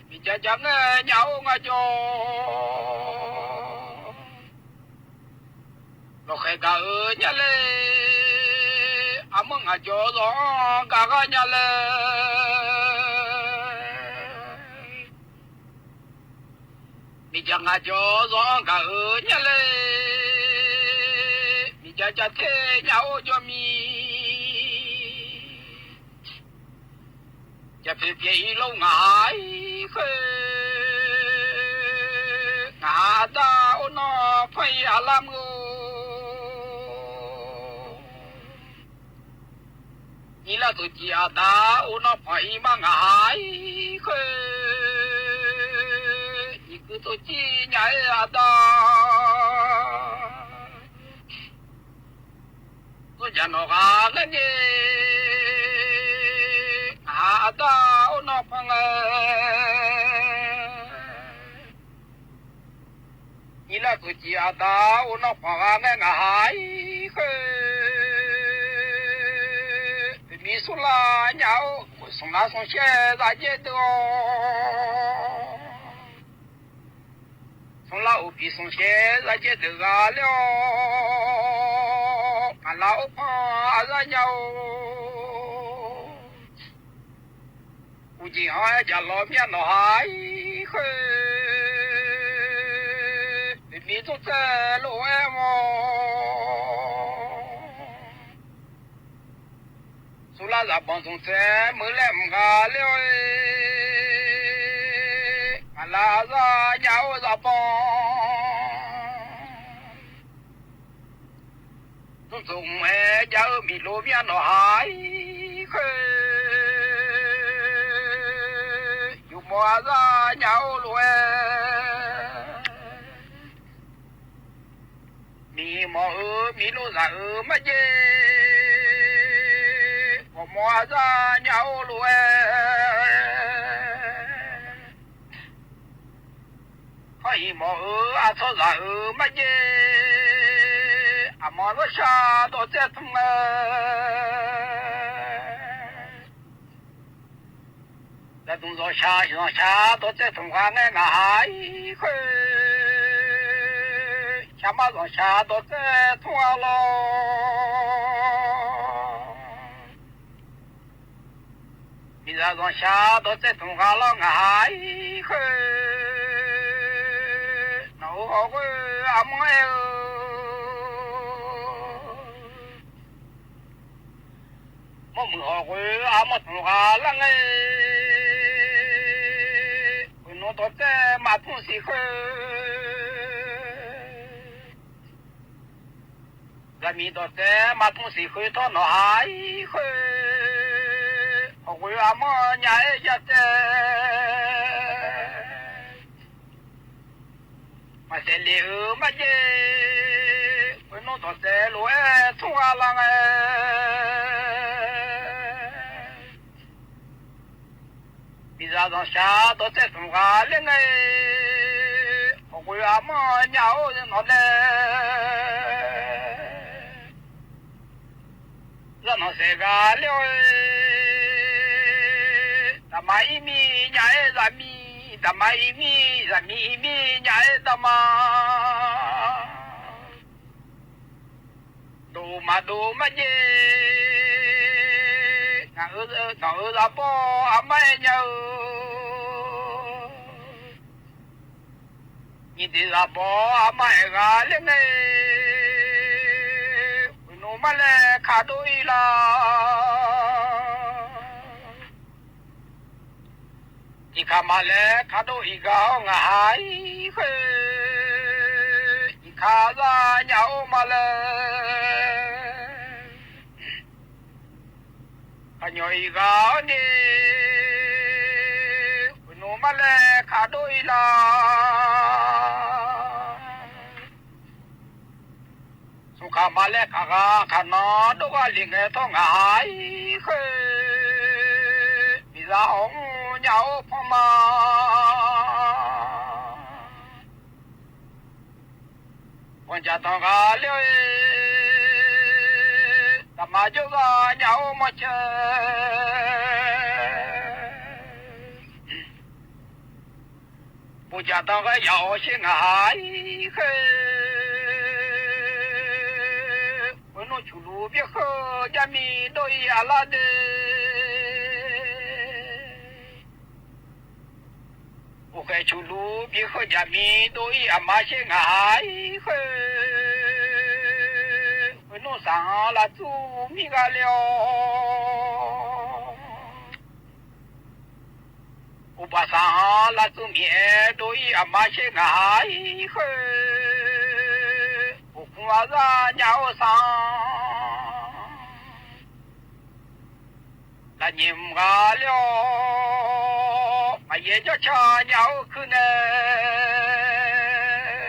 မ့ၢ်ကၢ်ကၢ်ငါ ညါအိၣ် ငါကၠီ လီၤဃဲၤ ကၢ်အၢ ညါလဲၣ် အမုၢ် ငါကၠီ လီၤအီၤ ကဂၤညါလဲၣ် မ့ၢ်ကၢ် ငါကၠီ လီၤအီၤ ကၢ်အၢ ညါလဲၣ် မ့ၢ်ကၢ်ကၢ်ထဲ ညါအိၣ်ကၠီမံၤ ကၢ်ဖဲပျဲအံၤလီၤ ငါဟဲဃု ငါဟဲအသးအိၣ်နီၢ်ဖီၣ်အံၤ အလါမုၢ်ဧိ နံၤလၢ်သူကံ အသးအိၣ်နီၢ်ဖီၣ်အံၤမး ငါဟဲဃု နံၤကုသိုလ်ကံ ညါအဲၣ်အသး သိၣ်ကၢ်နီၢ်ဂၤလၢန့ၣ် အသးအိၣ်နီၢ်ဖီၣ် နံၤလၢ်သူကံ အသးအိၣ်နီၢ်ဖီၣ်ဂၤ ငါဟဲဃု ပမံၤ သူလၢ်ညါအိၣ် သူလၢ်သူဆဲး သးကဲတဂၤ သူလၢ်အိၣ်ဖံးသူဆဲး သးကဲတဂၤလၢ မၤလၢအိၣ်ဖီၣ် အသးညါအိၣ် ကူၣ်ကံဟီၣ် ကၢ်လီၤမၠါ နီၢ်ဟဲဃု ပမံၤ သူဆဲး လီၤအဲၣ်မီၢ် သူလၢ်သးပီၣ် သူဆဲး မုၢ်လဲၣ်မုၢ်ဂၤလၢ မၤလၢအသးညါအိၣ် သးပီၣ် သူသူမုၢ်အဲၣ် ကၢ်အၢ မံၤလီၤမၠါ နီၢ်ဟဲဃု ယူၢ်မီၢ်အသးညါအိၣ်လီၤအဲၣ် မံၤမီၢ်အၢ မံၤလီၤသးအၢ မၤကဲ ဂီၤမီၢ်အသးညါအိၣ်လီၤအဲၣ် ဟီၣ်ဟံၣ်မီၢ်အၢ အထီၣ်သးအၢ မၤကဲ အမီၢ်လီၤဆှး ဒီးစဲးထူၣ်မး တၢ်သူစီၤဆှး စီၤဆှး ဒီးစဲးထူၣ်ဂၤ ငါဟဲဃု ဆၢမး စီၤဆှး ဒီးစဲးထူၣ်ဂၤလီၤ မ့ၢ်သးစီၤဆှး ဒီးစဲးထူၣ်ဂၤလီၤ ငါဟဲဃု နီၢ်အၢ ဟီၣ်ဂုၢ် အမိၢ်အဲၣ်ဧၢ မိၢ်မုၣ်ဟီၣ်ဂုၢ် အမိၢ်ထူၣ်ဂၤလၢ်န့ၣ် နူတော်စဲမၤဖူစံဃု ဇာမံၤတော်စဲမၤဖူစံဃု ထီၣ်နီၢ်ဟဲဃု ဟီၣ်ဝဲအမီၢ်ညါအဲၣ်ယၤစဲ မၤစဲလ့ၣ်ဧၢမးက့ ဝဲနူတော်စဲလိာ်အဲၣ်ထူၣ်ဂၤလၢ်ငဲ မံၤစၢ်စီၤရှါ ဒီးစဲးသူၣ်ဂၤလၢ်ငဲ ဟီၣ်ဝဲအမီၢ်ညါအိၣ်နီၢ်လဲၣ် လၢနီၢ်စဲးဂၤလၢ် တၢ်မၤအံၤမံၤညါအဲၣ်တၢ်မံၤ တၢ်မၤအံၤမံၤ တၢ်မၤအံၤမံၤညါအဲၣ်တၢ်မၤ ဒိၣ်မးဒိၣ်မးက့ နီၢ်ဧၢ နီၢ်ဧၢ တၢ်ဘီအမါအဲၣ်ညါဧၢ နံၤဒ့တၢ်ဘီအမါအဲၣ်ဂၤလၢ်န့ၣ် ဝဲနူမးလဲၤခးဒိအံၤလၢ် ယခးမးလဲၤခးဒိအံၤဂၤအီၤ ငါဟဲအံၤဃု ယခးစၢ်ညါအိၣ်မးလၢ် ခးညီအံၤဂၤအီၤန့ၣ် ဝဲနူမးလဲၤခးဒိအံၤလၢ် သူခးမးလဲၤခးဂၤခးနီၤ ဒိၣ်ဂၤလၢ်ငဲ ထီၣ်ငါဟဲအံၤဃု မံၤစၢ်ဟီၣ်ညါအိၣ်ဖီမး ပှၤကၠၢ်တၢ်ဂၤလၢ် တၢ်မၤကၠိၣ်ဂၤညါအိၣ်မးဆၢ ပှၤကၠၢ်တၢ်ဂၤယၤအီၤဆ့ ငါဟဲအံၤဃု ဝဲနူဆူၣ်လူၤဘျၢဃု ယၤမံၤဒိၣ်အံၤအလါဒ့ အိၣ်ဃဲဆူလူၤဘျၢဃု ယၤမံၤဒိၣ်အံၤအမါဆ့ ငါဟဲအံၤဃု ဝဲနူစၢ်လၢ်သူမံၤဂၤလၢ်အီၤ အိၣ်ဘၣ်စၢ်လၢ်သူမံၤအဲၣ်ဒိၣ်အံၤအမါဆ့ ငါဟဲအံၤဃု အိၣ်ခူအသၣ်ညါအိၣ်စၢ် လၢ်ညံၤမုၢ်ဂၤလၢ်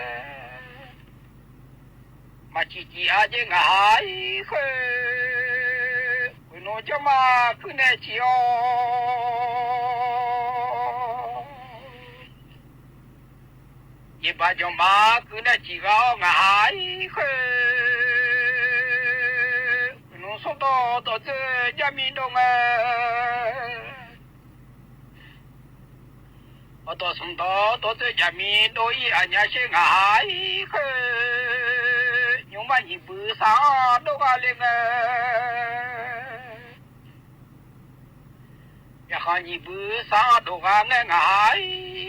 အီၤ မၤယဲၢ်ကၠီၣ်ဆၣ်ညါအိၣ်ခုၣ်န့ၣ် မၤဆံးဆံးအါက့ ငါဟဲအံၤဃု ဝဲနူကၠီၣ်မးခုၣ်န့ၣ်ဆံးအီၤ ယဘၣ်ကၠီၣ်မးခုၣ်န့ၣ်ဆံးဂၤအီၤ ငါဟဲအံၤဃု ဝဲနူဆိၣ်ဒီးဒီးစၢၢ် ယၤမံၤဒိၣ်ငဲ အဒီးဆိၣ်ဒီးဒီးစၢၢ် ယၤမံၤဒိၣ်အံၤအညါဆ့ ငါဟဲအံၤဃု ညိမးညံၤဘုစၢ်ဒိၣ်ဂၤလၢ်ငဲ ယဃီညံၤဘုစၢ်ဒိၣ်ဂၤလၢ်ငဲ ငါဟဲအံၤ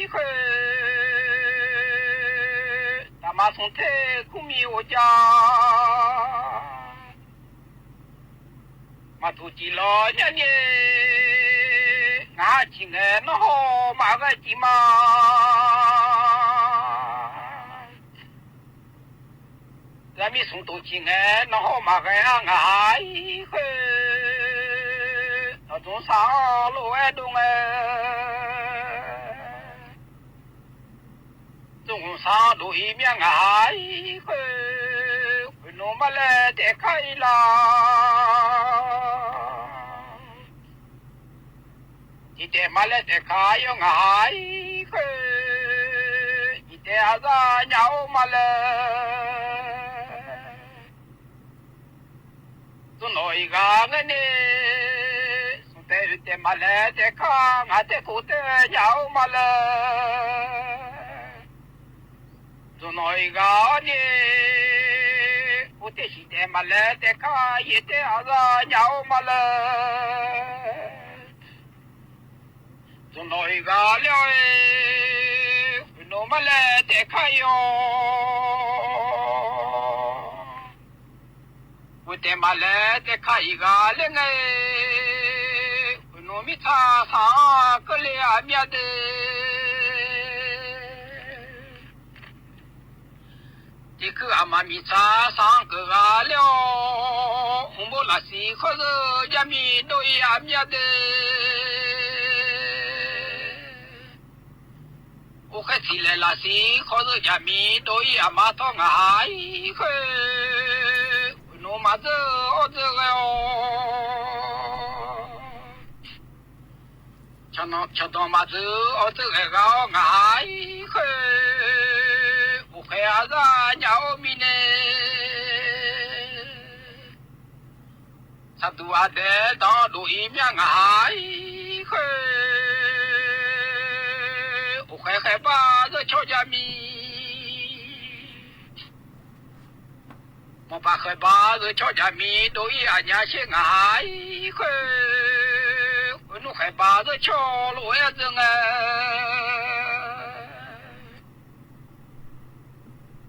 ဃု တၢ်မၤဆိၣ်ထဲခူမံၤအိၣ်ကၠၢ မၤထူၣ်စံးလီၤညါန့ၣ် ငါဟဲဆံးန့ၣ် နီၢ်ဟီၣ်မၤဂဲၤစံးမး လၢမ့ၢ်ဆိၣ်တိၣ်ဆံးန့ၣ် နီၢ်ဟီၣ်မၤဂဲၤအါ ငါဟဲအံၤဃု ဒီးဒိၣ်စၢ်လိာ်အဲၣ်ဒိၣ်ငဲ ဒိၣ်စၢ်ဒိၣ်အံၤမ့ၢ် ငါဟဲအံၤဃု ဝဲနူမးလဲၤတဲခါအံၤလၢ် ယတဲမးလဲၤတဲခါအံၤ ငါဟဲအံၤဃု ယတဲအသၣ်ညါအိၣ်မးလၢ် ဒိၣ်နီၢ်အံၤဂၤငဲန့ၣ် ဆိၣ်တဲအုးတဲမးလဲၤတဲခါ ငါတဲခိၣ်တဲညါအိၣ်မးလၢ် ဒိၣ်နီၢ်အံၤဂၤန့ၣ် အိၣ်တဲဆံးတဲမးလဲၤတဲခါ ယတဲအသၣ်ညါအိၣ်မးလၢ် ဒိၣ်နီၢ်အံၤဂၤလၢ် ဝဲနူမးလဲၤတဲခါအံၤ ဝဲတဲမးလဲၤတဲခါအံၤဂၤလၢ်န့ၣ် ဝဲနူမ့ၢ်ထါစၢ်ကလဲၤအမံၤဒ့ ဒီးကုအမၤမံၤသး သၢင်ၵၢၢ်ဂၤလဵဝ် အိၣ်မူလႃႇသီၶေၼ်း ယၤမံၤဒိၣ်အံၤအမျးဒ့ အိၣ်ဃဲထံၣ်လဲၣ်လႃႇသီ ခီၸိုဝ်ၸၢတ်ႈမံၤ ဒိၣ်အံၤအမါထီၣ် ငဟါအံၤဃဲ နူမၤစၢၤအီၣ်စၢၤဂဲၤအီၤ ဆၣ်နီၣ်ဆၣ်တီမၤစၢၤအီၣ်စၢၤဂဲၤဂၤအီၤ ငဟါအံၤဃဲ အိၣ်ဃဲအါစၢ် ညၣ်အိၣ်မံၤန့ၣ် သးတူၢ်အါဒဲး တၢ်ဒိၣ်အံၤမျး ငဟါအံၤဃဲ အိၣ်ဃဲဃဲဘါစၢၤဆီၣ်ယၤမံၤ မ်ပာ်ဃဲဘါစၢၤဆီၣ်ယၤမံၤ ဒိၣ်အံၤအညါဆ့ ငဟါအံၤဃဲ နူဃဲဘါစၢၤဆီၣ်လိာ်အဲၣ်စၢၤငဲ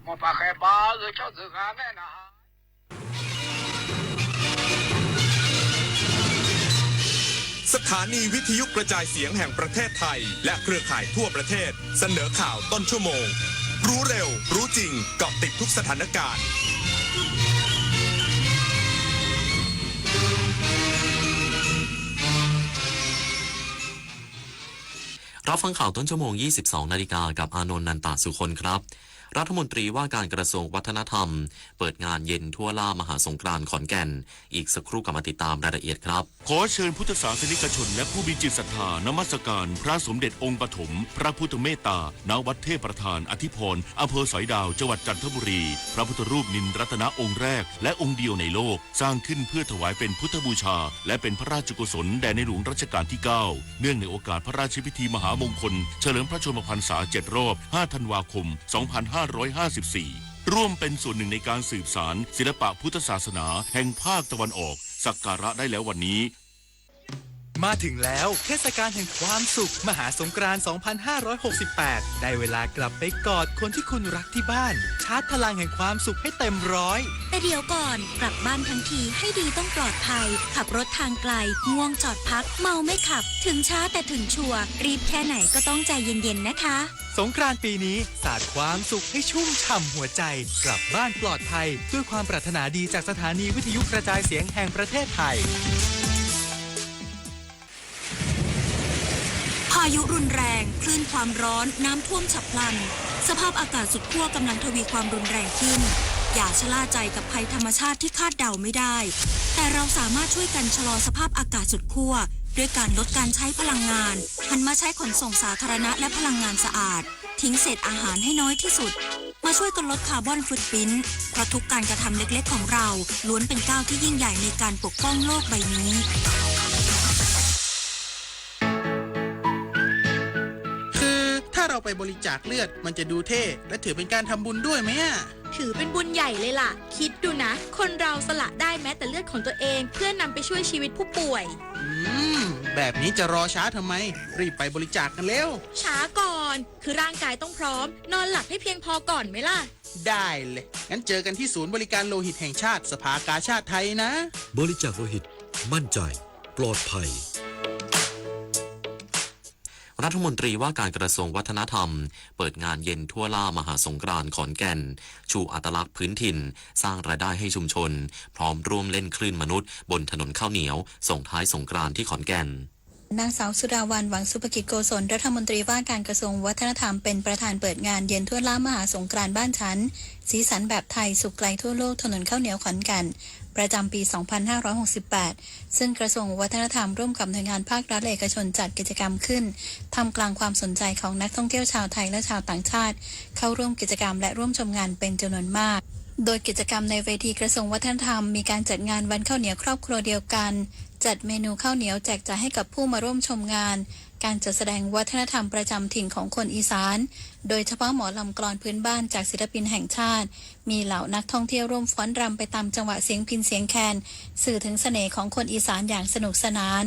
မ်ပာ်ဃဲဘါစၢၤဆီၣ်စၢၤဂၤမဲာ် ငဟါ สถานีวิทยุกระจายเสียงแห่งประเทศไทย และเครือข่ายทั่วประเทศ เสนอข่าวต้นชั่วโมง รู้เร็ว รู้จริง เกาะติดทุกสถานการณ์ รับฟังข่าวต้นชั่วโมง ยี่สิบสองนาฬิกา กับอานนท์ นันตะสุคนครับ รัฐมนตรีว่าการกระทรวงวัฒนธรรม เปิดงานเย็นทั่วล่ามหาสงกรานต์ขอนแก่น อีกสักครู่กลับมาติดตามรายละเอียดครับ ขอเชิญพุทธศาสนิกชนและผู้มีจิตศรัทธานมัสการพระสมเด็จองค์ปฐมพระพุทธเมตตา ณ วัดเทพประธานอธิพร อำเภอสอยดาว จังหวัดจันทบุรี พระพุทธรูปนิลรัตนะองค์แรกและองค์เดียวในโลก สร้างขึ้นเพื่อถวายเป็นพุทธบูชา และเป็นพระราชกุศลแด่ในหลวงรัชกาลที่เก้า เนื่องในโอกาสพระราชพิธีมหามงคล เฉลิมพระชนมพรรษาเจ็ดรอบ ห้าธันวาคม สองพันห้าร้อยห้าสิบสี่ ร่วมเป็นส่วนหนึ่งในการสืบสานศิลปะพุทธศาสนาแห่งภาคตะวันออก สักการะได้แล้ววันนี้ มาถึงแล้ว เทศกาลแห่งความสุข มหาสงกรานต์ สองพันห้าร้อยหกสิบแปด ได้เวลากลับไปกอดคนที่คุณรักที่บ้าน ชาร์จพลังแห่งความสุขให้เต็มร้อย แต่เดี๋ยวก่อน กลับบ้านทั้งทีให้ดีต้องปลอดภัย ขับรถทางไกล ง่วงจอดพัก เมาไม่ขับ ถึงช้าแต่ถึงชัวร์ รีบแค่ไหนก็ต้องใจเย็นๆ นะคะ สงกรานต์ปีนี้ สาดความสุขให้ชุ่มฉ่ำหัวใจ กลับบ้านปลอดภัย ด้วยความปรารถนาดีจากสถานีวิทยุกระจายเสียงแห่งประเทศไทย พายุรุนแรง คลื่นความร้อน น้ำท่วมฉับพลัน สภาพอากาศสุดขั้วกำลังทวีความรุนแรงขึ้น อย่าชะล่าใจกับภัยธรรมชาติที่คาดเดาไม่ได้ แต่เราสามารถช่วยกันชะลอสภาพอากาศสุดขั้ว ด้วยการลดการใช้พลังงาน หันมาใช้ขนส่งสาธารณะและพลังงานสะอาด ทิ้งเศษอาหารให้น้อยที่สุด มาช่วยกันลดคาร์บอนฟุตปริ้นท์ เพราะทุกการกระทำเล็กๆ ของเรา ล้วนเป็นก้าวที่ยิ่งใหญ่ในการปกป้องโลกใบนี้ คือถ้าเราไปบริจาคเลือด มันจะดูเท่ และถือเป็นการทำบุญด้วยไหมอะ ถือเป็นบุญใหญ่เลยล่ะ คิดดูนะ คนเราสละได้แม้แต่เลือดของตัวเอง เพื่อนำไปช่วยชีวิตผู้ป่วย อืม แบบนี้จะรอช้าทำไม รีบไปบริจาคกันเร็ว ช้าก่อน คือร่างกายต้องพร้อม นอนหลับให้เพียงพอก่อนไหมล่ะ ได้เลย งั้นเจอกันที่ศูนย์บริการโลหิตแห่งชาติ สภากาชาดไทยนะ บริจาคโลหิต มั่นใจ ปลอดภัย รัฐมนตรีว่าการกระทรวงวัฒนธรรม เปิดงานเย็นทั่วล่ามหาสงกรานต์ขอนแก่น ชูอัตลักษณ์พื้นถิ่น สร้างรายได้ให้ชุมชน พร้อมร่วมเล่นคลื่นมนุษย์บนถนนข้าวเหนียว ส่งท้ายสงกรานต์ที่ขอนแก่น นางสาวสุดาวัลย์ หวังสุภกิจโกศล รัฐมนตรีว่าการกระทรวงวัฒนธรรม เป็นประธานเปิดงานเย็นทั่วล่ามหาสงกรานต์บ้านฉัน สีสันแบบไทย สุขไกลทั่วโลก ถนนข้าวเหนียว ขอนแก่น ประจำปี สองพันห้าร้อยหกสิบแปด ซึ่งกระทรวงวัฒนธรรมร่วมกับหน่วยงานภาครัฐและเอกชนจัดกิจกรรมขึ้น ท่ามกลางความสนใจของนักท่องเที่ยวชาวไทยและชาวต่างชาติ เข้าร่วมกิจกรรมและร่วมชมงานเป็นจำนวนมาก โดยกิจกรรมในเวทีกระทรวงวัฒนธรรม มีการจัดงานวันข้าวเหนียวครอบครัวเดียวกัน จัดเมนูข้าวเหนียวแจกจ่ายให้กับผู้มาร่วมชมงาน การจัดแสดงวัฒนธรรมประจำถิ่นของคนอีสาน โดยเฉพาะหมอลำกลอนพื้นบ้านจากศิลปินแห่งชาติ มีเหล่านักท่องเที่ยวร่วมฟ้อนรำไปตามจังหวะเสียงพิณเสียงแคน สื่อถึงเสน่ห์ของคนอีสานอย่างสนุกสนาน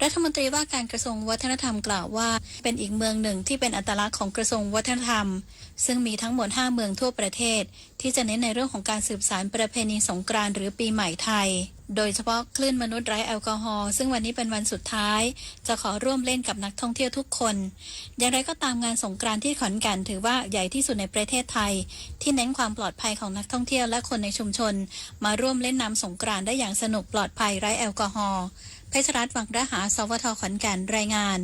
รัฐมนตรีว่าการกระทรวงวัฒนธรรมกล่าวว่า เป็นอีกเมืองหนึ่งที่เป็นอัตลักษณ์ของกระทรวงวัฒนธรรม ซึ่งมีทั้งหมดห้าเมืองทั่วประเทศ ที่จะเน้นในเรื่องของการสืบสานประเพณีสงกรานต์หรือปีใหม่ไทย โดยเฉพาะคลื่นมนุษย์ไร้แอลกอฮอล์ ซึ่งวันนี้เป็นวันสุดท้าย จะขอร่วมเล่นกับนักท่องเที่ยวทุกคน อย่างไรก็ตาม งานสงกรานต์ที่ขอนแก่นถือว่าใหญ่ที่สุดในประเทศไทย ที่เน้นความปลอดภัยของนักท่องเที่ยวและคนในชุมชน มาร่วมเล่นน้ำสงกรานต์ได้อย่างสนุกปลอดภัยไร้แอลกอฮอล์ เพชรรัตน์ วังระหา สวท ขอนแก่น รายงาน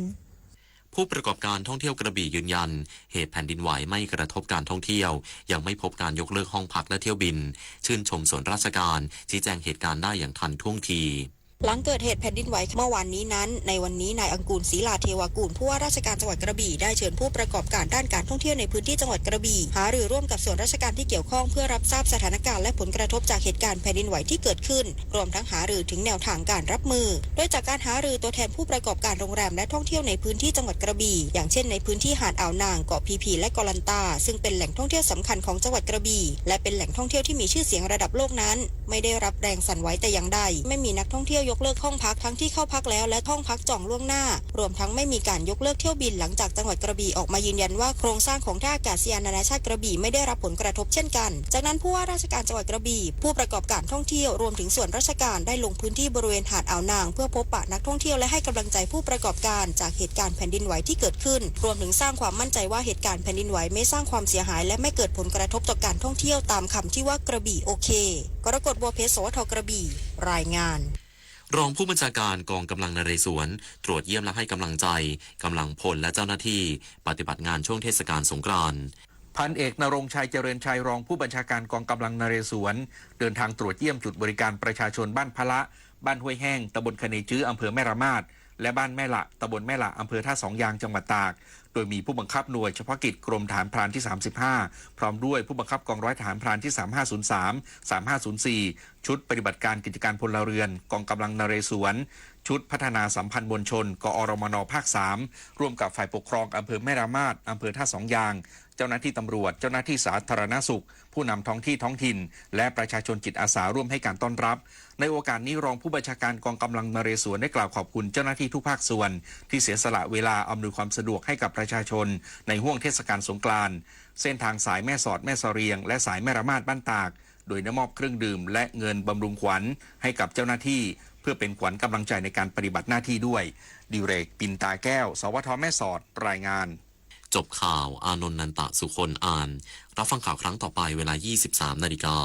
ผู้ประกอบการท่องเที่ยวกระบี่ยืนยัน เหตุแผ่นดินไหวไม่กระทบการท่องเที่ยว ยังไม่พบการยกเลิกห้องพักและเที่ยวบิน ชื่นชมส่วนราชการ ชี้แจงเหตุการณ์ได้อย่างทันท่วงที หลังเกิดเหตุแผ่นดินไหวเมื่อวานนี้นั้น ในวันนี้นายอังกูล ศรีลาเทวากูล ผู้ว่าราชการจังหวัดกระบี่ ได้เชิญผู้ประกอบการด้านการท่องเที่ยวในพื้นที่จังหวัดกระบี่ หารือร่วมกับส่วนราชการที่เกี่ยวข้อง เพื่อรับทราบสถานการณ์และผลกระทบจากเหตุการณ์แผ่นดินไหวที่เกิดขึ้น รวมทั้งหารือถึงแนวทางการรับมือ โดยจากการหารือ ตัวแทนผู้ประกอบการโรงแรมและท่องเที่ยวในพื้นที่จังหวัดกระบี่ อย่างเช่นในพื้นที่หาดอ่าวนาง เกาะพีพี และเกาะลันตา ซึ่งเป็นแหล่งท่องเที่ยวสำคัญของจังหวัดกระบี่ และเป็นแหล่งท่องเที่ยวที่มีชื่อเสียงระดับโลกนั้น ไม่ได้รับแรงสั่นไหวแต่อย่างใด ไม่มีนักท่องเที่ยวยกเลิกห้องพักทั้งที่เข้าพักแล้วและห้องพักจองล่วงหน้า รวมทั้งไม่มีการยกเลิกเที่ยวบิน หลังจากจังหวัดกระบี่ออกมายืนยันว่าโครงสร้างของท่าอากาศยานนานาชาติกระบี่ไม่ได้รับผลกระทบเช่นกัน จากนั้นผู้ว่าราชการจังหวัดกระบี่ ผู้ประกอบการท่องเที่ยว รวมถึงส่วนราชการได้ลงพื้นที่บริเวณหาดอ่าวนาง เพื่อพบปะนักท่องเที่ยวและให้กำลังใจผู้ประกอบการจากเหตุการณ์แผ่นดินไหวที่เกิดขึ้น รวมถึงสร้างความมั่นใจว่าเหตุการณ์แผ่นดินไหวไม่สร้างความเสียหายและไม่เกิดผลกระทบต่อการท่องเที่ยว ตามคำที่ว่ากระบี่โอเค กรกฎ บัวเพชร สวท กระบี่ รายงาน รองผู้บัญชาการกองกำลังนเรศวร ตรวจเยี่ยมและให้กำลังใจกำลังพลและเจ้าหน้าที่ปฏิบัติงานช่วงเทศกาลสงกรานต์ พันเอกณรงค์ชัย เจริญชัย รองผู้บัญชาการกองกำลังนเรศวร เดินทางตรวจเยี่ยมจุดบริการประชาชนบ้านพะละ บ้านห้วยแห้ง ตำบลคะเนจื้อ อำเภอแม่ระมาด และบ้านแม่ละ ตำบลแม่ละ อำเภอท่าสองยาง จังหวัดตาก โดยมีผู้บังคับหน่วยเฉพาะกิจกรมทหารพรานที่สามสิบห้า พร้อมด้วยผู้บังคับกองร้อยทหารพรานที่สามห้าศูนย์สาม สามห้าศูนย์สี่ ชุดปฏิบัติการกิจการพลเรือน กองกำลังนเรศวร ชุดพัฒนาสัมพันธ์มวลชน กอรมน ภาคสาม ร่วมกับฝ่ายปกครองอำเภอแม่ระมาด อำเภอท่าสองยาง เจ้าหน้าที่ตำรวจ เจ้าหน้าที่สาธารณสุข ผู้นำท้องที่ท้องถิ่น และประชาชนจิตอาสาร่วมให้การต้อนรับ ในโอกาสนี้รองผู้บัญชาการกองกำลังนเรศวรได้กล่าวขอบคุณเจ้าหน้าที่ทุกภาคส่วน ที่เสียสละเวลาอำนวยความสะดวกให้กับประชาชนในห้วงเทศกาลสงกรานต์ เส้นทางสายแม่สอด แม่เสรียง และสายแม่ระมาด บ้านตาก โดยได้มอบเครื่องดื่มและเงินบำรุงขวัญให้กับเจ้าหน้าที่ เพื่อเป็นขวัญกำลังใจในการปฏิบัติหน้าที่ด้วย ดิเรก ปินตาแก้ว สวท แม่สอด รายงาน จบข่าว อานนท์ นันตะสุคน อ่าน รับฟังข่าวครั้งต่อไปเวลา ยี่สิบสามนาฬิกา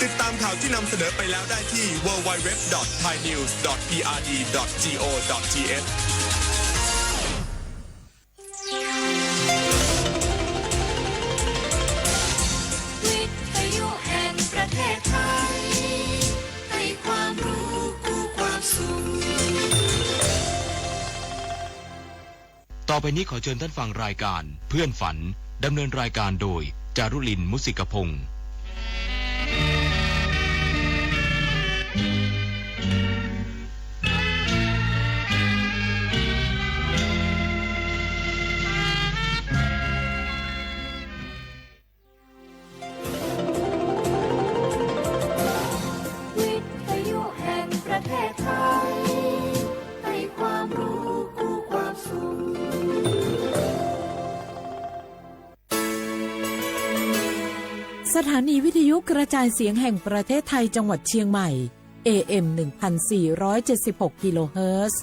ติดตามข่าวที่นำเสนอไปแล้วได้ที่ ดับเบิลยู ดับเบิลยู ดับเบิลยู ดอท ไทยนิวส์ ดอท พีอาร์ดี ดอท จีโอ ดอท ทีเอช วิทยุแห่งประเทศไทย ให้ความรู้คู่ความสุข ต่อไปนี้ขอเชิญท่านฟังรายการเพื่อนฝัน ดำเนินรายการโดย จารุลิน มุสิกพงษ์ วิทยุแห่งประเทศไทย ให้ความรู้คู่ความสุข สถานีวิทยุกระจายเสียงแห่งประเทศไทยจังหวัดเชียงใหม่ เอเอ็ม หนึ่งพันสี่ร้อยเจ็ดสิบหก กิโลเฮิรตซ์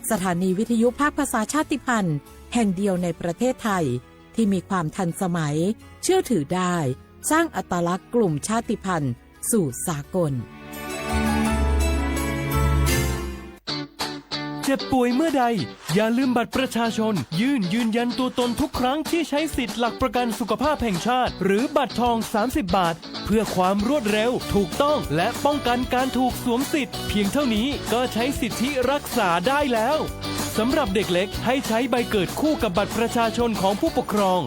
สถานีวิทยุภาคภาษาชาติพันธุ์แห่งเดียวในประเทศไทย ที่มีความทันสมัย เชื่อถือได้ สร้างอัตลักษณ์กลุ่มชาติพันธุ์สู่สากล เจ็บป่วยเมื่อใด อย่าลืมบัตรประชาชน ยื่นยืนยันตัวตนทุกครั้งที่ใช้สิทธิ์หลักประกันสุขภาพแห่งชาติ หรือบัตรทอง สามสิบบาท เพื่อความรวดเร็ว ถูกต้อง และป้องกันการถูกสวมสิทธิ์ เพียงเท่านี้ก็ใช้สิทธิรักษาได้แล้ว สำหรับเด็กเล็กให้ใช้ใบเกิดคู่กับบัตรประชาชนของผู้ปกครอง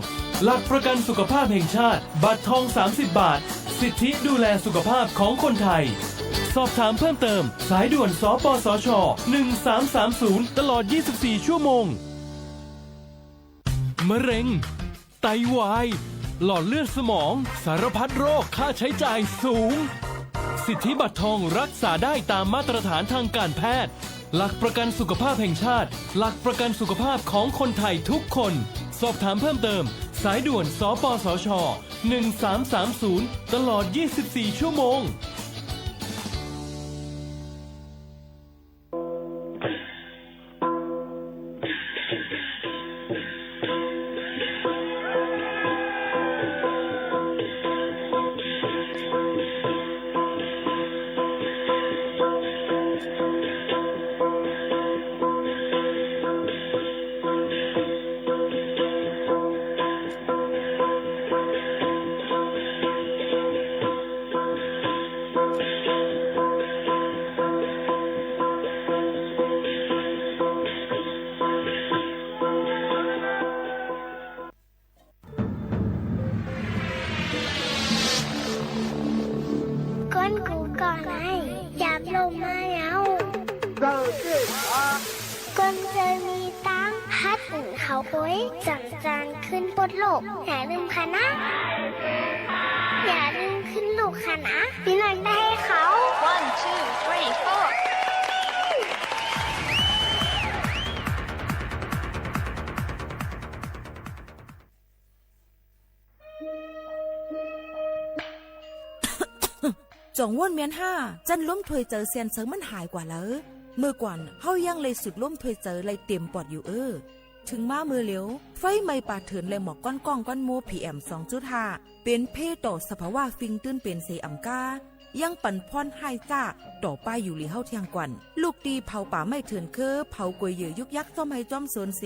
หลักประกันสุขภาพแห่งชาติ บัตรทอง สามสิบบาท สิทธิดูแลสุขภาพของคนไทย สอบถามเพิ่มเติม สายด่วน สปสช หนึ่งสามสามศูนย์ ตลอด ยี่สิบสี่ ชั่วโมง มะเร็ง ไตวาย หลอดเลือดสมอง สารพัดโรค ค่าใช้จ่ายสูง สิทธิบัตรทองรักษาได้ตามมาตรฐานทางการแพทย์ หลักประกันสุขภาพแห่งชาติ หลักประกันสุขภาพของคนไทยทุกคน สอบถามเพิ่มเติม สายด่วน สปสช หนึ่งสามสามศูนย์ ตลอด ยี่สิบสี่ ชั่วโมง ก้นกูก่อนไอ้ หยาบลมมาแล้ว เจ้าเจ้า คนเจอมีตังค์ ฮัดอุ่นเขาโอ้ย จั่งจานขึ้นปดโลก อย่าลืมคะนะ อย่าลืมขึ้นลูกคะนะ ปีหน่อยได้เขา One, two, three, four. จ่องว่นเมียนห้า จั้นลมถ้วยเจอเซียนเซิงมันหายกว่าแล้ว เมื่อก่อนเฮายังได้สูดลมถ้วยเจอได้เต็มปอดอยู่เอ้อ เถิงมาเมื่อเหลียว ไฟไหม้ป่าเถินและหมอกก้อนก้องก้อนโม พีเอ็ม สองจุดห้า เป๋นเพต่อสภาวะฟิงตื้นเป๋นเสอ่ำก้า ยังปั๋นผลฮ้ายจ้าต่อป้ายอยู่หลีเฮาเที่ยงก่อน ลูกตี้เผาป่าไม้เถินเค้อ เผากวยเหยื่อยุกยักษ์จ้อมไฮ่จ้อมสวนเส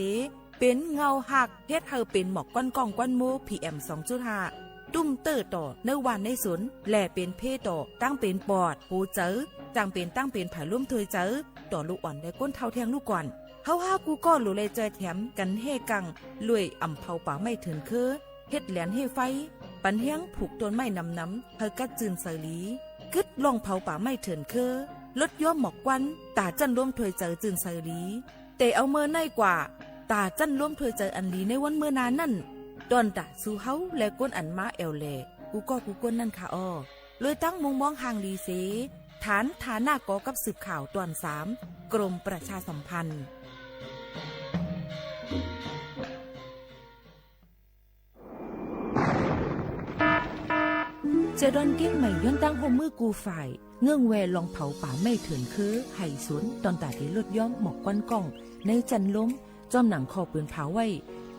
เป๋นเงาหัก เฮ็ดหื้อเป๋นหมอกก้อนก้องก้อนโม พีเอ็ม สองจุดห้า ตุ้มเต๊อะต่อในว่านในสวน และเป๋นเพต่อตั้งเป๋นปอด หัวเจอ จั่งเป๋นตั้งเป๋นผายลมถ้วยเจอ ต่อลูกอ่อนและก้นเฒ่าแท่งลูกก่อน เฮาห้ากู้ก็หลู่แลจ้อยแถมกั๋นแฮ่กัง รวยอ่ำเผาป่าไม้เถินเค้อ เฮ็ดแหลนเฮ่ไฟ ปั๋นแฮงผูกต้นไม้หนำๆ หื้อกัดจื้นใสหลี กึ๊ดลองเผาป่าไม้เถินเค้อ ลดย้อมหมอกควัน ต๋าจั้นลมถ้วยเจอจื้นใสหลี แต่เอาเมื่อไหนกว่า ต๋าจั้นลมถ้วยเจออันหลีในวันเมื่อหน้านั้น ต้อนต๋าสู่เฮาและก้นอันมาแอ่วแหล่ กู้ก็กู้ก้นนั้นค่ะอ้อ รวยตั้งมุมมองห่างหลีเส ฐานฐานะกอกับสืบข่าวต๋อนสาม กรมประชาสัมพันธ์ เจดอนเก๊กใหม่ย้อนตั้งฮ่วมมือกู้ฝ่าย เงื่อนแวลองเผาป่าไม้เถินเค้อ ไฮ่สวน ต้อนต๋าตี้ลดย้อมหมอกควันก้อง ในจั้นลม จ้อมหนังข้อปืนเผาไว้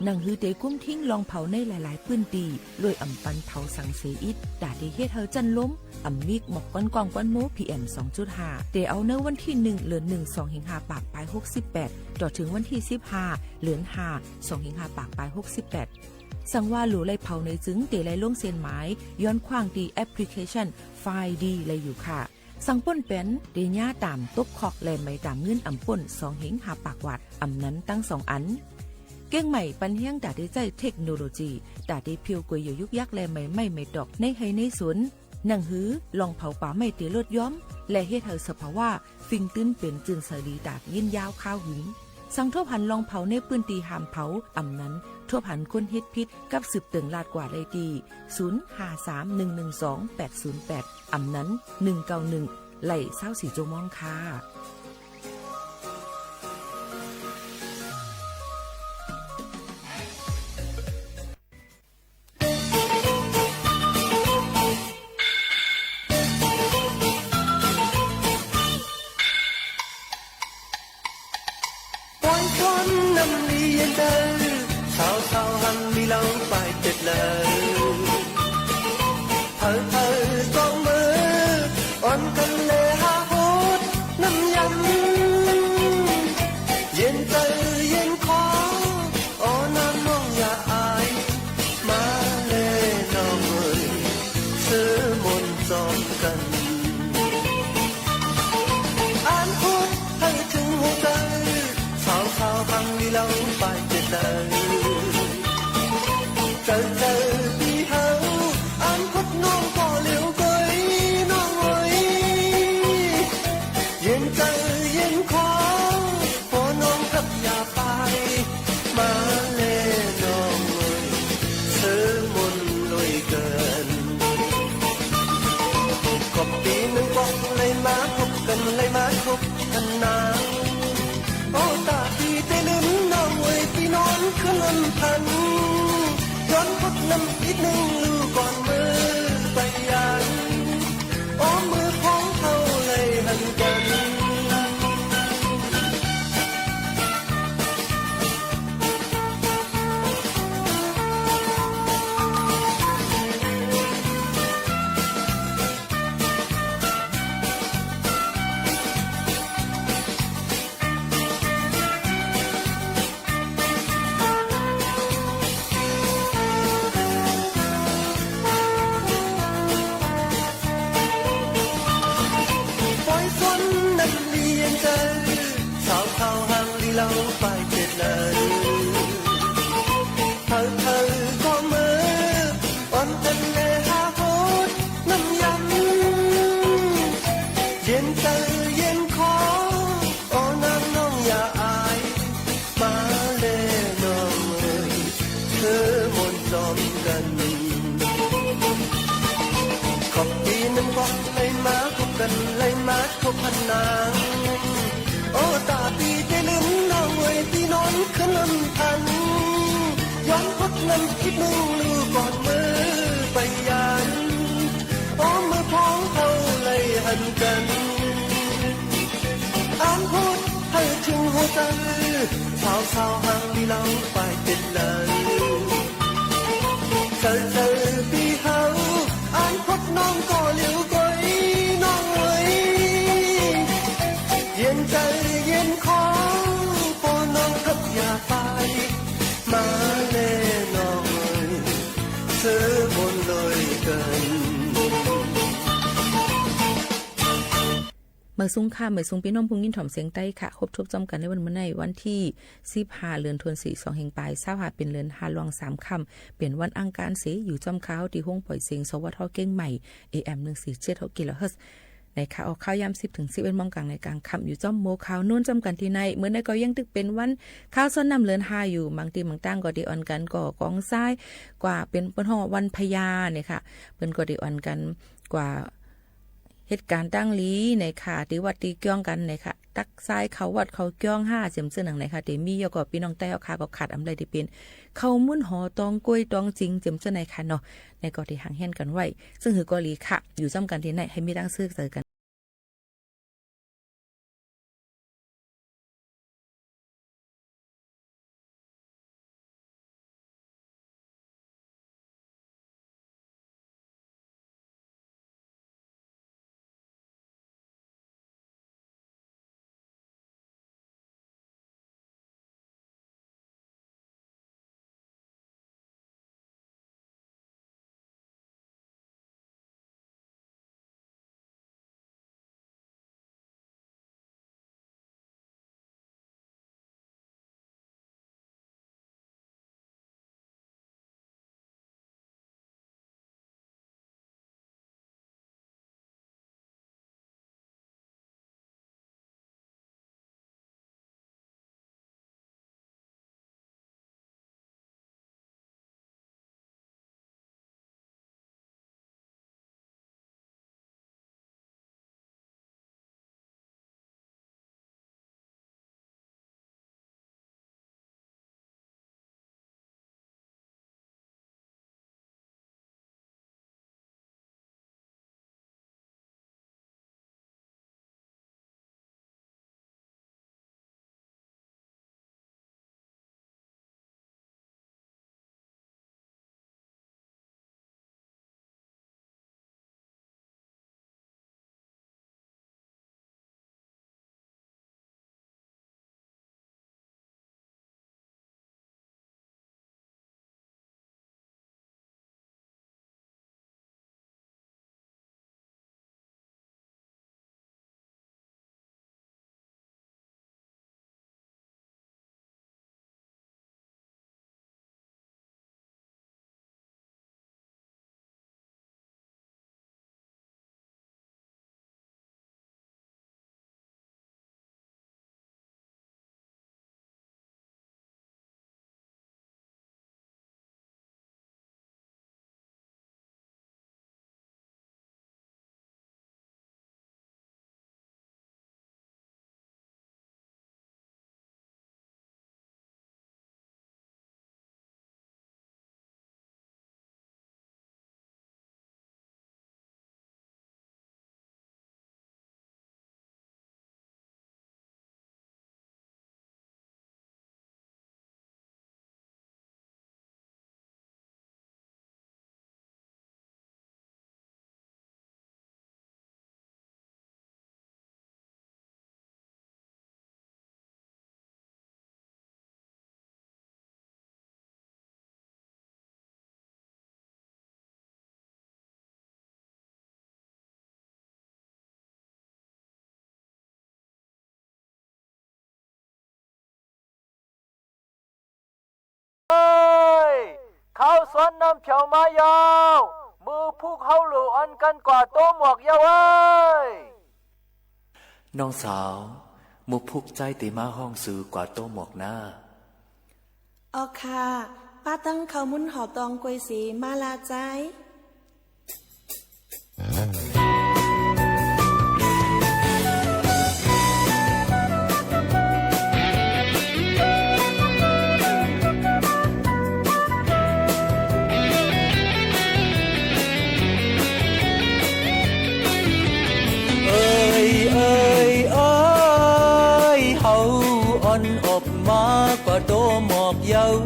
หนังหื้อเตรียมกุ้มทิ้งลองเผาในหลายๆ ปื้นตี้ รวยอ่ำปันเผาสังเสอิด ต๋าตี้เฮ็ดหื้อจั้นลม อ่ำมีกหมอกควันก้องควันโม พีเอ็ม สองจุดห้า แต่เอาในวันตี้หนึ่ง เดือนหนึ่ง สองเฮงห้าปากปายหกสิบแปด ต่อเถิงวันตี้สิบห้า เดือนห้า สองเฮงห้าปากปายหกสิบแปด สังว่าหลู่ไล่เผาในจึงเต๋ไล่ลงเส้นหมาย ย้อนขว้างตี้แอปพลิเคชัน ไฟล์ดี ไล่อยู่ค่ะ สังป้นแป๋น เต๋ย้าต๋ามตกคอกและไหมต๋ามเงินอ่ำป้น สองเฮงห้าปากวาท อ่ำนั้นตังสองอัน เก๊กใหม่ปันแฮงต๋าตี้ใจ๊เทคโนโลยี ต๋าตี้เผียวก๋วยเหยื่อยุกยักษ์และไหมไม้ไหมตอกในไฮ่ในสวน หนังหื้อลองเผาป่าไม้เต๋ลดย้อม และเฮ็ดหื้อสภาวะ ฟิงตื้นเป๋นจื้นใสหลีต๋าบยินยาวคาวหึง สังทบหันลองเผาในปื้นตี้ห้ามเผา อ่ำนั้นทบหันคนเฮ็ดผิดกับสืบเติ่งลาดกว่าได้ตี้ ศูนย์ห้าสามหนึ่งหนึ่งสองแปดศูนย์แปด อ่ำนั้น หนึ่งเก้าหนึ่ง ไล่ซาวสี่จั่วโมงค่ะ ปอยคอนน้ำลีเย็นเตอ สาวสาวหันลีเหล้าปายเจ็ดเลย เผาเผาสองมือ อ่อนกั๋นแลหาหดน้ำยำ เย็นใจ๋เย็นคอ อ้อน้องน้องอย่าอาย มาแลน้องเอ๋ย เซอมนต์จอมกั๋น อันพุดหื้อเถิงหัวใจ๋ สาวสาวหันลีเหล้าปายเจ็ดเลย ใจ๋ใจ๋ตี้เฮา อันพุดน้องก็เหลียวเกยน้องเอ๋ย เย็นใจ๋เย็นคอ ปอน้องกับอย่าไป มาแลน้องเอ๋ย เซอมนต์ลอยเกิน ก็ปี๋นึ่งปอกไล่มาพบกั๋น ไล่มาพบกั๋นนา โอ้ ต๋าตี้เต๋ลืมน้องเอ๋ย ตี้นอนคืนลำพัน ย้อนพดนำอีกนึ่งลู่ก่อนเมื่อไปยาน โอ้เมื่อพ้องเฮาไล่หันกั๋น ปอยสนนั้นเลียนเจ้า สาวเฒ่าห่างลีเลาไปเจ็ดเลย เถิงเถิงก็เมื่อ อ่อนตันแลหาหดนำย้ำ เย็นใจ๋เย็นคอ โอ้นางน้องอย่าอาย มาแลน้องเอ๋ย เธอมนต์จอมกั๋น ขอบปีนั้นปอไล่มาพบกั๋น ไล่มาพบพันนาง โอ้ต๋าปี๋เตลืมน้องเอ๋ย ปี๋นอนขึ้นลำพัน ย้อนพดนำอีกนึ่งลู่ก่อนเมื่อไปยาน โอ้เมื่อพ้องเฮาไล่หันกั๋น อันพูดหื้อเถิงหัวใจ๋ สาวสาวห่างลีเลาไปเจ็ดเลย เถิงเถิงปี๋เฮา อันพดน้องก็เหลียวก้อยน้องเอ๋ย เย็นใจ๋เย็นคอ ปอน้องกับอย่าไป มาแลน้องเอ๋ย เซอมนต์ลอยกั๋น เมยสูงค่ะ เมยสูงปี้น้องผู้ยินถ่อมเสียงใต้ค่ะ คบถ้วนจ้อมกั๋นในวันเมื่อในวันตี้สิบห้า เดือนธันวา สองแห่งปายซาวห้า เป๋นเดือนห้าล่วงสามค่ำ เป๋นวันอังคารเส อยู่จ้อมข่าวตี้ห้องป่อยเสียง สวท เจียงใหม่ เอเอ็ม หนึ่งสี่เจ็ดหก กิโลเฮิรตซ์ ในข่าวออกข่าวยามสิบเถิงสิบเอ็ดโมงกลางในกลางค่ำ อยู่จ้อมโมข่าวโน้นจ้อมกั๋นตี้ใน เมื่อในก็ยังตึกเป๋นวันข่าวส้นน้ำเดือนห้าอยู่ บางตี้บางต้านก็ได้อ่อนกั๋นก่อกองทราย กว่าเป๋นเปิ้นฮ้องวันพญาเนี่ยค่ะ เปิ้นก็ได้อ่อนกั๋นกว่า เหตุก๋ารณ์ตังหลีในค่ะ ตี้วัดตี้เกื้องกั๋นในค่ะ ตักทรายเข้าวัดเข้าเกื้องห้า เจียมเจ้าหนังในค่ะ ตี้มีอยู่ก็ปี้น้องใต้เฮาค่ะ ก็ขาดอำาไลตี้เป๋น ข้าวหมุนห่อตองก๊วยตองจิง เจียมเจ้าในค่ะเนาะ ในก็ตี้ห่างเหินกั๋นไว้ ซึ่งหื้อก็ดีค่ะ อยู่จ้อมกั๋นตี้ใน หื้อมีตังซื่อเจอกั๋น เฮาสวนน้ำเขียวมาเยาว์ มื้อพุกเฮาหลู่อันกั๋นกว่าโต๊ะหมวกเยาว์เอ้ย น้องสาว มื้อพุกใจ๊เต๋มาฮ้องสือกว่าโต๊ะหมวกนา อ๋อค่ะ ป้าตึงข้าวหมุนห่อตองกล้วยสีมาละใจ๊ เอ้ย เอ้ย เอ้ย เฮาอ่อนออกมากว่าโต๊ะหมวกเยาว์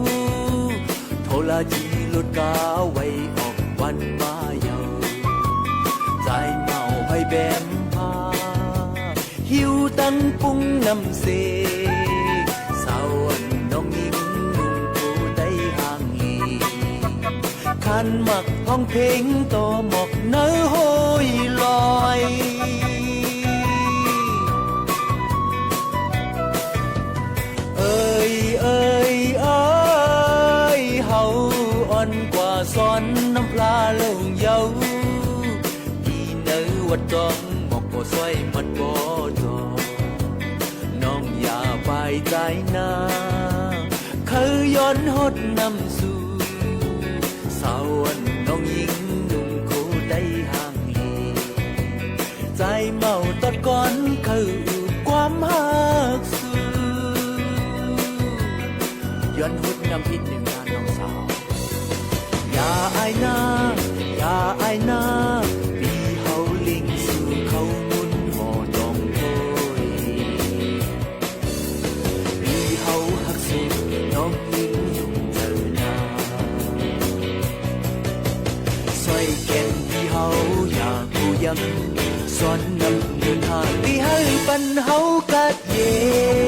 โทราจี๋ลุดก้าวไวออกวันมาเยาว์ ใจ๊เมาไพแบมผ้า หิ้วตังปุ้งน้ำเส สาวอันน้องญิงนุ่งโคไตห่างหลี คันมักฮ้องเพลงโต๊ะหมวกเนอโฮยลอย เอ้ย เอ้ย เอ้ย เฮาอ่อนกว่าสวนน้ำพลาลงเยาว์ ตี้เนอวัดจองหมวกบ่ซ้อยมัดบ่จอง น้องอย่าไปใจ๊นา เขยย้อนฮอดน้ำสู สาวอันน้องญิงนุ่งโคไตห่างหลี ใจ๊เมาตอดก่อนเขยอู้ความฮักสู ย้อนฮอดน้ำอิดนึ่งนาน้องสาว อย่าอายนา อย่าอายนา ปี้เฮาเล็งสู่ข้าวหมุนห่อตองกล้วย ปี้เฮาฮักสูน้องญิงหยุ่งเจิ่นา ซ้อยแขนปี้เฮาอย่ากู้ย้ำ สวนน้ำเนินหาตี้หื้อปันเฮากัดเย็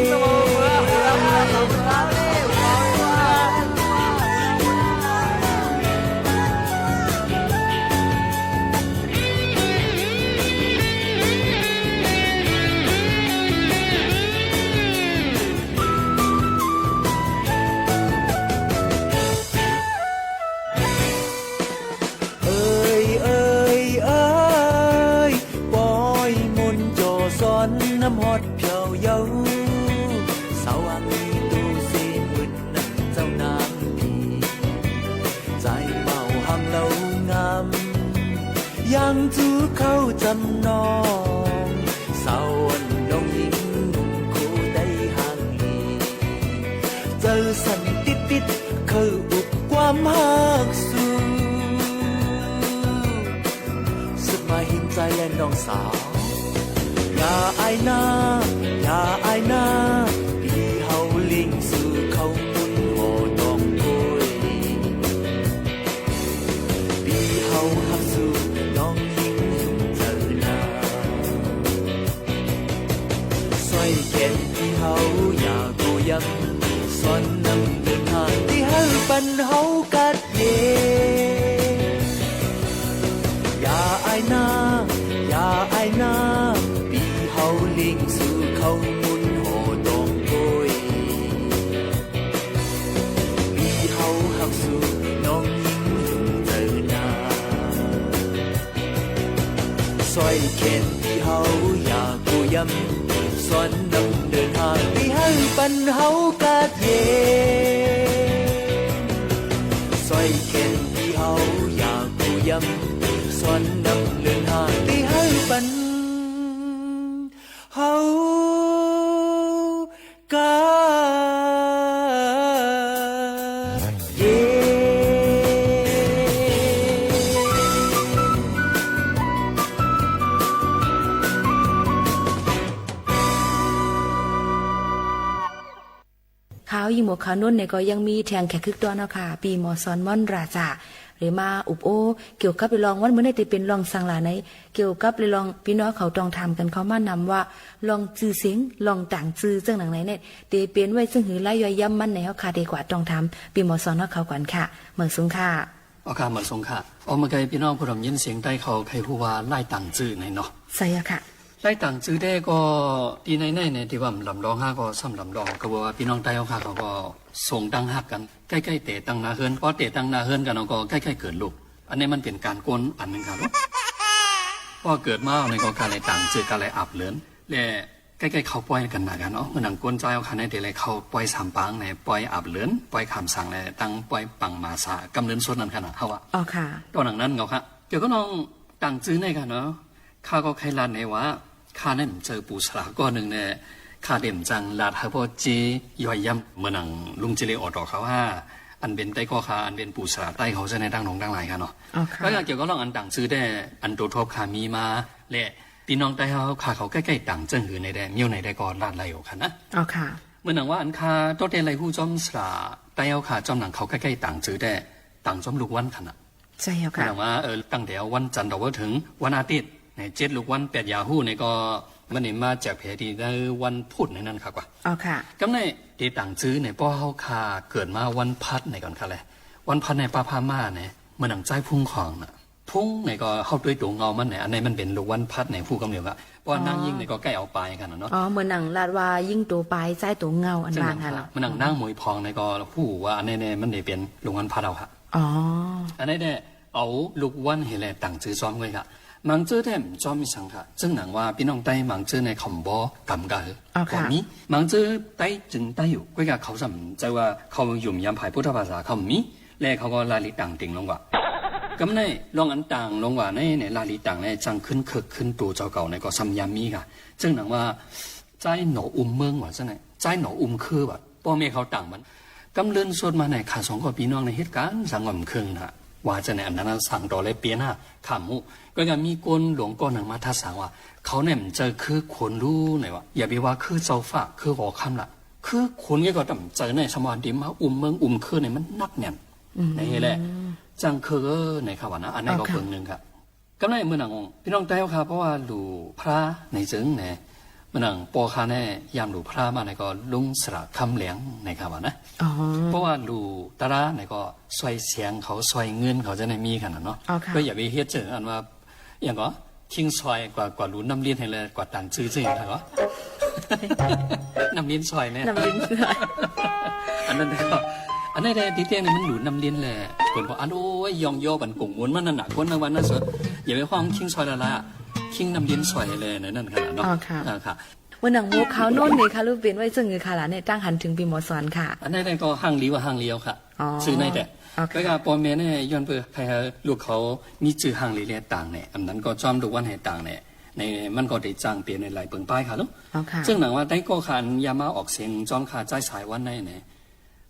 น เอ้ย เอ้ย เอ้ย ปอยมนต์จ่อสวนน้ำฮอดเผียวเย้า สาวอังมีตู้เสมือน นั่นเจ้านางผี ใจ๊เมาหังเหล้างาม ยังจูเข้าจำนอง สาวอันน้องญิงนุ่งโคไตห่างหลี เจิ่สันติดติด เขยอุบความฮักสู สุดมาหินใจ๋แลน้องสาว อย่าอายนา อย่าอายนา ปี้เฮาเล็งสู่ข้าวหมุนห่อตองกล้วย ปี้เฮาฮักสูน้องญิงหยุ่งเจิ่นา ซ้อยแขนปี้เฮาอย่ากู้ย้ำ สวนน้ำเนินหาตี้หื้อปันเฮากัด เย้ อย่าอายนา อย่าอายนา ปี้เฮาเล็งสู่ข้าวหมุนห่อตองกล้วย ปี้เฮาฮักสูน้องญิงหยุ่งเจิ่นา ซ้อยแขนปี้เฮาอย่ากู้ย้ำ สวนน้ำเนินหาตี้หื้อปันเฮากัดเย็น ซ้อยแขนปี้เฮาอย่ากู้ย้ำ สวนน้ำเนินหาตี้หื้อปันเฮากัดเย็น ข่าวยิ่งหมวกข่าวนุ่นเนี่ยก็ยังมีแถงแขกคึกต้อนเนาะค่ะ ปี้หมอสอนม่อนราชา หรือมาอุบโอ้ เกี่ยวกับเรื่องวันมื้อนี้ตี้เป๋นเรื่องสังหลาใน เกี่ยวกับเรื่องปี้น้องเขาต้องถามกั๋นเข้ามานำว่า เรื่องจื้อเสียง เรื่องต่างจื้อเจิ่งหนังไหนเนี่ย ตี้เป๋นไว้เจิ่งหื้อลายย่อยย้ำมันในเฮาค่ะ ดีกว่าต้องถามปี้หมอสอนเฮาเขาก่อนค่ะ เหมยสูงค่ะ อ๋อค่ะ เหมยสูงค่ะ อ๋อ เมื่อกี้ปี้น้องผู้ดำยินเสียงใต้เขาใค่ฮู้ว่าลายต่างจื้อในเนาะ ใช่อะค่ะ ไล่ต่างจื้อแต๊ก็ ตี้ไหนๆ เนี่ย ตี้ว่าบ่ลำลองฮะ ก็ซ้ำลำลอง ก็ว่าปี้น้องใต้เฮาข้าเขาก็ทรงตั้งฮักกั๋น ใก้ๆ เต๋ตั้งหน้าเฮือน ปอเต๋ตั้งหน้าเฮือนกั๋น เฮาก็ใก้ๆ เกิดลูก อันนี้มันเป๋นก๋านโก้นอันนึ่งครับ ปอเกิดมาเนี่ยก็ กาไล่ต่างจื้อ กาไล่อับเหลิน และใก้ๆ เข้าป้อยกั๋นเหมือนกั๋นเนาะ เหมือนหนังก้นใจ๊เฮาข้าเนี่ย เต๋ไล่เข้าป้อยสามปางเนี่ย ป้อยอับเหลิน ป้อยขามสัง และตั้งป้อยปังหมาสา กำเนิดสดนั้นขนาดเฮาอะ อ๋อค่ะ ต๋อนหนังนั้นเฮาค่ะ เกี่ยวกับเรื่องต่างจื้อเนี่ยค่ะเนาะ ข้าก็ใค่ลาดในว่า ข้าเนี่ยบ่เจิอปู่สลาก้อนึ่งเนี่ย ข้าเต๋บ่จั่งลาดหื้อป้อเจ้ย่อยย้ำ เหมือนหนังลุงเจเลอ่อต่อเขาว่า อันเป๋นใต้ก้อข้า อันเป๋นปู่สลาใต้เขาเสียในตั้งน้องตั้งหลายค่ะเนาะ อ๋อค่ะ แล้วก็เกี่ยวกับเรื่องอันต่างจื้อแต๊ อันโตทบข้ามีมา และปี้น้องใต้เฮาข้าเขาใก้ๆ ต่างเจิ่งหื้อในแต๊ เมี้ยวในแต๊ก็ลาดไล่ออกค่ะนะ อ๋อค่ะ เหมือนหนังว่าอันข้าโตเต้ไล่ฮู้จ้อมสลาใต้เฮาข้า จ้อมหนังเขาใก้ๆ ต่างจื้อแต๊ ต่างจ้อมลูกวันค่ะนะ ใจ้เฮาค่ะ หมายความว่า เออ ตั้งแต่วันจันทร์ต่อว่าเถิงวันอาทิตย์ ในเจ็ดลูกวันแปดยาฮู้เนี่ยก็ มันนี่มาแจกแผลตี้ในวันพุธในนั้นค่ะกว่า อ๋อค่ะ กำในตี้ต่างจื้อเนี่ย ป้อเฮาข้าเกิดมาวันพัดในก่อนค่ะแล วันพัดในป้าพามาเนี่ย เหมือนหนังใจ๊พุ้งของน่ะ พุ้งในก็เฮาตวยตั๋วเงามันเนี่ย อันนี้มันเป๋นลูกวันพัดในฮู้กำเดียวกะ เพราะว่า อ๋อ นางญิงในก็ใก้เอาปายค่ะเนาะ อ๋อ เหมือนหนังลาดว่าญิงตั๋วปาย ใจ๊ตั๋วเงา อันว่าค่ะเนาะ เหมือนหนังนางหมวยพองในก็ฮู้ว่าอันนี้เนี่ยมันได้เป๋นลูกวันพัดเอาค่ะ อ๋อ อันนี้เนี่ย เอาลูกวันหื้อแลต่างจื้อจ้อมไว้ค่ะ บางจื้อแต๊บ่จ้อมอีสังค่ะ เจิ่งหนังว่าปี้น้องใต้บางจื้อในเขาบ่กำกะหื้อ อ๋อค่ะ ก็มี บางจื้อใต้จึงใต้อยู่ ก้อยกะเขาสำใจ๋ว่าเขาอยู่ยามภายพุทธภาษาเขามี และเขาก็ลาดลิต่างติ่งลงกว่า กำในลองอันต่างลงกว่าใน ในลาดลิต่างใน จั่งขึ้นเคิกขึ้นตั๋วเจ้าเก่าในก็ซ้ำยามมีค่ะ เจิ่งหนังว่า ใจ๊หนออุ้มเมืองว่าซั่นน่ะ ใจ๊หนออุ้มคือว่า ป้อแม่เขาต่างมัน กำเลื่อนสดมาในข้าสองก้อปี้น้องในเหตุก๋ารณ์สังคมครึ่งนะ ว่าจะในอันนั้นสั่งต่อและเปลี่ยนหาข้ามหู ก็ยังมีคนหลวงก้อนหนึ่งมาทัดสั่งว่า เขาเนี่ยบ่เจิอคือคนรู้ไหนวะ อย่าไปว่าคือเจ้าฟ้า คือหอคำละ คือคนเนี่ยก็ต่ำเจิอในสมาธิมาอุ้มเมืองอุ้มคือในมันนักแน่น อืม ในนี่แหละ จั่งคือเออในข่าวนะ อันนี้ก็ อ๋อค่ะ เปิงหนึ่งครับ กำในเมื่อหนังปี้น้องใต้เฮาข้า เพราะว่าหลู่พระในเจิงเนี่ย เมื่อหนังป้อข้าเนี่ยยามหลู่พระมาเนี่ยก็ลุงสระคำแหลงในข่าวนะ อ๋อ เพราะว่าหลู่ตะลาเนี่ยก็ซอยเสียงเขาซอยเงินเขาจะได้มีกันน่ะเนาะ อ๋อค่ะ ก็อย่าไปเฮ็ดเจิงอันว่า อย่างก็คิงซอยกว่า กว่าหลู่น้ำลิ้นให้เลย กว่าต่างจื้อจื้ออย่างไรก็ น้ำลิ้นซอยเนี่ย น้ำลิ้นซอย อันนั้นก็ อันนั้นแหละตี้เตี้ยงเนี่ยมันหลู่น้ำลิ้นแหละ เปิ้นบอกอันโอ้ย ย่องย่อปันกงมวลมันนั่นน่ะ คนในวันนั้นเสิร์ช อย่าไปฮ้องคิงซอยละละ คิงน้ำลิ้นซอยเลยในนั้นขนาดเนาะ อ๋อค่ะ อ่าค่ะ เมื่อหนังหมวกขาวโน้นนี่ค่ะ หรือเป๋นไว้เจิ่งหื้อค่ะล่ะเนี่ย ตั้งหันเถิงปี้หมอสอนค่ะ อันนั้นแหละก็ห้างหลีว่าห้างหลีเอาค่ะ อ๋อ จื้อในแต๊ อ๋อค่ะ แล้วก็ป้อแม่เนี่ยย้อนเปื้อใค่หื้อลูกเขามีจื้อห้างหลีและต่างเนี่ย อันนั้นก็จ้อมลูกวันหื้อต่างเนี่ย ในมันก็ได้จ้างเปลี่ยนในหลายเปิงป้ายค่ะลูก อ๋อค่ะ เจิ่งหนังว่าใต้ก้อข้าอันยามาออกเสียงจ้อมข้าใจ๊สายวันในเนี่ย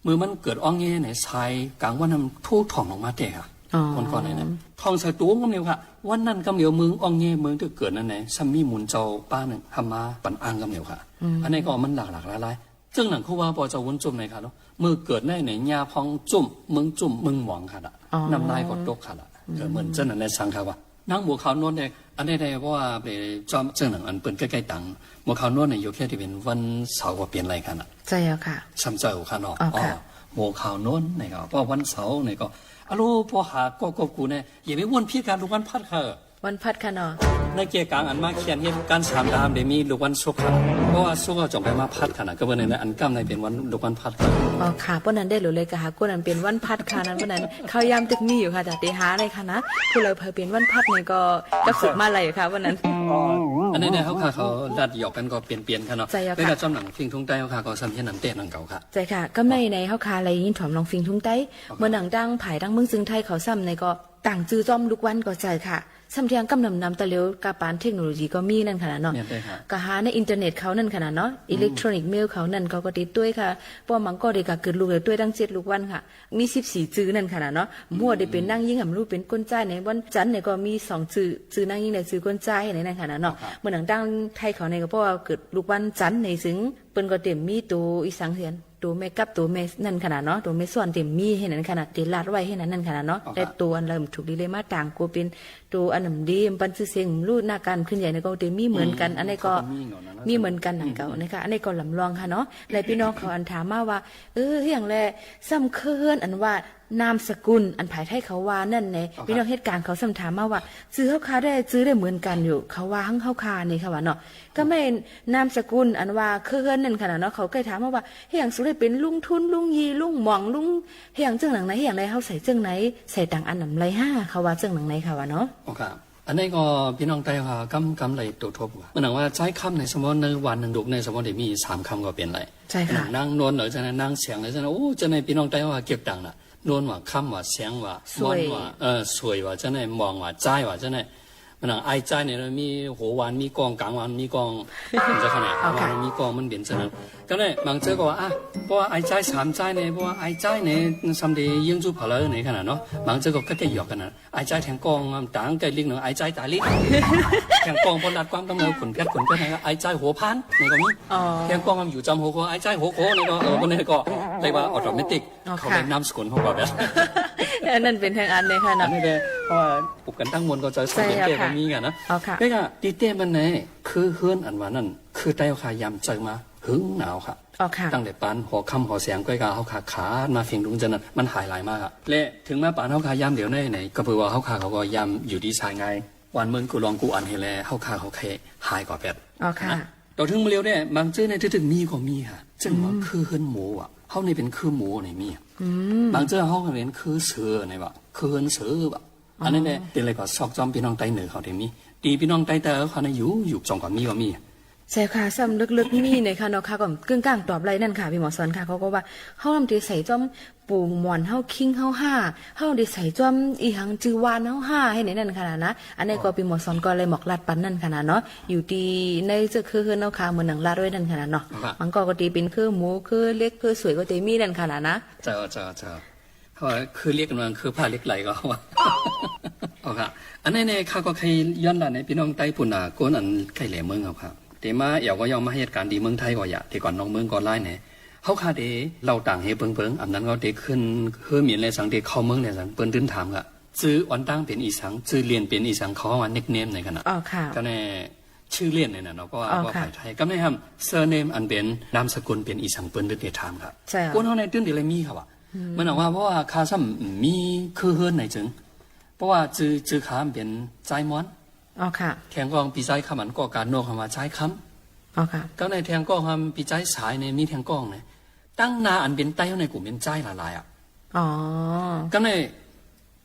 เมื่อมันเกิดอ้องแงในสายก๋างวันนั้นมันโต้ถ่องออกมาแต๊ค่ะ อ๋อ คนก่อนเนี่ยนะ ถ่องใส่ตั๋วกำเดียวค่ะ วันนั้นกำเดียวเมืองอ้องแงเมืองตี้เกิดนั้นเนี่ย ซ้ำมีหมุนเจ้าป้าหนึ่งทำมาปันอ้างกำเดียวค่ะ อืม อันนี้ก็มันหลากหลากหลายหลาย เจิ่งหนังครูบาปอเจ้าวุ้นจุ่มในค่ะเนาะ เมื่อเกิดในเนี่ย ย่าพ่องจุ่ม เมืองจุ่ม เมืองหมองค่ะละ อ๋อ น้ำลายก็ตกค่ะละ เออ เหมือนเจ้านั้นในสังค่ะว่า นางหมวกขาวโน้นเนี่ย อันนี้ได้เพราะว่าไปจ้อมเจิ่งหนังอันเปิ้นใก้ๆ ตัง หมวกขาวโน้นเนี่ย อยู่แค่ตี้เป๋นวันเสาร์ก็เป๋นไรค่ะน่ะ ใจ้แล้วค่ะ ซ้ำเจ้าค่ะเนาะ อ๋อค่ะ อ๋อ หมวกขาวโน้นเนี่ยครับ เพราะวันเสาร์เนี่ยก็ อะโล ป้อหาก็ ก็กูเนี่ย อย่าไปอ้วนผิดกัน ลูกวันพัดค่ะ วันพัดค่ะเนาะ ในเกียร์กลางอันมาเขียนเฮ็ดก๋านสามดามเดี๋ยวมีลูกวันศุกร์ค่ะ เพราะว่าศุกร์ก็จ่องไปมาพัดค่ะน่ะ ก็เปิ้นในอันก้ำในเป๋นวันลูกวันพัดค่ะ อ๋อค่ะ เพราะนั้นได้หลูเลยก็หาก้นอันเป๋นวันพัดค่ะนั้น เพราะนั้นข้าวยามตึกมีอยู่ค่ะ แต่เต๋หาเลยค่ะนะ ผู้ใดเผยเป๋นวันพัดเนี่ยก็ ก็ฝึกมาเลยค่ะ เพราะนั้น อ๋อ อันนี้ได้เฮาข้าเขาลาดหยอกกั๋นก็เปลี่ยนๆ ค่ะเนาะ ใจ้แล้วค่ะ แล้วก็จ้อมหนังฟิงทุ้งใต้เฮาข้าก็ซ้ำเฮ็ดนั้นแต๊เหมือนเก่าค่ะ ใจ้ค่ะ ก็ในในเฮาข้าเลยยินถ่อมลองฟิงทุ้งใต้ อ๋อ เมื่อหนังตั้งภายตั้งเมืองเจิงไทยเขาซ้ำในก็ ต่างจื้อจ้อมลูกวันก็ใจ้ค่ะ ซ้ำเตียงกำนำนำตะเหลียวกาปานเทคโนโลยีก็มีนั่นค่ะน่ะเนาะ แม่นใต้ค่ะ ก็หาในอินเทอร์เน็ตเขานั่นค่ะน่ะเนาะ อืม อิเล็กทรอนิกส์เมลเขานั่นเขาก็ติดตวยค่ะ ป้อหมางก็ได้กะเกิดลูกแล้วตวยตั้งเจ็ดลูกวันค่ะ มีสิบสี่จื้อนั่นค่ะน่ะเนาะ อืม บ่ฮู้ได้เป๋นนางญิง บ่ฮู้เป๋นก้นจ้าย ในวันจันทร์เนี่ยก็มีสองจื้อ จื้อนางญิงและจื้อก้นจ้ายในนั่นค่ะน่ะเนาะ ครับ เมื่อหนังตั้งไทยเขาเนี่ยก็เพราะว่าเกิดลูกวันจันทร์ในซึ่ง เปิ้นก็เต๋มมีตั๋วอีสังเหือน ตั๋วแม่กับตั๋วแม่นั่นค่ะน่ะเนาะ ตั๋วแม่ซ้อนเต๋มมีหื้อนั่นค่ะน่ะ เต๋ลาดไว้หื้อนั่นนั่นค่ะน่ะเนาะ อ๋อ แต่ตั๋วอันละบ่ถูกดีเลยมาต่างกั๋วเป๋นตั๋วอันบ่ดี บ่ปันจื้อเสียง บ่ฮู้หน้าก๋านขึ้นใหญ่เนี่ยก็เต๋มมีเหมือนกั๋น อืม อันนี้ก็ เขาก็มีเหมือนกั๋นนะ มีเหมือนกั๋นหนังเก่า อืม นะคะ อันนี้ก็ลำลองค่ะเนาะ และปี้น้องเขาอันถามมาว่า เออ อย่างแล ซ้ำเคิ่นอันว่า นามสกุล อันผายไทยเขาว่านั่นแหน่ อ๋อครับ ปี้น้องเหตุก๋ารณ์เขาซ้ำถามมาว่า จื้อเฮาข้าได้ จื้อได้เหมือนกั๋นอยู่ เขาว่าหั้งเฮาข้านี่ค่ะว่าเนาะ ก็แม่นนามสกุล อันว่าคือเฮือนนั่นค่ะเนาะ เขาใก้ถามมาว่า เฮาหยังสูได้เป๋นลุงทุน ลุงยี่ ลุงหม่อง ลุง เฮาหยังเจิ่งหนังไหน เฮาหยังไหน เฮาใส่เจิ่งไหน ใส่ต่างอันนำไรห้า เขาว่าเจิ่งหนังไหนค่ะว่าเนาะ อ๋อครับ อันนี้ก็ปี้น้องใต้ว่าก้ำก้ำได้ตกทบว่า เหมือนอย่างว่าใจ๊คำในสมมติในวันหนึ่งดุกในสมมติมีสามคำก็เป๋นได้ ใจ้ค่ะ นางนวลเหรอ เจ้านั้น นางแสงเหรอ เจ้านั้น โอ้ เจ้านั้นปี้น้องใต้ว่าเก็บตังค์น่ะ นวลว่า คำว่า แสงว่า สวย ม่อนว่า เออ สวยว่า เจ้านั้น หม่องว่า ใจ๊ว่า เจ้านั้น มันหนังไอ้ใจ๊เนี่ย มีหัววัน มีก้อง ก๋างวัน มีก้อง มันจะขนาด เอาค่ะ ว่ามันมีก้อง มันเป๋นเจ้านั้น ก็เลยบางเจ้าก็ว่า อ่ะ เพราะว่าไอ้ใจ๊สามใจ๊เนี่ย เพราะว่าไอ้ใจ๊เนี่ย ซ้ำเดเยื้องจุ๊บเผลอเนี่ยขนาดเนาะ บางเจ้าก็แก้หยอกกั๋นน่ะ ไอ้ใจ๊แทงก้อง ต่างใก้ลิกหน่อย ไอ้ใจ๊ต๋าลิก แทงก้อง พอลัดความกำเนิด ขุนเพชร ขุนเพชร ไอ้ใจ๊หัวพัน นี่ก็มี อ๋อ แทงก้อง อยู่จำหัวโค ไอ้ใจ๊หัวโค นี่ก็ เออ พวกนี้ก็เรียกว่าออโตเมติก อ๋อ เขา ค่ะ ได้นามสกุลเขาก็แบบ อันนั้นเป๋นแทงอันเลยค่ะเนาะ อันนี้เลย เพราะว่าปลูกกั๋นตั้งมวลก็จะ ใจ้ สำเร็จ ค่ะ แก้ก็มีกั๋นนะ อ๋อ ค่ะ แล้วก็ตี้เต้มันเนี่ย คือเฮือนอันว่านั่น คือใต้เฮาข้ายำเจิ่งมา หึงหนาวค่ะ อ๋อค่ะ ตั้งแต่ปานหอคำหอแสงก้อยกาเฮาข้าขาดมาเพียงดุงเจ้านั้น มันหายหลายมากอะ และถึงมาปานเฮาข้ายำเดี๋ยวนี้ไหน ก็เปื้อว่าเฮาข้าเขาก็ยำอยู่ตี้สายไง วันเมืองกู้รองกู้อันเฮาแล เฮาข้าเขาแค่หายกว่าแป๊ด อ๋อค่ะ นะ ต่อถึงเมื่อเร็วเนี่ย บางเจ้าเนี่ยตึกๆมีก็มีค่ะ เจ้าว่า อืม คือเฮือนหมูอะ เฮาเนี่ยเป๋นคือหมูเนี่ยมีอะ อืม บางเจ้าเฮาก็เป๋นคือเสือเนี่ยว่ะ คือเฮือนเสือว่ะ อันนั้นเนี่ย เป๋นอะไรก็ซอกจ้อมปี้น้องใต้เหนือเขาได้มี ตี้ปี้น้องใต้ใต้เขาเนี่ยอยู่ อยู่จ่องก็มีก็มี ใจ้ค่ะ ซ้ำลึกๆมีเนี่ยค่ะเนาะ ข้าก็กึ่งก้างตอบได้นั่นค่ะ ปี้หมอสอนค่ะ เขาก็ว่า เฮาลำเตใส่จ้อมปูหมอนเฮา คิงเฮาห้า เฮาได้ใส่จ้อมอีหยังจื้อวานเฮาห้า หื้อในนั้นค่ะนะ อันนี้ก็ อ๋อ ปี้หมอสอนก็เลยหมอกลัดปันนั่นค่ะนะเนาะ อยู่ตี้ในเจ้าคือเฮือนเฮาข้า เหมือนหนังลัดไว้นั่นค่ะนะเนาะ ค่ะ มันก็ ก็ตี้เป๋นคือหมู คือเล็ก คือสวยก็ตี้มีนั่นค่ะนะ เจ้า เจ้า เจ้า เพราะว่าคือเรียกกันว่าคือผ้าเหล็กไหลก็ว่า เอาค่ะ อันนี้เนี่ยข้าก็ใค่ย้อนหลังในปี้น้องใต้ปุ้นน่ะ คนอันใก้แหลมเมืองเอาค่ะ ตี้มาแอ่วก็ย่อมมาเหตุก๋ารณ์ตี้เมืองไทยก็อย่า ตี้ก่อนนอกเมืองก็หลายเนี่ย เฮาข้าเต๋เล่าต่างหื้อเปิงๆ อันนั้นก็เต๋ขึ้นเฮือหมิ่นแลสัง เต๋เข้าเมืองแลสัง เปิ้นตึงถามค่ะ จื้ออ่อนตั้งเป๋นอีสัง จื้อเล่นเป๋นอีสัง เขาว่าเน็กเนมในขนาด อ๋อค่ะ ก็แน่ จื้อเล่นเนี่ยนะเนาะ ก็ว่า อ๋อ ก็ ค่ะ ภาษาไทย ก็แน่ครับ เซอร์เนม อันเป๋นนามสกุลเป๋นอีสัง เปิ้นตึงเต๋ถามค่ะ ใจ้ค่ะ คนเฮาในตื้นเต๋เลยมีค่ะว่ะ อืม มันว่า เพราะว่าข้าซ้ำมีคือเฮือนไหนจึง เพราะว่าจื้อ จื้อข้ามันเป๋นใจ๊ม้อน อ๋อค่ะ แทงก้องปี้ใจ๊คำ อันก็ก๋านนอกคำว่าใจ๊คำ อ๋อค่ะ ก็ในแทงก้องคำปี้ใจ๊สายเนี่ย มีแทงก้องเนี่ย ตั้งหน้าอันเป๋นใต้ในกูเป๋นใจ๊หลายๆ อ่ะ อ๋อ ก็ใน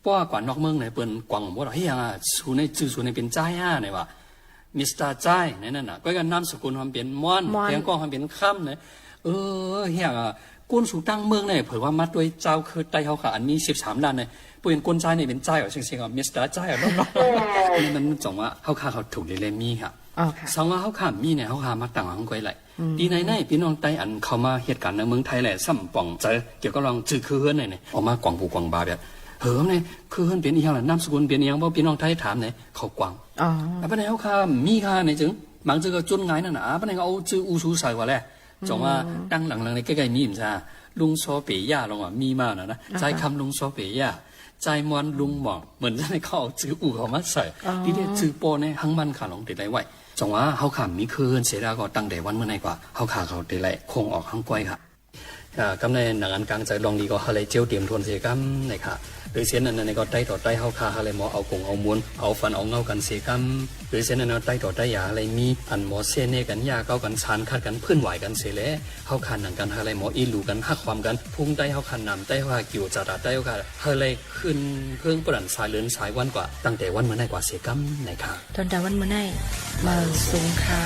เพราะว่ากว่านอกเมืองเนี่ย เปิ้นกวางหมดว่า เฮ้ย อ่ะ สูในจื้อสูในเป๋นใจ๊อ่ะ เนี่ยว่ะ มิสเตอร์ใจ๊ ในนั้นน่ะ ก็กันนามสกุลคำเป๋นม้อน ม้อน แทงก้องคำเป๋นคำเนี่ย เออ เฮ้ย อ่ะ คนสู่ต่างเมืองเนี่ย เผื่อว่ามาตวยเจ้าคือใต้เฮาข้า อันมีสิบสามล้านเนี่ย เปิ้นเป๋นคนใจ๊เนี่ย เป๋นใจ๊อ่ะ เสียงๆ อ่ะ มิสเตอร์ใจ๊อ่ะ น้องๆ นี่มันจ๋องว่าเฮาข้าเขาถูกเลยเลยมีค่ะ อ๋อค่ะ สังว่าเฮาข้ามีเนี่ย เฮาข้ามาตั้งห้องก้อยไหล อืม ตี้ไหนๆ ปี้น้องใต้อันเข้ามาเหตุก๋ารณ์ในเมืองไทยแหละ ซ้ำป๋องใจ๋เกี่ยวกับเรื่องจื้อคือเฮือนเนี่ย ออกมากวางปูกวางบาแบบ เฮ้อ เนี่ย คือเฮือนเป๋นอีหยังล่ะ นามสกุลเป๋นอีหยัง เพราะปี้น้องใต้ถามเนี่ย เขากวาง อ๋อ แล้วปะเนี่ยเฮาข้ามีค่ะเนี่ยจึง บางจื้อก็จุนงายนั่นน่ะ อ่ะ ปะเนี่ยก็เอาจื้ออู้สูใส่ว่าแหละ จ๋องว่า อืม ตั้งหลังๆ ในใก้ๆ มีมจ้า ลุงซอเป๋ย่าลองว่ามีมาน่ะนะ อ่าฮะ ใจ๊คำลุงซอเป๋ย่า ใจ๊ม้อนลุงหม่อง เหมือนจะให้เขาเอาจื้ออู้เขามาใส่ อ๋อ ตี้เด็ดจื้อป้อเนี่ย หังมันข้าลองเต๋ได้ไหว จ๋องว่าเฮาข้ามีคือเฮือนเสียแล้วก็ตั้งแต่วันเมื่อไหร่กว่า เฮาข้าเขาเต๋ได้คงออกหังก้อยค่ะ อ่า กำในหนังอันกลางใจ๋ลองดีก็เฮาเลยเจียวเต๋มทวนเสียกำในค่ะ โดยเส้นนั้นในก็ใต้ต่อใต้เฮาข้าเฮาเลยหมอเอากงเอามวล เอาฟันเอาเงากั๋นเสียกำ โดยเส้นนั้นใต้ต่อใต้อย่าเฮาเลยมีอันหมอเส้นเน่กั๋น ย่าเก้ากั๋น สานขัดกั๋น พื้นไหวกั๋นเสียแล เฮาข้าหนังกั๋นเฮาเลยหมออี้หลู่กั๋น ฮักความกั๋น พุงใต้เฮาข้า หนามใต้เฮาข้า กิ่วจ๋าตาใต้เฮาข้า เฮาเลยขึ้นเพิ่งปรันสายเลินสายวันกว่า ตั้งแต่วันเมื่อไหร่กว่าเสียกำในค่ะ ตอนแต่วันเมื่อไหร่ มาสูงค่ะ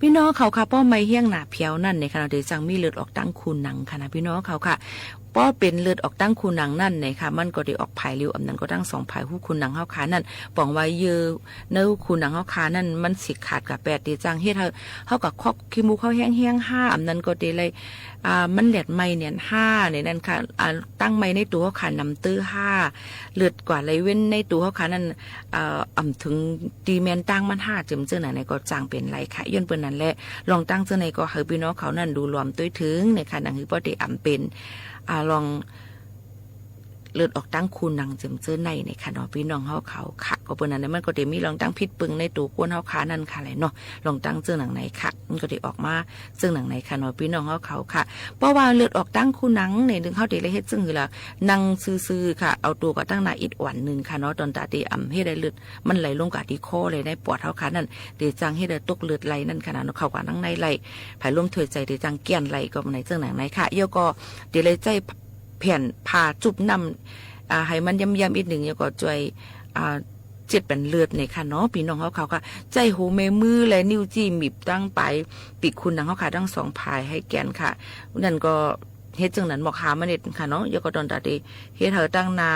ปี้น้องเขาค่ะ ป้อไหม้แฮงหนาแผวนั้นเนี่ยค่ะเนาะ เต๋จั่งมีเลือดออกตังคูหนังค่ะนะ ปี้น้องเขาค่ะ ป้อเป๋นเลือดออกตังคูหนังนั้นเนี่ยค่ะ มันก็เต๋ออกผายเร็ว อ่ำนั้นก็ตังสองผาย ฮู้คูหนังเฮาค่ะนั้น ป๋องว่าเยื่อในคูหนังเฮาค่ะนั้น มันสิขาดก้าแปด เต๋จั่งเฮ็ดหื้อ เฮาก็ควักขี้มูกเฮาแฮงๆ ฮ้า อ่ำนั้นก็เต๋เลย อ่า มันแหลดไหม้เนี่ยฮ้า ในนั้นค่ะ อ่า ตังไหม้ในตั๋วเฮาค่ะนำเต๊อะฮ้า เลือดกว่าไหลเวียนในตั๋วเฮาค่ะนั้น เอ่อ อ่ำเถิงตี้แม่นตังมันฮ้า เจิ่มเจ้อหนังไหนก็จั่งเป๋นไรค่ะ ย้อนเปิ้นนั้นแหละ ลองตังเจ้อไหนก็หื้อปี้น้องเขานั้นดูลอมตวยเถิงในค่ะ หนังหื้อป้อเต๋อ่ำเป๋น อ่า ลอง เลือดออกตังคูหนังเจิ่มเจ้อไหนในค่ะเนาะ ปี้น้องเฮาเขาค่ะ ก็เปิ้นนั้นแหละ มันก็เต๋มีลองตังพิษเปิงในตั๋วก้นเฮาค่ะนั้นค่ะแหละเนาะ ลองตังเจ้อหนังไหนค่ะ มันก็เต๋ออกมา เจิ่งหนังไหนค่ะเนาะ ปี้น้องเฮาเขาค่ะ เพราะว่าเลือดออกตังคูหนังเนี่ย เฮาเต๋เลยเฮ็ดเจิ่งหื้อละ นั่งซื่อๆ ค่ะ เอาตั๋วก็ตั้งหน้าอิดอ่อนนึ่งค่ะเนาะ ตอนตาเต๋อ่ำเฮ็ดหื้อเลือดมันไหลลงก้าตี้คอเลยในปอดเฮาค่ะนั้น เต๋จั่งเฮ็ดหื้อตกเลือดไหลนั้นค่ะนะเนาะ เข้าก้าตังในไหล ผายลมถ้วยใจ๋เต๋จั่งเกี้ยนไหล ก็ในเจิ่งหนังไหนค่ะ เยียะก็เต๋เลยใจ๊แผ่นผ้าจุบน้ำ อ่า หื้อมันย่ำๆ อิดนึ่ง เยียะก็จ้วย อ่า เจ็ดเป๋นเลือดในค่ะเนาะ ปี้น้องเฮาเขาค่ะ ใจ๊หัวแม่มือและนิ้วจี้หมิบตังป๋ายปีกคูหนังเฮาค่ะ ตังสองผายหื้อเกี้ยนค่ะ นั้นก็ เฮ็ดเจิ่งนั้นหมอกห้าเมเน็ดค่ะเนาะ เยียะก็ตอนตาเต๋เฮ็ดหื้อตังหน้า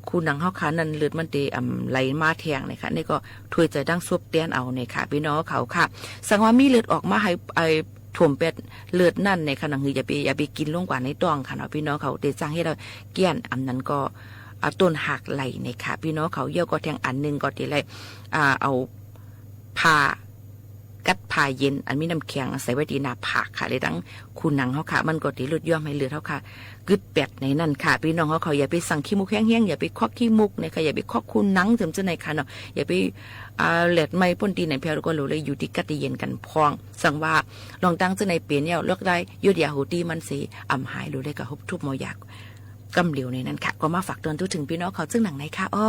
คูหนังเฮาค่ะนั้น เลือดมันเต๋อ่ำไหลมาแทงในค่ะ นี่ก็ถ้วยใจ๋ตังซวบแตนเอาในค่ะ ปี้น้องเฮาเขาค่ะ สังว่ามีเลือดออกมาหื้อ ไอ้ถ่วมแปดเลือดนั้นในค่ะ หนังหื้ออย่าไป อย่าไปกิ๋นลงก้าในต๊องค่ะเนาะ ปี้น้องเขา เต๋จั่งเฮ็ดหื้อเกี้ยน อ่ำนั้นก็ อ่า ต้นหากไหล่ในค่ะ ปี้น้องเขา เยียะก็แทงอันนึ่งก็เต๋เลย อ่า เอาผ้า กั๊ดผ้าเย็น อันมีน้ำแข็งใส่ไว้ตี้หน้าผากค่ะ และตังคูหนังเฮาค่ะ มันก็เต๋ลดย่อมหื้อเลือดเฮาค่ะ กึ๊ดแปดในนั้นค่ะ ปี้น้องเฮาเขา อย่าไปสั่งขี้มูกแฮงๆ อย่าไปควักขี้มูกในค่ะ อย่าไปควักคูหนังเจิ่มเจ้อไหนค่ะเนาะ อย่าไป อ่า แหลดไหม้ป้นตี้ไหนแผวก็โหลเลย อยู่ตี้กั๊ดตี้เย็นกั๋นพ่อง สังว่าลองตังเจ้อไหนเป๋นแล้ว เลือกได้ หยดยาฮูตี้มันเส อ่ำหายโหลเลย ก็ฮบทุบหมอยาก้ำเหลียวในนั้นค่ะ ก็มาฝากเตือนทั่วเถิงปี้น้องเขา เจิ่งหนังไหนค่ะอ้อ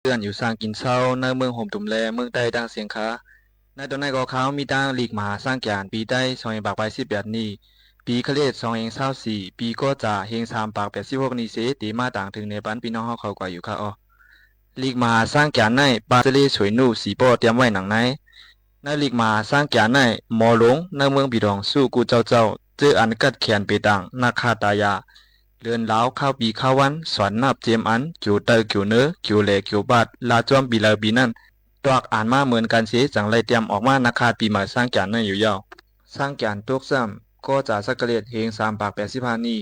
เปื้อนอยู่สร้างกิ๋นเช้า ในเมืองโฮมตุ้มและเมืองใต้ตังเสี้ยงค่ะ ในต๋อนนี้ก็ข่าวมีตางลีกมหาสร้างแก่นปีไต สองเฮงปากปายสิบแปดนี้ ปีคริสต์สองเฮงซาวสี่ ปีก๋อจ๋าเฮงสามปากแปดสิบหกนี้เส เต๋มาตางเถิงแหนปันปี้น้องเฮาเข้าก่อยอยู่ค่ะอ้อ ลีกมหาสร้างแก่นใน ปาเจเลสวยหนู สีป้อเตรียมไว้หนังใด ในลีกมหาสร้างแก่นใน หมอหลง ในเมืองปี้ดอง สู้กู้เจ้าเจ้า เจออันกัดแขนเป๋นต่าง นาคาตายา เลินลาว ข้าวปีข้าววัน สอนนับเจียมอัน เกี่ยวใต้เกี่ยวเหนือ เกี่ยวแหล่เกี่ยวบาด ลาจ้อมปีใดปีนั้น ตวกอ่านมาเหมือนกั๋นเส จั่งได้เตรียมออกมา นาคาปีใหม่สร้างแก่นในอยู่เย้า สร้างแก่นตกจ้ำ ก๋อจ๋าสักเกลด เฮงสามปากแปดสิบห้านี้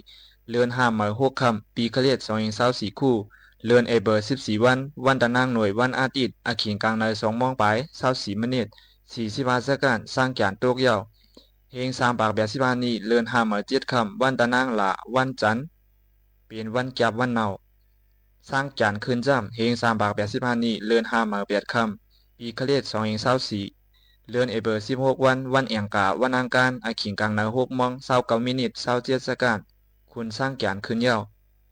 เลินห้าเหม๋อหกค่ำ ปีคริสต์สองเฮงซาวสี่คู่ เลินเอเบอร์สิบสี่วัน วันตะนางหน่วย วันอาทิตย์ อะขิงกลางในสองโมงปาย ซาวสี่มินิต สี่สิบห้าเซกันด์ สร้างแก่นตกเย้า เฮงสามปากแปดสิบห้านี้ เลินห้าเหม๋อเจ็ดค่ำ วันตะนางหล้า วันจันทร์ เป๋นวันแก็บวันเนา สร้างแก่นขึ้นจ้ำ เฮงสามปากแปดสิบห้านี้ เลินห้าเหม๋อแปดค่ำ ปีคริสต์สองเฮงซาวสี่ เลินเอเบอร์สิบหกวัน วันแอ่งก๋า วันอังคาร อะขิงกลางในหกโมง ซาวเก้ามินิต ซาวเจ็ดเซกันด์ ขึ้นสร้างแก่นขึ้นเย้า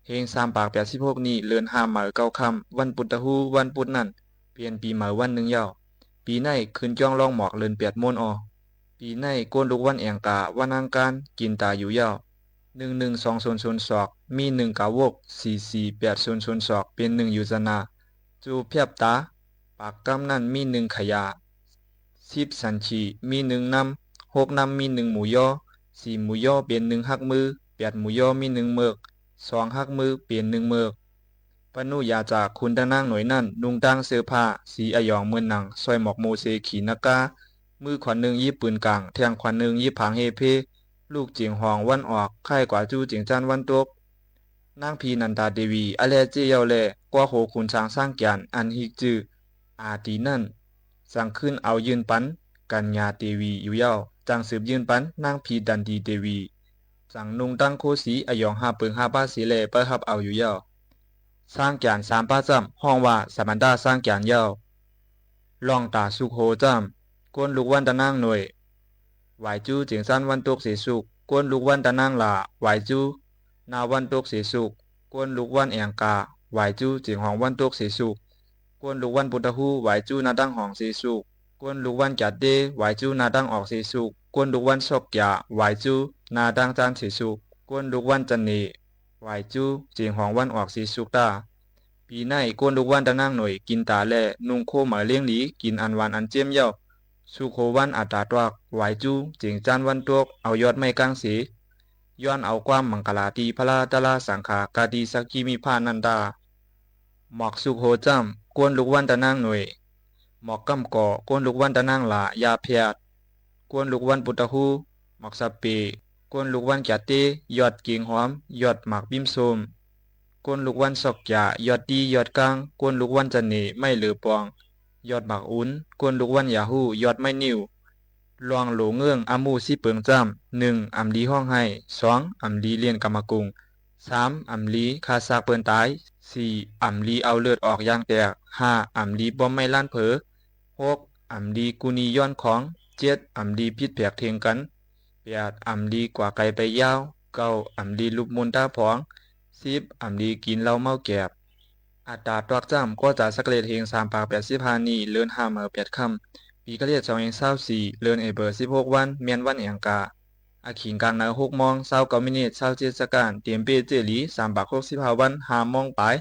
เฮงสามปากแปดสิบหกนี้ เลินห้าเหม๋อเก้าค่ำ วันปุตตะฮู วันปุธนั้น เปลี่ยนปี๋ใหม่วันนึ่งเย้า ปี๋ในขึ้นจ้องล่องหมอกเลินแปดโมงอ้อ ปี๋ในโกนลุกวันแอ่งก๋า วันอังคาร กิ๋นต๋าอยู่เย้า หนึ่งหนึ่งสองศูนย์ศูนย์ศอก มีหนึ่งกาวก สี่สี่แปดศูนย์ศูนย์ศอก เป๋นหนึ่งอยู่จะนา จูเปียบต๋า ปากกำนั้นมีหนึ่งขยา สิบสันฉี่ มีหนึ่งน้ำ หกน้ำมีหนึ่งหมูยอ สี่หมูยอเป๋นหนึ่งฮักมือ แปดหมูยอมีหนึ่งเมิก สองฮักมือเป๋นหนึ่งเมิก ปะนุญาจากขุนตะนางหน่วยนั้น นุ่งตางเสื้อผ้า สีอะหยองเหมือนหนัง สร้อยหมอกโมเสขี่นากา มือขวานึ่งหยิบปืนก๋าง แข้งขวานึ่งหยิบผางเฮเพ ลูกเจ๋งหองวันออก คล้ายกว่าจู้เจ๋งจันทร์วันตก นางผีนันทาเตวี อะแลเจ๊เย้าแล กั๋วโหขุนสางสร้างแก่น อันฮิกจื้อ อาตีนั้น จั่งขึ้นเอายื่นปัน กัญญาเตวีอยู่เย้า จั่งสืบยื่นปัน นางผีดันดีเตวี จั่งนุ่งตางโคสีอะหยองห้าเปิงห้าป๊าเสแล ไปฮับเอาอยู่เย้า สร้างแก่นสามป๊าจ้ำ ฮ้องว่าสมันตาสร้างแก่นเย้า ล่องต๋าสุกโฮจ้ำ โกนลุกวันตะนางหน่วย หวายจู้เจ๋งจันทร์วันตกเสสุก โกนลุกวันตะนางหล้า หวายจู้ นาวันตกเสสุก โกนลุกวันแอ่งก๋า หวายจู้เจ๋งหองวันตกเสสุก โกนลุกวันปุตตะฮู หวายจู้นาตางหองเสสุก โกนลุกวันก๋าเต้ หวายจู้นาตางออกเสสุก โกนลุกวันซอกแก่ หวายจู้นาตางจานเสสุก โกนลุกวันจะเน หวายจู้เจ๋งหองวันออกเสสุกต๋า ปี๋ในโกนลุกวันตะนางหน่วย กิ๋นต๋าแล นุ่งโคเหม๋อเลี้ยงหลี กิ๋นอันหวานอันเจ๊มเย้า สุกโฮวันอะต๋าตวัก หวายจู้เจ๋งจันทร์วันตก เอายอดไม้กางเส ย้อนเอาความมังคลาตี้พระตะลาสังฆา กาตี้สักขีมีผ้านั้นต๋า หมอกสุกโฮจ้ำ โกนลุกวันตะนางหน่วย หมอกก้ำก่อ โกนลุกวันตะนางหล้า ยาแผด โกนลุกวันปุตตะฮู หมอกสะเป โกนลุกวันก๋าเต้ ยอดเก๋งหอม ยอดหมากปิ๊มส้ม โกนลุกวันซอกแก่ ยอดตี้ยอดกาง โกนลุกวันจะเน ไม้เหลือปอง ยอดหมากอุ่น โกนลุกวันยาฮู้ ยอดไม้นิ้ว ล่วงโหลเงื่องอะหมู่สิบเปิงจ้ำ หนึ่ง อำลีฮ้องไห้ สอง อำลีเล่นกำมะกุง สาม อำลีฆ่าซากเปิ้นต๋าย สี่ อำลีเอาเลือดออกยางแตก ห้า อำลีป้อมไม้ล้านเผอ หก อำลีกู้หนี้ย้อนของ เจ็ด อำลีผิดแผกเถียงกั๋น แปด อำลีกว่าไก๋ไปยาว เก้า อำลีลุบมุนต๋าผอง สิบ อำลีกิ๋นเหล้าเมาแกบ อะต๋าตวักจ้ำ กั๋วจ๋าสักเลดเฮงสามปากแปดสิบห้านี้ เลินห้าเหม๋อแปดค่ำ ปีคริสต์สองเฮงซาวสี่ เลินเอเปิลสิบหกวัน แม่นวันแอ่งกา อะขิงกลางในหกโมง ซาวเก้ามินิต ซาวเจ็ดเซกั๋น เตียมเป๊ะเจ๊หลี สามปากหกสิบห้าวัน ห้าโมงปาย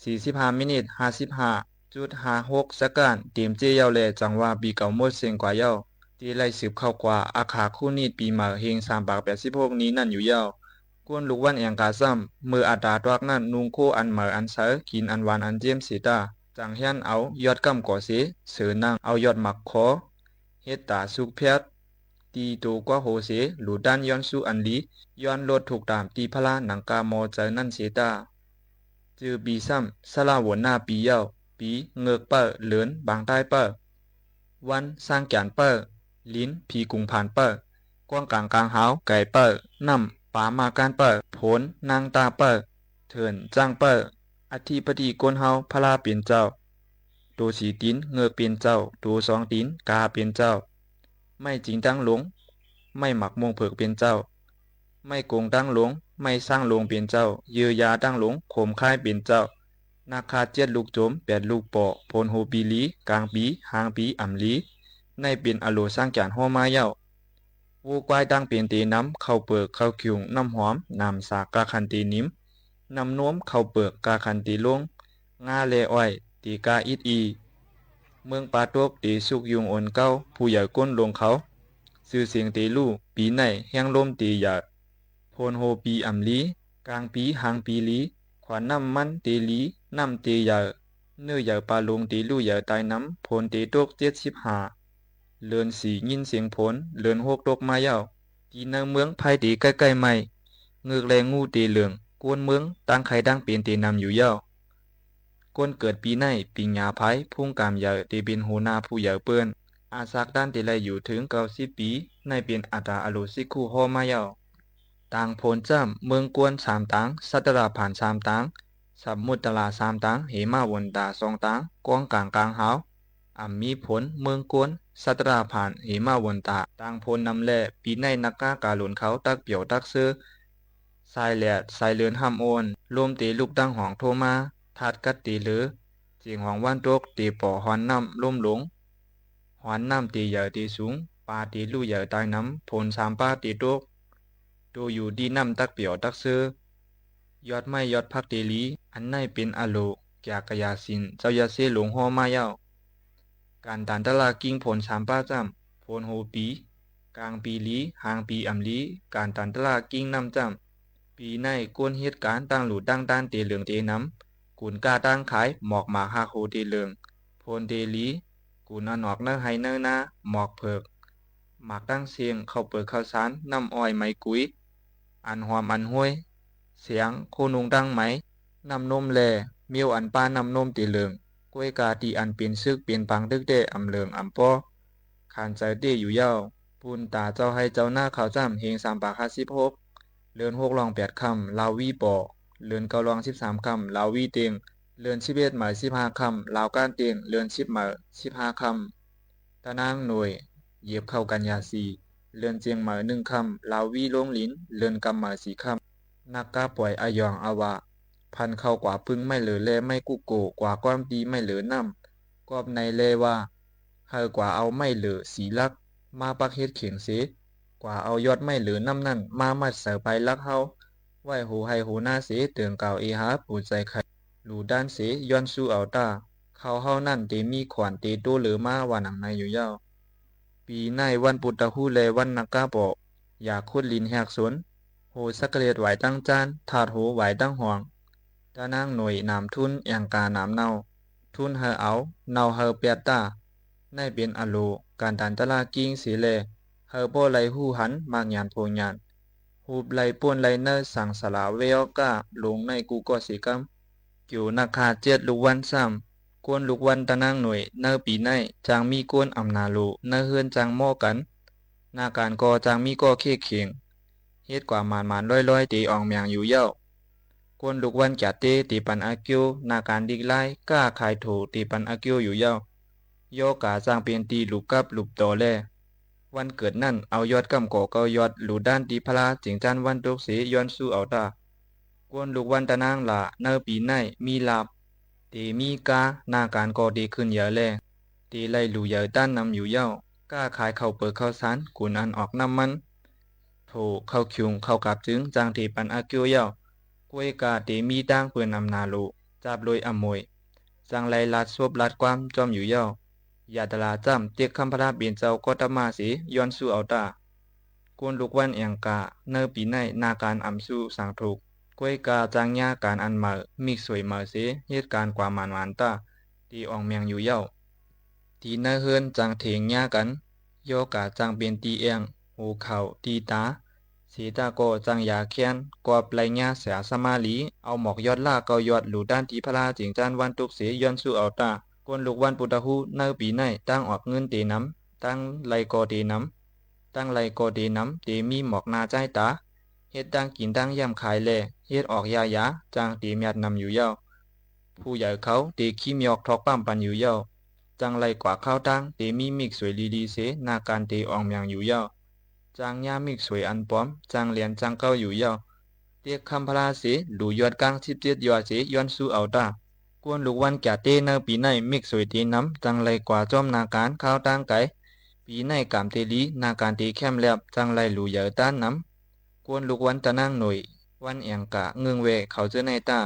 สี่สิบห้ามินิต ห้าสิบห้าจุดห้าหกเซกั๋น เตียมเจ๊เย้าแล จังว่าปี๋เก่าหมดเส้งกว่าเย้า ตี้ไล่สืบเข้ากว่า อะขาคู่นิดปี๋ใหม่เฮงสามปากแปดสิบหกนี้นั้นอยู่เย้า โกนลุกวันแอ่งกาจ้ำ เมื่ออะต๋าตวักนั้น นุ่งโคอันใหม่อันใส กิ๋นอันหวานอันเจ๊มเสต๋า จั่งเฮี้ยนเอายอดก้ำก่อเส เสอนั่งเอายอดหมากคอ เฮ็ดต๋าสุกแผด ตี้โตกั๋วโหเส หลูต้านย้อนสู้อันดี ย้อนลดถูกต๋ามตี้พระหนังกาหมอใจ๋นั้นเสต๋า จื้อปี๋ซ้ำ สละหัวหน้าปี๋เย้า ปี๋ เงิกเป้า เหลิน บางใต้เป้า วัน สร้างแก่นเป้า หลิน ผีกุงผานเป้า กว้างก๋างกลางหาว ไก๋เป้า น้ำ ป๋ามาก้านเป้า ผล นางต๋าเป้า เถิน จ๊างเป้า อธิปติก้นเฮา พระเป๋นเจ้า โตสี่ตี๋น เงิกเป๋นเจ้า โตสองตี๋น กาเป๋นเจ้า ไม้จิงตั้งหลง ไม้หมากม่วงเผิกเป๋นเจ้า ไม้กงตั้งหลง ไม้ซ้างหลงเป๋นเจ้า เยื่อยาตั้งหลง โขมค้ายเป๋นเจ้า นักฆ่าเจ็ดลูกโจม แปดลูกเปาะ ผลฮูปีหลี ก๋างปี หางปีอ่ำหลี ในเป๋นอโหลสร้างจ๋ารย์ฮ้อมาเย้า วัวควายตางเป๋นเต๋นำ ข้าวเปิก ข้าวขิว น้ำหอม หนามสาก ก้าขันเต๋นิม น้ำนม ข้าวเปิก ก้าขันเต๋ลง งาและอ้อย เต๋ก้าอิดอี้ เมืองป่าตก เต๋สุกยุงอ่อนเก๊า ผู้ใหญ่ก้นหลวงเขา จื้อเสียงเต๋ลู่ ปี๋ไน้แฮงลมเต๋ใหญ่ ผลฮูปีอ่ำหลี ก๋างปีหางปีหลี ขวัญน้ำมันเต๋หลี น้ำเต๋ใหญ่ เนื้อใหญ่ป๋าหลงเต๋ลู่ใหญ่ต๋ายนำ ผลเต๋ตกเจ็ดสิบห้า เลินสี่ยินเสียงผล เลินหกตกมาเย้า ตี้ในเมืองไพเต๋ใก้ๆ ไหม้ เงือกและงูเต๋เหลือง ก้นเมืองตางใค่ตางเป๋นเต๋นำอยู่เย้า คนเกิดปี๋ไน้ ปิงญาภาย พุงก๋ามใหญ่ เต๋เป๋นหัวหน้าผู้ใหญ่เปิ้น อาศักตันเต๋ไล่อยู่เถิงเก้าสิบปี๋ ในเป๋นอัตตาอโหลสิกขุฮ้อมาเย้า ตางผลจ้ำ เมืองกวนสามตาง สัตตลาผานสามตาง สมุตราสามตาง เหมาวนตาสองตาง กองก๋างก๋างหาว อ่ำมีผล เมืองกวน สัตตลาผาน เหมาวนตา ตางผลนำแล ปี๋ไน้นักฆ่ากาหลุนเขา ตั๊กเปียวตั๊กเซอ สายแหลดสายเลินห้ำอ่อน ลมเต๋ลุกดังหองโทมา ธาตุกั๊ดเต๋เหลือ เสียงหองวันตก เต๋เป๋าะหอนน้ำลมหลง หอนน้ำเต๋ใหญ่เต๋สูง ป๋าเต๋ลู่ใหญ่ต๋ายนำ ผลสามป๊าเต๋ตก โตอยู่ตี้น้ำตั๊กเปียวตั๊กเซอ ยอดไม้ยอดผักเต๋หลี อันไน้เป๋นอโหล ก๋ากะยาสิน เจ้ายาเซหลวงฮ้อมาเย้า ก๋านตันตะล่ากิ่งผลสามป๊าจ้ำ ผลฮูปี๋ ก๋างปี๋หลี หางปี๋อ่ำหลี ก๋านตันตะล่ากิ่งน้ำจ้ำ ปี๋ไน้คนเฮ็ดก๋านตังหลู่ตังตานเต๋เหลืองเต๋นำ กุนก้าตังขาย หมอกหมากหากโหเต๋เหลือง ผลเต๋หลี กุนอันออกเนอไฮ่เนอนา หมอกเผิก หมากตังเสี้ยง ข้าวเปิกข้าวสาร น้ำอ้อยไหมกุ๋ย อันหอมอันฮวย เสียงโคนุงตังไหม น้ำนมแล เมียวอันป้าน้ำนมเต๋เหลือง ก้วยกาตี้อันเป๋นศึกเป๋นปางตึกแต๊อ่ำเหลิงอ่ำปอ ขานใจ๋เต๊อยู่เย้า ปูนต๋าเจ้าไฮ่เจ้านาเขาจ้ำ เฮงสามปากห้าสิบหก เลินหกล่องแปดค่ำ ลาววีปอ เลินเก้าล่องสิบสามค่ำ ลาววีเต็ง เลินสิบเอ็ดเหมยสิบห้าค่ำ ลาวก้านเต็ง เลินสิบเหมยสิบห้าค่ำ ตะนางหน่วย เหยียบเข้ากัญญาสี่ เลินเจียงเหมยนึ่งค่ำ ลาววีลงหลิน เลินกำเหมยสี่ค่ำ นักกาป่อยอะหย่องอะหว่า พันเข้าก๋วาปึ้งไม้เหลือและไม้กุโก ก๋วาก้อมตี้ไม้เหลือน้ำ กอบในแลว่า เฮาก๋วาเอาไม้เหลือสี่ลัก มาปักเฮ็ดเข็งเส ก๋วาเอายอดไม้เหลือน้ำนั้น มามัดใส่ปายลักเฮา ไว้โหไฮ่โหนาเส เติ่งก่าวเอหา ปูดใจ๋ไข่ หลู่ด้านเส ย้อนสู้เอาต้า เขาเฮานั้นเต๋มีขวัญเต๋โตเหลือมา ว่าหนังในอยู่เย้า ปี๋ไน้วันปุตตะฮูแลวันนักกาปอ อย่าขุดหลินแหกสวน โหสักเกลดไหวตังจ๊าน ธาตุโหไหวตังหอง ตะนางหน่วยหนามทุน แอ่งก๋าหนามเนา ทุนเฮาเอา เนาเฮาแป๊ดต้า ไน้เป๋นอโหล ก๋านตันตะล่ากิ่งเสแล เฮาป้อไล่ฮู้หัน มากหญาณโผหญาณ ฮูบไล่ป้นไล่เนอสังสาราเวออกก้า หลงในกู้ก้อเสกำ เกี่ยวนักฆ่าเจ็ดลูกวันซ้ำ ก้นลูกวันตะนางหน่วย เนอปี๋ไน้ จางมีก้นอ่ำหนาโหล เนอเฮือนจางหม้อกั๋น หน้าก๋านก็จางมีก้อเข้เข่ง เฮ็ดก๋วาหมานๆ ร้อยๆ เต๋อ่องแหม่งอยู่เย้า ก้นลูกวันจ๋าเต๊ เต๋ปันอาเกียว หน้าก๋านดิกไล ก้าขายโถ เต๋ปันอาเกียวอยู่เย้า ยอก๋าจางเป๋นตี้หลุบกับหลุบต่อแล วันเกิดนั้น เอายอดก้ำก่อเก้ายอด หลู่ด้านตี้พระเจ๋งจันทร์วันตกเส ย้อนสู้เอาต้า ก้นลูกวันตะนางหล่า เนอปี๋ไน้ มีลาภ เต๋มีก้า หน้าก๋านก็เต๋ขึ้นใหญ่แล เต๋ไล่หลู่ใหญ่ต้านนำอยู่เย้า ก้าขายข้าวเปิกข้าวสาร กุนอันออกน้ำมัน โถ ข้าวขิว ข้าวก๋าบจึง จางเต๋ปันอาเกียวเย้า ก้วยก้าเต๋มีตังเปิ้นอ่ำหนาโหล จับโดยอำมวย จางไล่ลาดศพลาดความจ้อมอยู่เย้า ยาตราจ้ำ เต๊กคำพระเป๋นเจ้าก๊อตมะเส ย้อนสู้เอาต้า ก้นลูกวันแอ่งก๋า เนอปี๋ไน้ หน้าก๋านอ่ำสู้สังถูก ก้วยก้าจางเยียะก๋านอันใหม่ มิกสวยใหม่เส เฮ็ดก๋านก๋วาหมานๆ ต้า เต๋อ่องแหม่งอยู่เย้า ตี้เนอเฮือนจางเถงเยียะกั๋น ยอก๋าจางเป๋นตี้แอ่ง หัวเข่า ตี้ต๋า เสตาก็จางยาแค้น กอบไล่เยียะเสียสมาลี เอาหมอกยอดหล้าเก้ายอด หลู่ด้านตี้พระเจ๋งจันทร์วันตกเส ย้อนสู้เอาต้า ก้นลูกวันปุตตะฮู เนอปี๋ไน้ ตังออกเงินเต๋นำ ตังไล่ก็เต๋นำ ตังไล่ก็เต๋นำ เต๋มีหมอกหน้าใจ๊ต๋า เฮ็ดตังกิ๋นตังย่ำขายแล เฮ็ดออกยายา จางเต๋แมดนำอยู่เย้า ผู้ใหญ่เขาเต๋ขี้เมียกถอกปั๊มปันอยู่เย้า จังไล่ก๋วาเข้าตัง เต๋มีมิกสวยลีๆ เส หน้าก๋านเต๋อ่องแหม่งอยู่เย้า จางเยียะมิกสวยอันป๋อม จางแหลนจางเก๊าอยู่เย้า เต๊กคำพระเส หลู่ยอดกังสิบเจ็ดยอดเส ย้อนสู้เอาต้า ၵူၼ်းလုกวันจ๋าเต๊ ในปี๋ไหน้ เม็กสวยเต๋นำ จังไล่กว่าจ้อมนาก๋านข้าวตางไก๋ ปี๋ไหน้ก๋ามเต๋หลี นาก๋านเต๋แคมแล็บ จังไล่หลู่เหยินต้านนำ ၵူၼ်းလုกวันตะนางหน่วย วันแอ่งกา เงิ้งแวเขาเจื้อไหน้ตา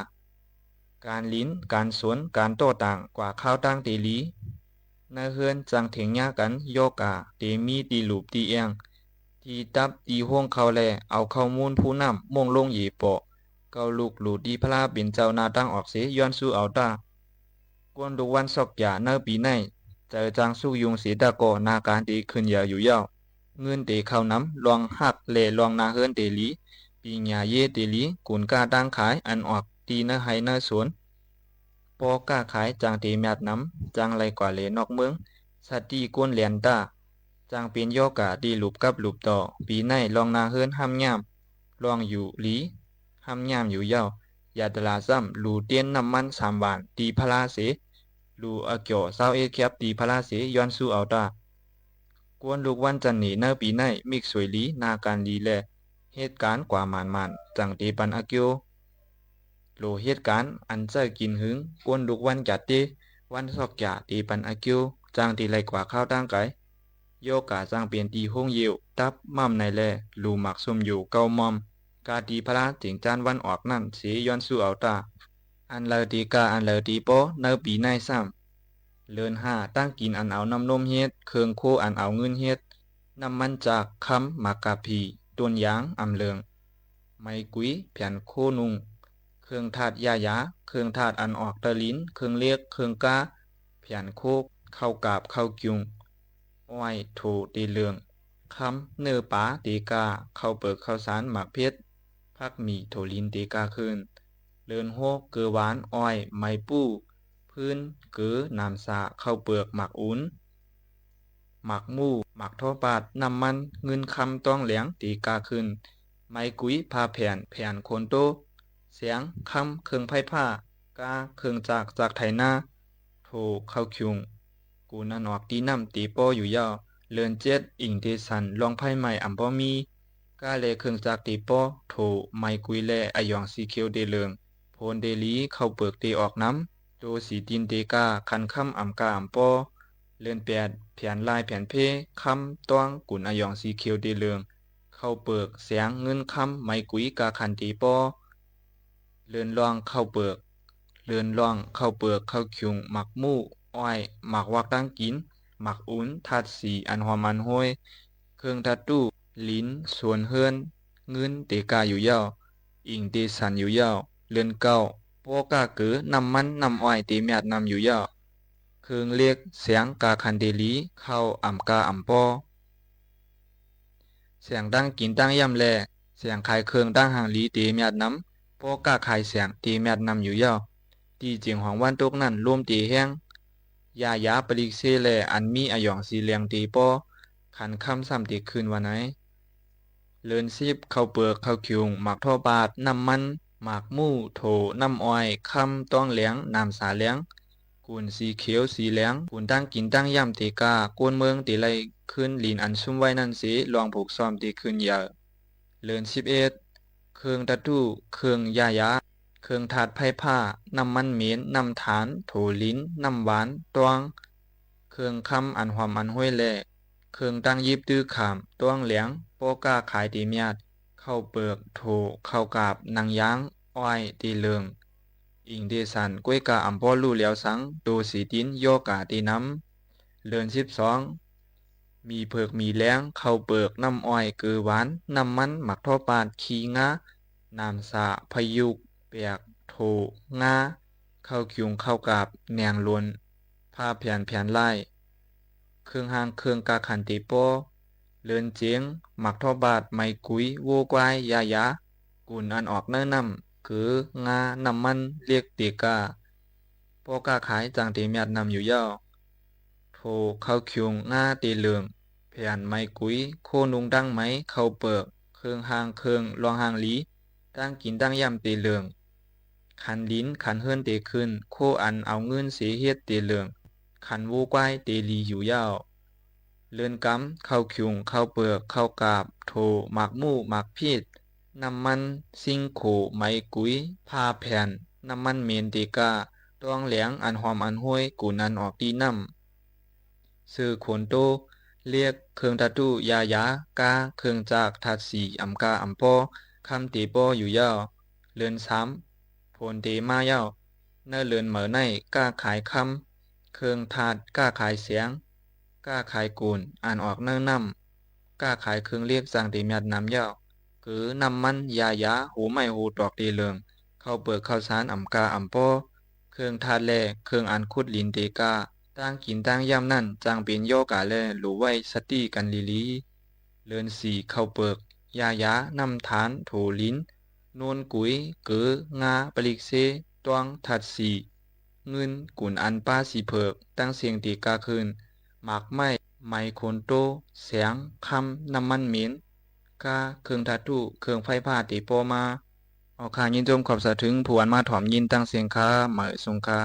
ก๋านหลิน ก๋านสวน ก๋านโต้ตาง กว่าข้าวตางเต๋หลี ในเฮือนจังเถียงญากั๋น ย้อก๋าเต๋มีตี้หลูบตี้แอ่ง ตี้ตับตี้โฮงเข้าแล เอาเข้ามูลภูน้ำ ม่วงลงเหย่เปาะ เกาลุกหลู่ตี้พระเป๋นเจ้าหน้าตางออกเส ย้อนสู้เอาตา ၵူၼ်းလုกวันซอกจ๋า ในปี๋ไหน้ ใจ๋จังสุกยุงเสตาก่อ นาก๋านเต๋ขึ้นเหยินอยู่เย้า เงินเต๋เข้านำ ล่องฮักแลล่องนาเฮือนเต๋หลี ปิญญาเย้เต๋หลี กูนก้าตางขาย อันออกตี้ในไฮ่ในสวน ป้อก้าขายจังเต๋แมดนำ จังไล่กว่าแลนอกเมือง สะตี้ก้นแหลนตา จังเป๋นย้อก๋าตี้หลูบกับหลูบต่อ ปี๋ไหน้ล่องนาเฮือนห้ำย่ำ ล่องอยู่หลี ห้ำย่ำอยู่เย้า ยาตลาดซ้ำ หลู่เตียนน้ำมันสามหว่านตี้พระเส หลู่อะเกี่ยวซาวเอ็ดแคบตี้พระเส ย้อนสู้เอาตา ၵူၼ်းလုกวันจันทร์เหน่ ในปี๋ไหน้ เม็กสวยหลี นาก๋านหลีแล เหตุก๋านกว่าหมานๆ จังเต๋ปันอะเกี่ยว โหลเหตุก๋านอันใจ๊กิ๋นหึง ၵူၼ်းလုกวันจ๋าเต๊ วันซอกจ๋าเต๋ปันอะเกี่ยว จังเต๋ไล่กว่าข้าวตางไก๋ ย้อก๋าจังเป๋นตี้โฮงเยี่ยว ตับ ม้ำในแล หลู่หมากส้มอยู่เก้าม่อม ก้าตี้พระเจ๋งจ๊านวันออกนั้นเส ย้อนสู้เอาตา อันใดเต๋ก้าอันใดเต๋ป้อ ในปี๋ไหน้ซ้ำ เลินห้า ตางกิ๋นอันเอาน้ำนมเฮ็ด เครื่องโคอันเอาเงินเฮ็ด น้ำมันจาก คำ หมากกาผี ต้นยาง อำเหลิง ไหมกุ๋ย แผนโคนุ่ง เครื่องถาดยายา เครื่องถาดอันออกตะหลิน เครื่องเหล็ก เครื่องก้า แผนโค ข้าวกาบ ข้าวจุ่ง อ้อย โถ เต๋เหลิง คำ เนื้อป๋า เต๋ก้า ข้าวเปิก ข้าวสาร หมากเผ็ด ผักหมี่ โถหลิน เต๋ก้าขึ้น เลินหก เกลือหวาน อ้อย ไหมปู้ พื้น เกลือ หนามสา ข้าวเปิก หมากอุ๋น หมากมู่ หมากทอปาด น้ำมัน เงินคำ ตองแหลง เต๋ก้าขึ้น ไหมกุ๋ย ผ้าแผน แผนโคนโต แสง คำ เครื่องไฟฟ้า ก้า เครื่องจักร จักรไถนา โถ ข้าวจุ่ง กูนอันออกตี้น้ำเต๋ป้ออยู่เย้า เลินเจ็ด อิ๋งเตสัน ล่องไฟไหม้อ่ำป้อมี ก้าแลเครื่องจักรเต๋ป้อ โถ ไหมกุ๋ยแลอะหยองสีเขียวเต๋เหลิง โผนเต๋หลี ข้าวเปิกเต๋ออกนำ โตสีตินเต๋ก้า ขันคำอ่ำก้าอ่ำป้อ เลินแปด แผนลายแผนเพ คำ ตอง กุ๋นอะหยองสีเขียวเต๋เหลิง ข้าวเปิก แสง เงินคำ ไหมกุ๋ย ก้าขันเต๋ป้อ เลินล่อง ข้าวเปิก เลินล่อง ข้าวเปิก ข้าวจุ่ง หมากมู่ อ้อย หมากวักตางกิ๋น หมากอุ๋น ถาดสี อันหอมอันฮวย เครื่องทาตู้ หลิน สวนเฮือน เงินเต๋ก้าอยู่เย้า อิ๋งเตสันอยู่เย้า เลินเก้า ป้อก้าเกลือ น้ำมัน น้ำอ้อย เต๋แมดนำอยู่เย้า เครื่องเหล็ก แสง ก้าขันเต๋หลี ข้าวอ่ำก้าอ่ำป้อ แสงตางกิ๋นตางย่ำแล แสงขายเครื่องตางห้างหลีเต๋แมดนำ ป้อก้าขายแสงเต๋แมดนำอยู่เย้า ตี้เจียงหองวันตกนั้น ลมเต๋แฮง ยายาปลีกเซแล อันมีอะหยองสีแหลงเต๋ป้อ ขันคำซ้ำเต๋ขึ้นว่าไน เลินสิบ ข้าวเปิก ข้าวจุ่ง หมากทอปาด น้ำมัน หมากมู่ โถ น้ำอ้อย คำ ตองแหลง หนามสาแหลง กุ๋นสีเขียวสีแหลง กุ๋นตางกิ๋นตางย่ำเต๋ก้า ก้นเมืองเต๋ไล่คืนหลินอันซุ่มไว้นั้นเส ล่องผูกซ่อมเต๋ขึ้นเย้า เลินสิบเอ็ด เครื่องทาตู้ เครื่องยายา เครื่องถาดไฟฟ้า น้ำมันเหม็น น้ำถ่าน โถหลิน น้ำหวาน ตอง เครื่องคำอันหอมอันฮวยแล เครื่องตางหยิบตื้อข้าม ตองแหลง ป้อก้าขายเต๋แมด ข้าวเปิก โถ ข้าวกาบ หนังยาง อ้อย เต๋เหลิง อิ๋งเตสัน ก้วยก้าอ่ำป้อลู่แล้วสัง โตสีติน ย้อกาเต๋นำ เลินสิบสอง หมี่เผิกหมี่แหลง ข้าวเปิก น้ำอ้อย เกลือหวาน น้ำมัน หมากทอปาด ขี้งา หนามสา พายุก แปก โถ งา ข้าวจุ่ง ข้าวกาบ แหนงหลวน ผ้าแผน แผนลาย เครื่องห้างเครื่องก้าขันเต๋ป้อ เลินเจ็ง หมากทอปาด ไหมกุ๋ย โว้ควาย ยายา กุ๋นอันออกในน้ำ เกลือ งา น้ำมัน เหล็กเต๋ก้า ป้อก้าขายจังเต๋แมดนำอยู่เย้า โถ ข้าวจุ่ง งา เต๋เหลิง แผน ไหมกุ๋ย โคนุ่งตางไหม ข้าวเปิก เครื่องห้างเครื่องล่องห้างหลี ตางกิ๋นตางย่ำเต๋เหลิง ขันหลินขันเฮือนเต๋ขึ้น โคอันเอาเงินเสเฮ็ดเต๋เหลิง ขันโว้ควายเต๋หลีอยู่เย้า เลินกำ ข้าวจุ่ง ข้าวเปิก ข้าวกาบ โถ หมากมู่ หมากพีด น้ำมัน ซิ่งโข ไหมกุ๋ย ผ้าแผน น้ำมันเหม็นเต๋ก้า ตวงแหลงอันหอมอันฮวย กุ๋นอันออกตี้น้ำ ซื่อขนโต๊ เลียก เครื่องธาตุ ยายา ก้า เครื่องจากธาตุสี่ อ่ำก้าอ่ำปอ คำเต๋ปออยู่เย้า เลินสาม ผลเต๋มาเย้า ในเลินเหมอใน ก้าขายคำ เครื่องธาตุ ก้าขายแสง ก้าขายกุ๋นอันออกในน้ำ ก้าขายเครื่องเลียก จ้างเต๋มีอัดนำเย้า เกือ น้ำมัน ยายา หัวไม้หัวตอกเต๋เลิง ข้าวเปิกข้าวสาร อ่ำก้าอ่ำปอ เครื่องธาตุแร่ เครื่องอันขุดหลินเต๋ก้า ตางกิ๋นตางย่ำนั้น จ้างเป๋นย้อกาแล หลูไว้สติกั๋นหลีๆ เลินสี่ ข้าวเปิก ยายา น้ำตาล โถหลิน นวลกุ๋ย เกือ งา ปลิกเซ ตวง ธาตุสี่ เงิน กุ๋นอันป้าสีเผิก ตังเสี้ยงเต๋ก้าขึ้น หมากไม้ ไหมขนโต๊ แสง คำ น้ำมันเหม็น ก้า เครื่องธาตุ เครื่องไฟฟ้าเต๋ปอมา เอาค่ะ ยินจมขอบใจ๋เถิงผู้อันมาถ่อมยินตังเสี้ยงค่ะ หมายสูงค่ะ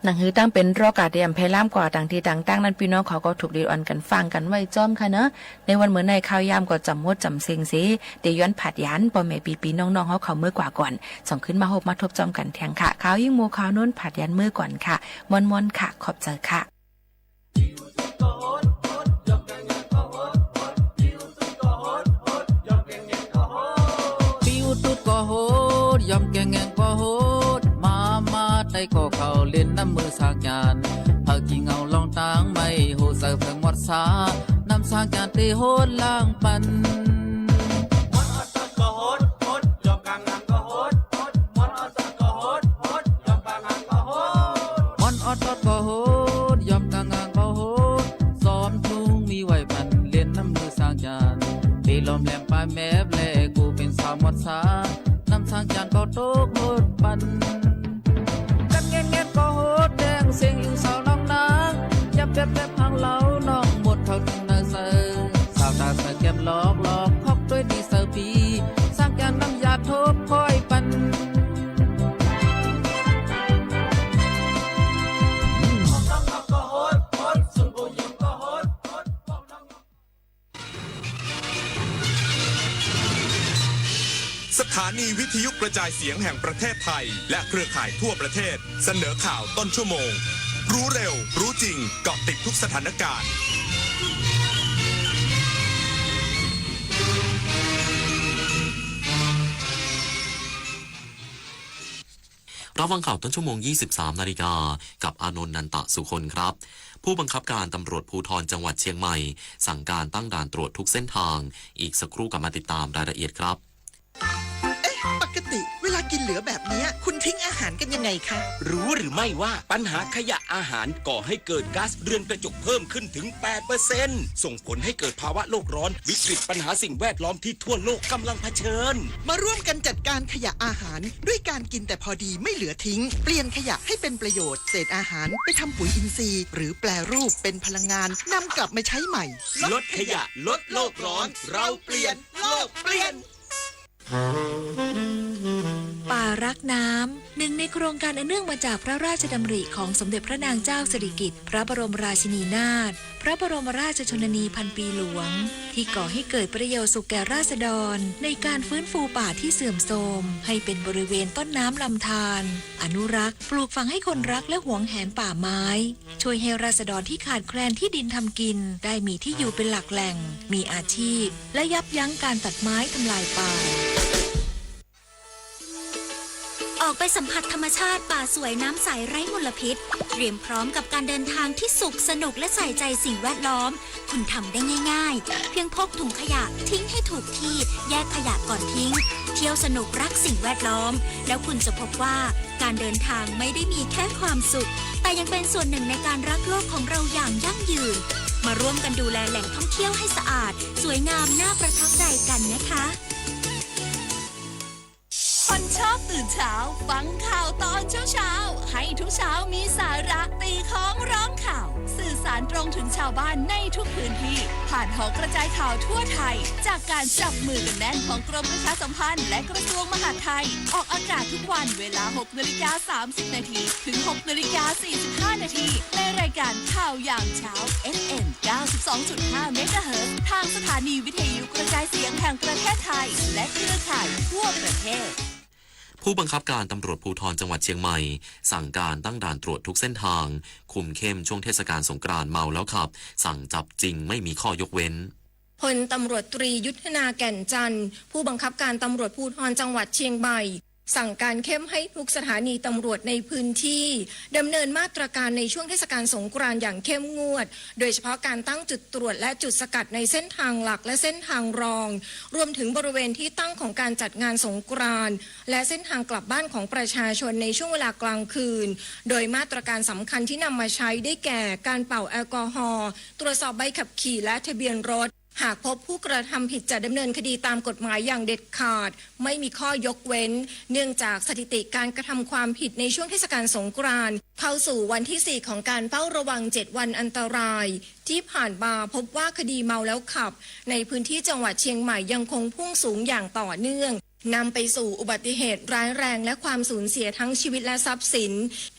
หนังหือตั้งเป๋นรอกาเตียมแผ่ลามกว่าต่างตี้ต่างตางนั้น ปี้น้องเขาก็ถูกดีอ่อนกั๋นฟังกั๋นไว้จ้อมค่ะเนาะ ในวันเหมือนในข่าวยามก็จ๋ำหมดจ๋ำเสี้ยงเสีย เต๋ย้อนผาดยานป้อแม่ปี้ๆ น้องๆ เฮาเขาเมื่อกว่าก่อน ส่งขึ้นมาฮบมาทบจ้อมกั๋นแทงค่ะ ข่าวยิ่งหมู่ข่าวโน้นผาดยานเมื่อก่อนค่ะ ม่วนๆ ค่ะ ขอบใจ๋ค่ะ ปิ้วตุ๊ดก็โหด ยอมแก่งแง่งก็โหด มา มา ใต้ก่อเข้าเล่นน้ำมือสร้างจาน เผากิ่งเอาลองตางไม้ โหใส่เผิงหมดสา น้ำสร้างจานเต๋โหดล้างปัน มอนออดตอดก็โหด โหด ยอมกางงางก็โหด โหด มอนออดตอดก็โหด โหด ยอมกางงางก็โหด มอนออดตอดก็โหด ยอมกางงางก็โหด ซ้อมทุ่งมีไหวปัน เล่นน้ำมือสร้างจาน เต๋ลอมแหลมปลายแมบแล กูเป๋นสาวหมดสา น้ำสร้างจานก็ตกโหดปัน กัดแง่นแง่นก็โหดแดง เสียงอิ๋วสาวน้องนาง ยับแวบแวบหางเหลา น้องหมดเข้าถึงในใส สาวต๋าใสแก้มหลอกหลอก คอกตวยตี้ใสปี สร้างจานน้ำยาทบค่อยปัน สถานีวิทยุกระจายเสียงแห่งประเทศไทย และเครือข่ายทั่วประเทศ เสนอข่าวต้นชั่วโมง รู้เร็ว รู้จริง เกาะติดทุกสถานการณ์ รับฟังข่าวต้นชั่วโมง ยี่สิบสามนาฬิกา กับอานนท์ นันตะสุคนครับ ผู้บังคับการตำรวจภูธรจังหวัดเชียงใหม่ สั่งการตั้งด่านตรวจทุกเส้นทาง อีกสักครู่กลับมาติดตามรายละเอียดครับ เอ๊ะ ปกติเวลากินเหลือแบบเนี้ย คุณทิ้งอาหารกันยังไงคะ รู้หรือไม่ว่าปัญหาขยะอาหารก่อให้เกิดก๊าซเรือนกระจกเพิ่มขึ้นถึง แปดเปอร์เซ็นต์ ส่งผลให้เกิดภาวะโลกร้อน วิกฤตปัญหาสิ่งแวดล้อมที่ทั่วโลกกำลังเผชิญ มาร่วมกันจัดการขยะอาหาร ด้วยการกินแต่พอดีไม่เหลือทิ้ง เปลี่ยนขยะให้เป็นประโยชน์ เศษอาหารไปทำปุ๋ยอินทรีย์ หรือแปรรูปเป็นพลังงาน นำกลับมาใช้ใหม่ ลดขยะ ลดโลกร้อน เราเปลี่ยน โลกเปลี่ยน ป่ารักน้ำ หนึ่งในโครงการอันเนื่องมาจากพระราชดำริของสมเด็จพระนางเจ้าสิริกิติ์ พระบรมราชินีนาถ พระบรมราชชนนีพันปีหลวง ที่ก่อให้เกิดประโยชน์สุขแก่ราษฎร ในการฟื้นฟูป่าที่เสื่อมโทรม ให้เป็นบริเวณต้นน้ำลำธาร อนุรักษ์ ปลูกฝังให้คนรักและหวงแหนป่าไม้ ช่วยให้ราษฎรที่ขาดแคลนที่ดินทำกิน ได้มีที่อยู่เป็นหลักแหล่ง มีอาชีพ และยับยั้งการตัดไม้ทำลายป่า ออกไปสัมผัสธรรมชาติป่าสวยน้ำใสไร้มลพิษ เตรียมพร้อมกับการเดินทางที่สุขสนุกและใส่ใจสิ่งแวดล้อม คุณทำได้ง่ายๆ เพียงพกถุงขยะทิ้งให้ถูกที่ แยกขยะก่อนทิ้ง เที่ยวสนุกรักสิ่งแวดล้อม แล้วคุณจะพบว่าการเดินทางไม่ได้มีแค่ความสุข แต่ยังเป็นส่วนหนึ่งในการรักโลกของเราอย่างยั่งยืน มาร่วมกันดูแลแหล่งท่องเที่ยวให้สะอาด สวยงามน่าประทับใจกันนะคะ คนชอบตื่นเช้า ฟังข่าวตอนเช้าๆ ให้ทุกเช้ามีสาระ ตีค้องร้องข่าว สื่อสารตรงถึงชาวบ้านในทุกพื้นที่ ผ่านหอกระจายข่าวทั่วไทย จากการจับมือกันแน่นของกรมประชาสัมพันธ์ และกระทรวงมหาดไทย ออกอากาศทุกวันเวลา หกนาฬิกาสามสิบนาที ถึง หกนาฬิกาสี่สิบห้านาที ในรายการข่าวยามเช้า เอฟเอ็ม เก้าสิบสองจุดห้า เมกะเฮิรตซ์ ทางสถานีวิทยุกระจายเสียงแห่งประเทศไทย และเครือข่ายทั่วประเทศ ผ ผู้บังคับการตำรวจภูธรจังหวัดเชียงใหม่ สั่งการตั้งด่านตรวจทุกเส้นทาง คุมเข้มช่วงเทศกาลสงกรานต์ เมาแล้วขับ สั่งจับจริงไม่มีข้อยกเว้น พลตำรวจตรียุทธนา แก่นจันทร์ ผู้บังคับการตำรวจภูธรจังหวัดเชียงใหม่ สั่งการเข้มให้ทุกสถานีตำรวจในพื้นที่ ดำเนินมาตรการในช่วงเทศกาลสงกรานต์อย่างเข้มงวด โดยเฉพาะการตั้งจุดตรวจและจุดสกัดในเส้นทางหลักและเส้นทางรอง รวมถึงบริเวณที่ตั้งของการจัดงานสงกรานต์ และเส้นทางกลับบ้านของประชาชนในช่วงเวลากลางคืน โดยมาตรการสำคัญที่นำมาใช้ได้แก่ การเป่าแอลกอฮอล์ ตรวจสอบใบขับขี่และทะเบียนรถ หากพบผู้กระทำผิดจะดำเนินคดีตามกฎหมายอย่างเด็ดขาด ไม่มีข้อยกเว้น เนื่องจากสถิติการกระทำความผิดในช่วงเทศกาลสงกรานต์ เข้าสู่วันที่สี่ของการเฝ้าระวังเจ็ดวันอันตราย ที่ผ่านมาพบว่าคดีเมาแล้วขับ ในพื้นที่จังหวัดเชียงใหม่ยังคงพุ่งสูงอย่างต่อเนื่อง นำไปสู่อุบัติเหตุร้ายแรงและความสูญเสียทั้งชีวิตและทรัพย์สิน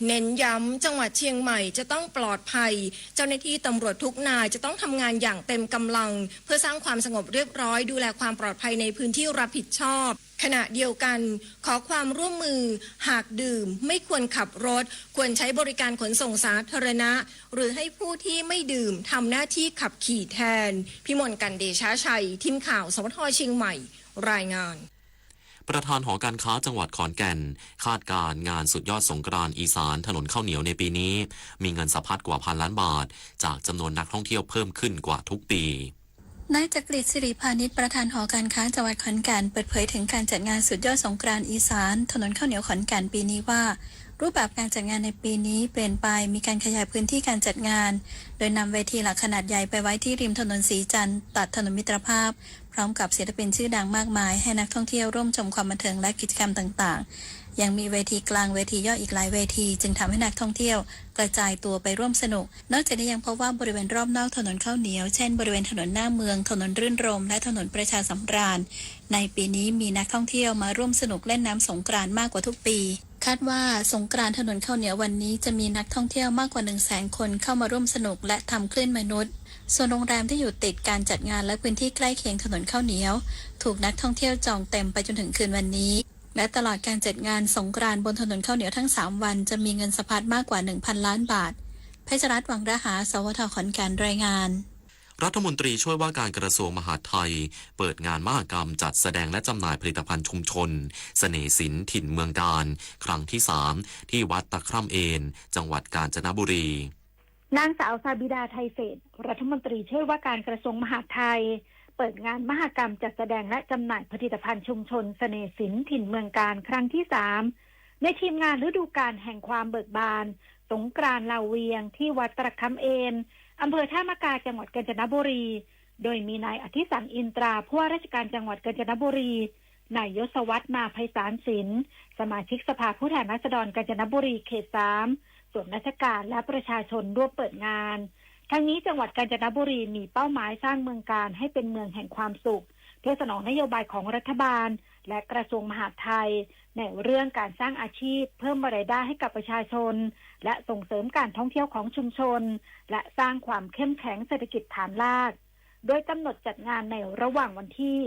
เน้นย้ำ จังหวัดเชียงใหม่จะต้องปลอดภัย เจ้าหน้าที่ตำรวจทุกนายจะต้องทำงานอย่างเต็มกำลัง เพื่อสร้างความสงบเรียบร้อย ดูแลความปลอดภัยในพื้นที่รับผิดชอบ ขณะเดียวกัน ขอความร่วมมือ หากดื่มไม่ควรขับรถ ควรใช้บริการขนส่งสาธารณะ หรือให้ผู้ที่ไม่ดื่มทำหน้าที่ขับขี่แทน พิมลกันต์ เดชะชัย ทีมข่าว สวท เชียงใหม่ รายงาน ประธานหอการค้าจังหวัดขอนแก่น คาดการณ์งานสุดยอดสงกรานต์อีสานถนนข้าวเหนียวในปีนี้ มีเงินสะพัดกว่าพันล้านบาท จากจำนวนนักท่องเที่ยวเพิ่มขึ้นกว่าทุกปี นายจักริด สิริพานิช ประธานหอการค้าจังหวัดขอนแก่น เปิดเผยถึงการจัดงานสุดยอดสงกรานต์อีสานถนนข้าวเหนียวขอนแก่นปีนี้ว่า รูปแบบการจัดงานในปีนี้เปลี่ยนไป มีการขยายพื้นที่การจัดงาน โดยนำเวทีหลักขนาดใหญ่ไปไว้ที่ริมถนนศรีจันทร์ ตัดถนนมิตรภาพ พร้อมกับศิลปินชื่อดังมากมาย ให้นักท่องเที่ยวร่วมชมความบันเทิงและกิจกรรมต่างๆ ยังมีเวทีกลาง เวทีย่อยอีกหลายเวที จึงทำให้นักท่องเที่ยวกระจายตัวไปร่วมสนุก นอกจากนี้ยังพบว่าบริเวณรอบนอกถนนข้าวเหนียว เช่น บริเวณถนนหน้าเมือง ถนนรื่นรมย์ และถนนประชาสำราญ ในปีนี้มีนักท่องเที่ยวมาร่วมสนุกเล่นน้ำสงกรานต์มากกว่าทุกปี คาดว่าสงกรานต์ถนนข้าวเหนียววันนี้จะมีนักท่องเที่ยวมากกว่า หนึ่งแสน คนเข้ามาร่วมสนุกและทำคลื่นมนุษย์ ส่วนโรงแรมที่อยู่ติดการจัดงานและพื้นที่ใกล้เคียงถนนข้าวเหนียว ถูกนักท่องเที่ยวจองเต็มไปจนถึงคืนวันนี้ และตลอดการจัดงานสงกรานต์บนถนนข้าวเหนียวทั้งสามวัน จะมีเงินสะพัดมากกว่าหนึ่งพันล้านบาท เพชรรัตน์ วังระหา สวท ขอนแก่น รายงาน รัฐมนตรีช่วยว่าการกระทรวงมหาดไทย เปิดงานมหกรรมจัดแสดงและจำหน่ายผลิตภัณฑ์ชุมชน เสน่ห์ศิลป์ถิ่นเมืองการ ครั้งที่สาม ที่วัดตะคร่ำเอน จังหวัดกาญจนบุรี นางสาว ซาบิดา ไทเศรษฐ รัฐมนตรีช่วยว่าการกระทรวงมหาดไทย เปิดงานมหกรรมจัดแสดงและจำหน่ายผลิตภัณฑ์ชุมชน เสน่ห์ศิลป์ถิ่นเมืองการ ครั้งที่สาม ในธีมงานฤดูกาลแห่งความเบิกบาน สงกรานต์ลาวเวียง ที่วัดตะคร่ำเอน อำเภอท่ามะกา จังหวัดกาญจนบุรี โดยมีนายอธิสัง อินตรา ผู้ว่าราชการจังหวัดกาญจนบุรี นายยศวรรษ มาไพศาลศิลป์ สมาชิกสภาผู้แทนราษฎรกาญจนบุรีเขตสาม ส่วนราชการและประชาชนร่วมเปิดงาน ทั้งนี้จังหวัดกาญจนบุรีมีเป้าหมายสร้างเมืองการให้เป็นเมืองแห่งความสุข เพื่อสนองนโยบายของรัฐบาล และกระทรวงมหาดไทย ในเรื่องการสร้างอาชีพ เพิ่มรายได้ให้กับประชาชน และส่งเสริมการท่องเที่ยวของชุมชน และสร้างความเข้มแข็งเศรษฐกิจฐานราก โดยกำหนดจัดงานในระหว่างวันที่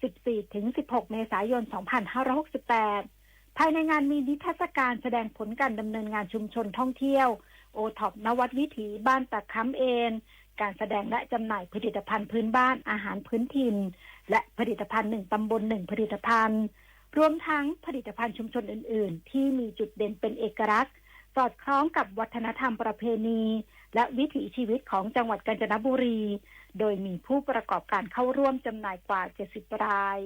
สิบสี่ ถึง สิบหก เมษายน สองพันห้าร้อยหกสิบแปด ภายในงานมีนิทรรศการแสดงผลการดำเนินงานชุมชนท่องเที่ยว โอท็อป นวัดวิถีบ้านตะคร่ำเอน การแสดงและจำหน่ายผลิตภัณฑ์พื้นบ้าน อาหารพื้นถิ่น และผลิตภัณฑ์หนึ่งตำบลหนึ่งผลิตภัณฑ์ รวมทั้งผลิตภัณฑ์ชุมชนอื่นๆ ที่มีจุดเด่นเป็นเอกลักษณ์ สอดคล้องกับวัฒนธรรมประเพณี และวิถีชีวิตของจังหวัดกาญจนบุรี โดยมีผู้ประกอบการเข้าร่วมจำหน่ายกว่า เจ็ดสิบ ราย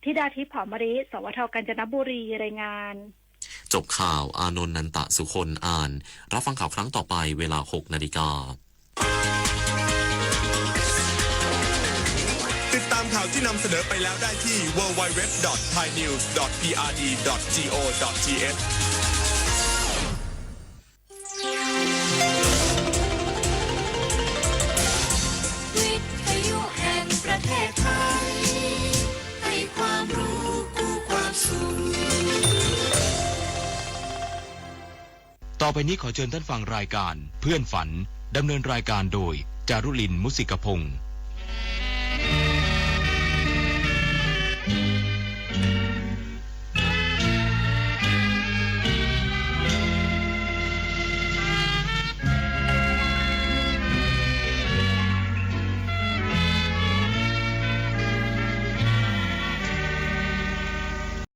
ธิดาทิพย์ หอมมะลิ สวท กาญจนบุรี รายงาน จบข่าว อานนท์ นันตะสุคน อ่าน รับฟังข่าวครั้งต่อไปเวลา หก นาฬิกา ติดตามข่าวที่นำเสนอไปแล้วได้ที่ ดับเบิลยู ดับเบิลยู ดับเบิลยู ดอท ไทยนิวส์ ดอท พีอาร์ดี ดอท จีโอ ดอท ทีเอช วิทยุแห่งประเทศไทย ให้ความรู้คู่ความสุข ต่อไปนี้ขอเชิญท่านฟังรายการเพื่อนฝัน ดำเนินรายการโดย จารุลิน มุสิกพงษ์